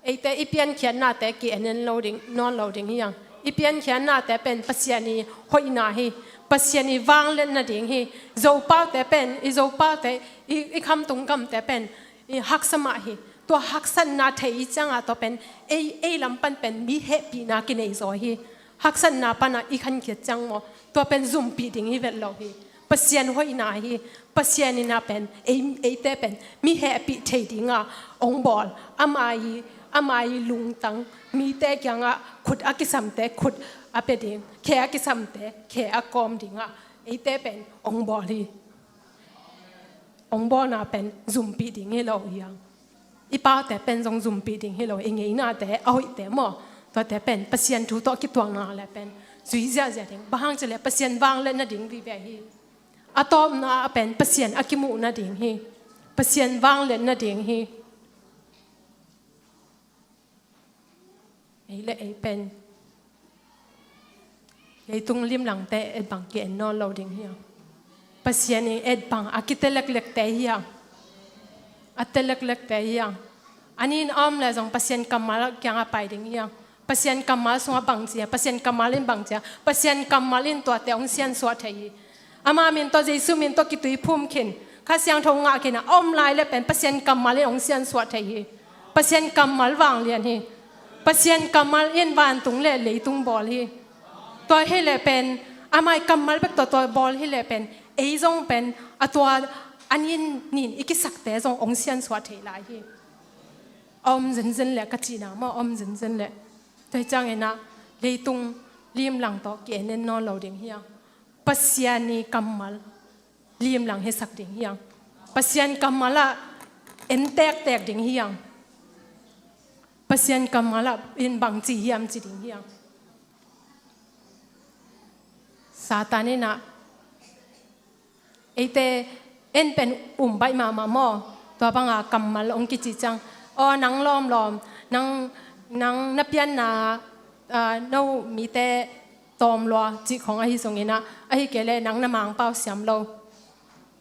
Eite i piankhiatnate ki-en en lo ding, nawn lo ding hi hang. I piankhiatnate pen Pasian i hoihna hi. Pasian i vangliatna ding hi. Zopaute pen, i Zopaute, i, i khamtung gamte pen i haksa mah hi. Tua haksatna thei i cianga tua pen ei, ei lam pan pen mi hehpihna kinei zaw hi. Haksatna pana i khankhiat ciang maw, tua pen zumpih ding hi vet lo hi. Pasian hoihna hi. Pasian in ah pen ei, eite pen mi hehpih thei dinga hong bawl. Ama i, ama i lungtang, mite kiangah khut a kisamte khut a pia ding, khe a kisamte khe a kawm dingah eite pen hong bawl hi. Hong bawlna pen zumpih ding hi lo hi hang. I paute pen zong zumpih ding hi lo, i ngeinate a hoihte maw, tuate pen Pasian thu tawh kituakna le pen zui ziahziah ding. Bang hang ci leh Pasian vangliatna ding vive hi. A tawpna a pen Pasian a kimuhna ding hi. Pasian vangliatna ding hi. Ei le ei pen leitung limlangte et bang ki-en nawn lo ding hi hang. Pasian in et bang a kiteleklekte hi hang. A teleklekte hi hang. A nin a om le zong Pasian kammal kiangah pai ding hi hang. Pasian kammal sungah bang ci a, Pasian kammal in bang ci a, Pasian kammal in tuate hong siansuah thei hi. Ama min tawh, Jesu min tawh kituiphum khin, Kha Siangtho ngah khin a om lai le pen Pasian kammal in hong siansuah thei hi. Pasian kammal vanglian hi. Pasian kammal in vantung le leitung bawl hi. Tua hi le pen, ama i kammal bek tua, tua bawl hi le pen, ei zong pen a tua a nin nin i kisakte zong hong siansuah thei lai hi. A om zenzen le ka cihna maw, a om zenzen le. Tua hi ciangin ah leitung limlang tawh ki-en en nawn lo ding hi hang. Pasian i kammal limlang hisak ding hi hang. Pasian kammal ah en tektek ding hi hang. Pasian kammal ah in bang ci hiam ci ding hi hang. Satan in ah eite en pen um baih mahmah maw? Tua banga kammal hong kici ciang, aw, nang lawmlawm, nang, nang na pianna, ah, no mite tawm lua cih khong ahi zongin ah, ahi kei leh nang na mangpau siam lo.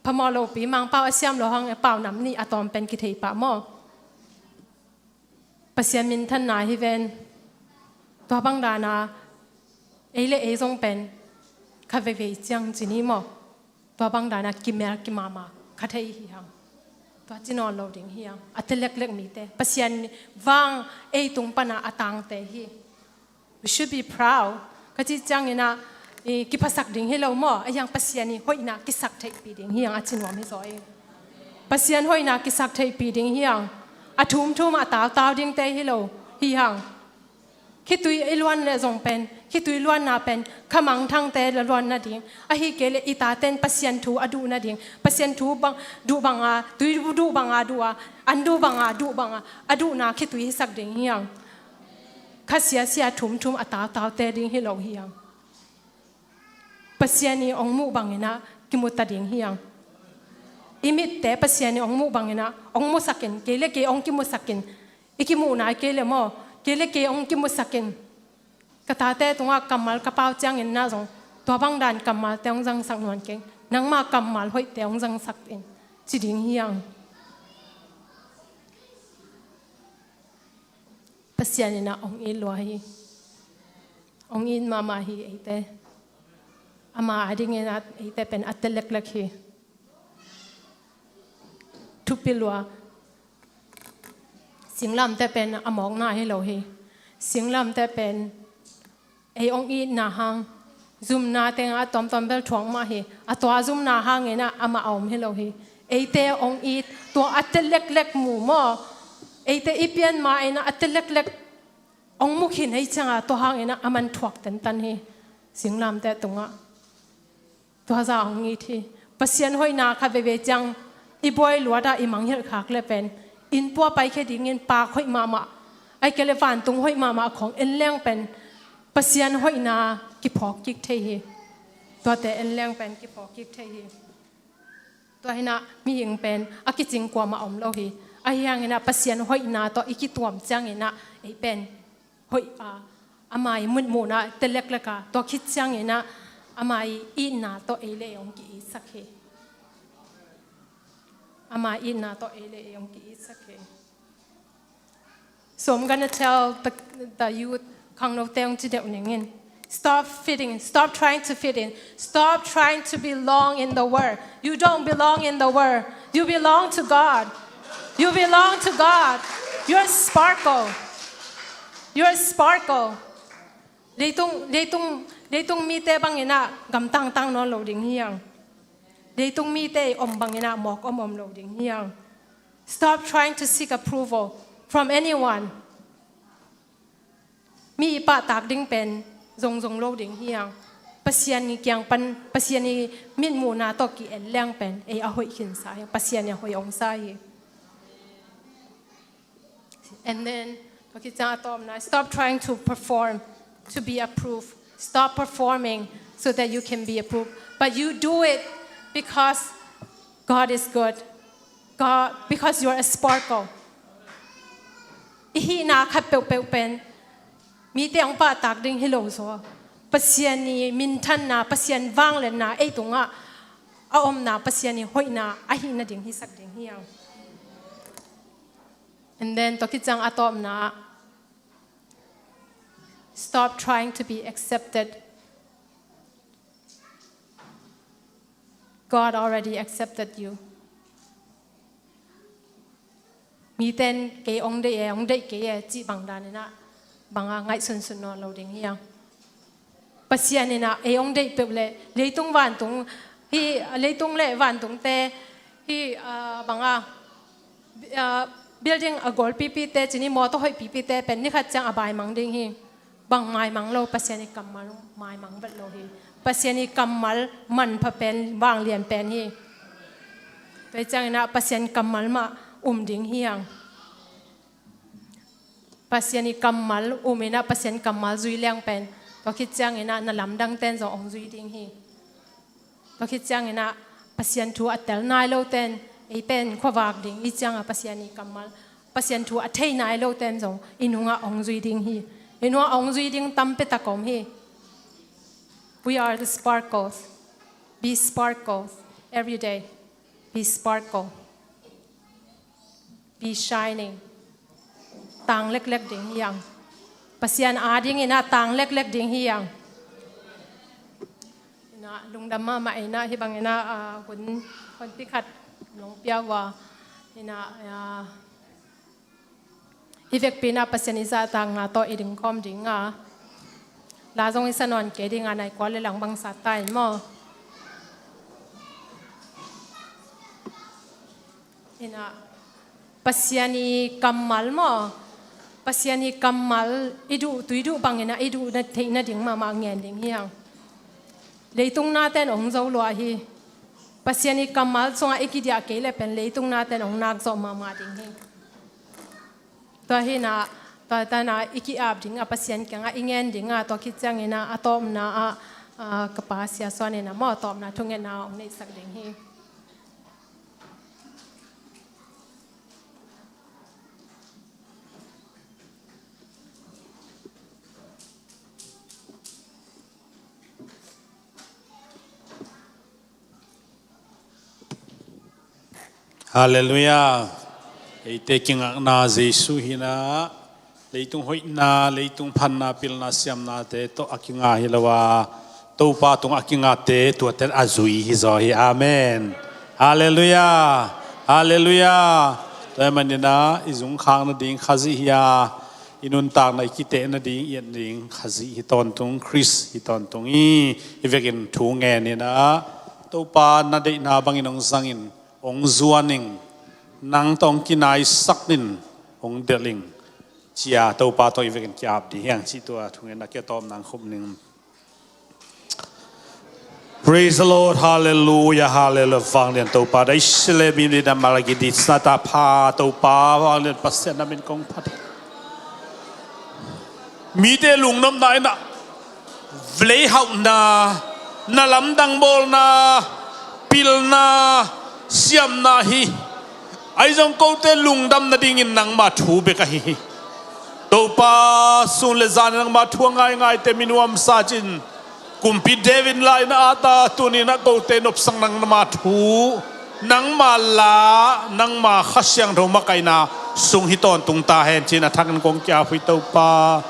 Phamawh lopi mangpau a siam lo hang, pau nam nih a tawm pen kithei pah maw? Pasian minthanna hi ven. Tua bang dana ei le ei zong pen kha veivei ciang ci ni maw? Tua bang dana kimel kimama kha thei hi hang. Tua ci nawn lo ding hi hang. A tel leklek mite, Pasian vang ei tung pana a tangte hi. We should be proud. Ka cih ciangin ah, i, kiphasak ding hi lo maw? Ahi hang Pasian i hoihna kisak theihpih ding hi hang, a ci nuam hi zaw hi. Pasian hoihna kisak theihpih ding hi hang. A thumthum a tautau dingte hi lo hi hang. Khitui i luan leh zong pen, khitui luanna pen kha mangthangte la luan nading, ahih kei leh i taten Pasian thu a duh nading, Pasian thu bang duh banga, tui duh banga duh a, an duh banga duh banga a duhna khitui hisak ding hi hang. Kha siasia, thumthum a tautaute ding hi lo hi hang. Pasian i hong muh bangin ah kimu ta ding hi hang. I mitte Pasian i hong muh bangin ah hong musak in, kei le kei hong kimusak in. I kimuh nai kei le maw, kei le kei hong kimusak in. Ka tate tungah kammal ka pau ciangin ah zong, tua bang dan kammalte hong zangsak nuam keng. Nangma kammal hoihte hong zangsak in, ci ding hi hang. Pasian in ah hong it lua hi. Hong it mahmah hi eite. Ama adingin ah eite pen a tel leklek hi. Thupi lua. Singlamteh pen a mawkna hi lo hi. Singlamteh pen ei hong itna hang, zumna tengah a tuamtuam bel thuak mah hi. A tua zumna hangin ah amah a om hi lo hi. Eite hong it, tua a tel leklek mu maw? Eite i pian ma-in ah a tel leklek hong mu khin hi ciangah, tua hangin ah aman thuak tentan hi. Singlamteh tungah. Tua zah hong it hi. Pasian hoihna khat veivei ciang i buai luat ah i mangngilh khak leh pen, inn pua paikhia dingin paak hoih mahmah, ahih kei leh vantung hoih mahmah khawng en leng pen Pasian hoihna kiphawk kik thei hi. Tuate en leng pen kiphawk kik thei hi. Tua hi-in ah mihing pen a kicing kuamah om lo hi. Ahi hangin ah Pasian hoihna tawh i kituam ciangin ah ei pen hoih a, ama i mitmuhna tel leklek a, tua khit ciangin ah ama i itna tawh ei le ei hong ki-itsak hi. Ama i itna tawh ei le ei hong ki-itsak hi. So I'm gonna tell the, the youth, khangnote hong ci deuh ning in. Stop fitting, stop trying to fit in. Stop trying to belong in the world. You don't belong in the world. You belong to God. You belong to God. You're a sparkle. You're a sparkle. Leitung, leitung, leitung mite bangin ah gamtang tang nawn lo ding hi hang. Leitung mite i om bangin ah mawk om om lo ding hi hang. Stop trying to seek approval from anyone. Mi i pahtak ding pen zongzong lo ding hi hang. Pasian i kiang pan, Pasian i mitmuhna tawh ki-en leng pen ei a hoih khinsa hi hang. Pasian i a hoih hong sa hi. And then, tua khit ciang a tawpna, stop trying to perform to be approved. Stop performing so that you can be approved. But you do it because God is good. God, because you are a sparkle. I hihna khat peuhpeuh pen mite hong pahtak ding hi lo zaw. Pasian i minthanna, Pasian vangliatna ei tungah a omna, Pasian i hoihna ahih nading hisak ding hi hang. And then, tua khit ciang a tawpna, stop trying to be accepted. God already accepted you. Miten kei hong deih e, hong deih kei e cih bang danin ah bang a ngaihsunsun nawn lo ding hi hang. Pasian in ah ei hong deih peuh leh leitung vantung, hih leitung le vantungte, hih, ah, bang a, ah, building a golpipite, cih ni, mawtaw hoihpipite pen ni khat ciang a baimang ding hi. Bang maimang lo, Pasian i kammal maimang vet lo hi. Pasian i kammal manpha pen, vanglian pen hi. Tua hi ciangin ah Pasian kammal mah um ding hi hang. Pasian i kammal um in ah Pasian kammal zui leng pen, tua khit ciangin ah na lamdangten zong hong zui ding hi. Tua khit ciangin ah Pasian thu a tel nai loten, ei pen khuavak ding i ciangah Pasian i kammal, Pasian thu a thei nai loten zong i nungah hong zui ding hi. I nungah hong zui ding tampi tak om hi. We are the sparkles. Be sparkles every day. Be sparkle. Be shining. Tang leklek ding hi hang. Pasian adingin ah tang leklek ding hi hang. Ina, lungdam mahmah ina, hih bangin ah, ah, hun, hun pi khat nong pia uh a, Inah, ah, i vekpi inah Pasian i zahtakna tawh i dingkhawm ding a, la zong i sa nawn kei ding a, nai kua le lang bang sa ta in maw? Inah, Pasian i kammal maw? Pasian i kammal i duh, tui duh bang inah i duh na theih nading mahmah ngen ding hi hang. Leitung nate'n hong zo lua hi. Pasian i kammal sungah i kidiah kei le pen leitung nate'n hong nak zawh mahmah ding hi. Tua hi inah, tua tan ah i ki-ap ding a, Pasian kiangah i ngen ding a, tua khit ciang inah a tawpna ah, ah, ka pa Sia Suan inah maw, a tawpna thungetna hong neihsak ding hi. Halleluiah. Eite kingakna Jesuh hi inah, leitung hoihna, leitung phatna, pilna, siamnate tawh a kinga hi lo a, Topa tungah a kingate tuate'n a zui hi zaw hi. Amen. Halleluiah. Halleluiah. Tua ahih man inah i zungkhak nading Khazih hi a, i nuntakna i kiteh nading, i et nading Khazih hi tawntung, Khrist hi tawntung hi. I vekin thu ngen inah, Topa na deihna bangin hong zang in, hong zuan in, nang tawh hong kinaisak in, hong delh in, ci a Topa tawh i vekin ki-ap ding hi hang cih tua thungetna kiang tawpna hong khum ning. Praise the Lord. Halleluiah, halleluiah. Vanglian Topa, dai sile mi ni na malagi di sa ta pha Topa, vanglian Pasian na min kong phat. Mite lungnopna inah vei hauhna, na lamdang bawlna, pilna, siamna hi. Ahi zong kote lungdam nadingin nangma thu bek ahi hi. Topa, sun le zan nangma thu a ngaingaite mi nuamsa cin, kumpi David lai na ata tuninah kote nopsak nangma thu, nangma la, nangma Kha Siangtho makaihna sung hi tawntung ta hen cin a thakin kong ki-ap hi Topa.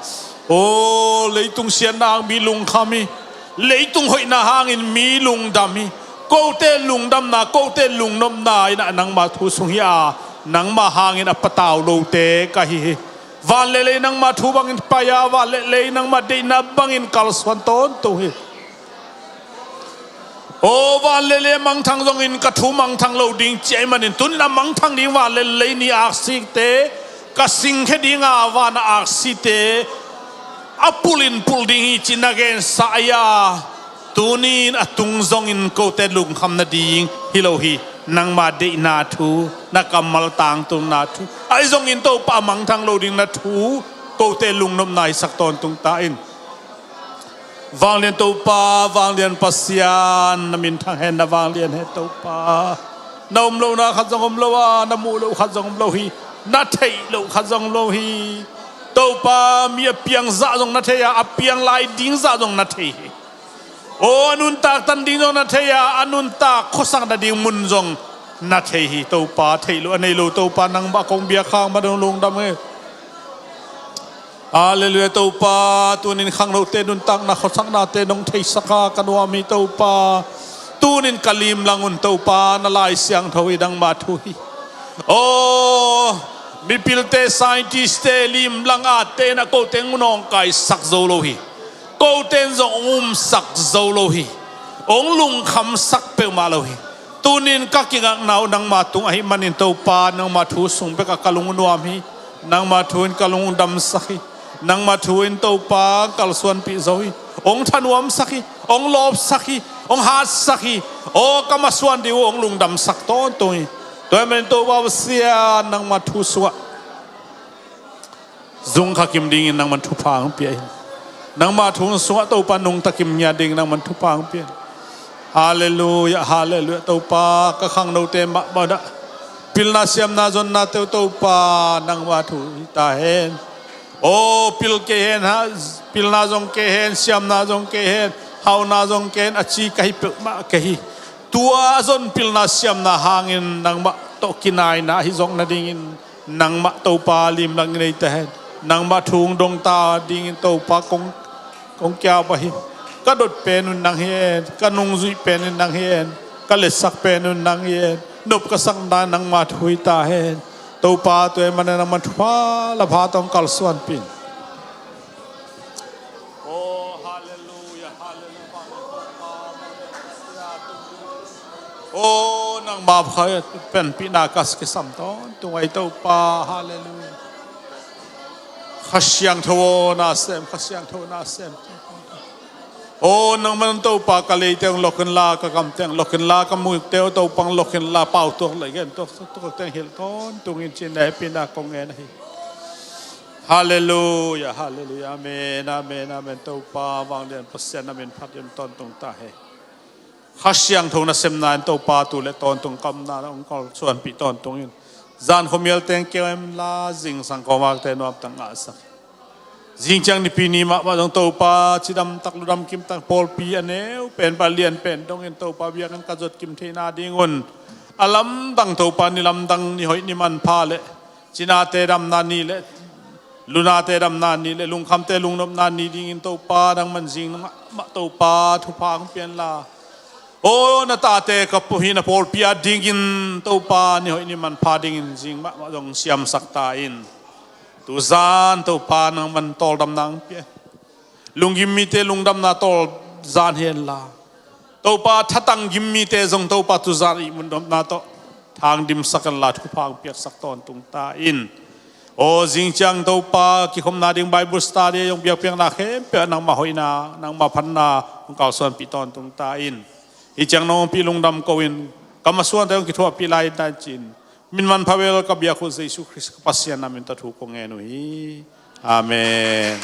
O, leitung siatna hang mi lungkham hi. Leitung hoihna hangin mi lungdam hi. Kote lungdamna, kote lungnopna inah nangma thu sung hi a, nangma hangin a patau lote ka hi hi. Van le lei nangma thu bangin pai a, van le lei nangma deihna bangin kalsuan tawntung hi. O, van le lei mangthang zongin ka thu mangthang lo ding ci ahih manin, tunin a mangthang ding van le lei ni aksite, ka singkhia ding a van a aksite a pulh in pulh ding hi ci na gensa ahi a, tunin a tung zongin kote lungkham nading hi lo hi. Nangma deihna thu, na kammal tangtunna thu, ahi zongin Topa a mangthang lo ding na thu, kote lungnopna hisak tawntung ta in. Vanglian Topa, vanglian Pasian, na min thang hen, na vanglian hen Topa. Na om lohna khat zong om lo a, na muh loh khat zong om lo hi. Na theih loh khat zong om lo hi. Topa, mi a piang zah zong na thei a, a piang lai ding zah zong na thei hi. O, a nuntak tan ding zong na thei a, a nuntak khuasak nading mun zong na thei hi. Topa, theih loh a nei lo Topa, nangmah kong biak hang mah dong lungdam hi. Halleluiah Topa, tunin khangnote nuntakna khuasaknate nong theisak a ka nuam hi Topa. Tunin ka limlang un Topa, na Lai Siangtho hi, nangma thu hi. O, mipilte, scientist-te limlang a te na kote nawngkaisak zo lo hi. Kote zong hong umsak zo lo hi. Hong lungkhamsak peuhmah lo hi. Tunin ka kingakna uh nangma tung ahih manin Topa, nangma thu sung bek a ka lung uh nuam hi. Nangma thu in ka lung uh damsak hi. Nangma thu in Topa kalsuanpih zo hi. Hong thanuamsak hi. Hong lawpsak hi. Hong hatsak hi. Aw, ka masuan ding uh hong lungdamsak tawntung hi. Tua ahih manin Topa Pasian, nangma thu sungah zungkha kim dingin nangman thupha hong pia in. Nangma thu sungah Topa nungta kim ngiat dingin nangman thupha hong pia in. Halleluiah, halleluiah. Topa, ka khangnote mahmah dah pilna siamna zonnate uh Topa, nangma thu hi ta hen. Aw, pil kei hen, ha, pilna zong kei hen, siamna zong kei hen, hauna zong kei hen, a ci ka hi peuhmah ka hi. Tua a zon pilna siamna hangin nangmah tawh kinaina hi zong nadingin nangmah Topa limlang i nei ta hen. Nangmah thu hong dong ta dingin Topa kong, kong kiap ahi. Ka dot pen un nang hi en, ka nungzuih pen un nang hi en, ka letsak pen un nang hi en. Nop ka sakna nangma thu hi ta hen. Topa, tua ahih manin nangma thupha lapha tawh kalsuanpih in. Oh, halleluia, halleluia. Oh, nangma kha panpihna ka kisam tawntung hi Topa, halleluia. Kha Siangtho aw, na sem, Kha Siangtho na sem. Oh, nangman Topa ka leite hong lok inla, ka gamte hong lok inla, ka mukte hong Topa hong lok inla, pautuak le gen tuaktuak teng hilh tawntung in ci-in na hehpihna kong ngen ahi. Halleluia, halleluia, amen, amen, amen. Topa vanglian Pasian na min phat in tawntung ta hen. Kha Siangtho nasemna in Topa tu le tawntung ka omna hong kalsuanpih tawntung in. Zan khuamial teng keu em la, zingsang khuavakte nuamtak ngahsak. Zingciang Nipi ni mahmah zong Topa cidamtak ludam kimtak pawlpi a neu pen, a lian pen dongin Topa biakinn ka zot kim theihna ding un, a lamdang Topa ni lamdang, ni hoih ni manpha le cinate damna ni le lunate damna ni le lungkhamte lungnopna ni dingin Topa nangman zing mahmah Topa thupha hong pia inla. Oh, na tate ka pu hi na pawlpi a dingin Topa ni hoih ni manpha dingin zing mahmah zong siamsak ta in. Tuzan Topa nangman tawldamna hong pia in. Lunggim mite lungdamna tawl zan hi inla, Topa thatang gim mite zong Topa tuzan ihmu nopna tawh thangdimsak inla thupha hong piaksak tawntung ta in. Oh, zingciang Topa kikhopna ding Bible study zong biakpiakna khempeuh nangma hoihna, nangma phatna hong kalsuanpih tawntung ta in. Hih ciang nong ompih lungdam ko in, ka masuante hong kithuahpih lai in ta in ci-in, min manpha bel ka biak uh Jesu Khrist ka Pasian na min tawh thu kong ngen uh hi. Amen.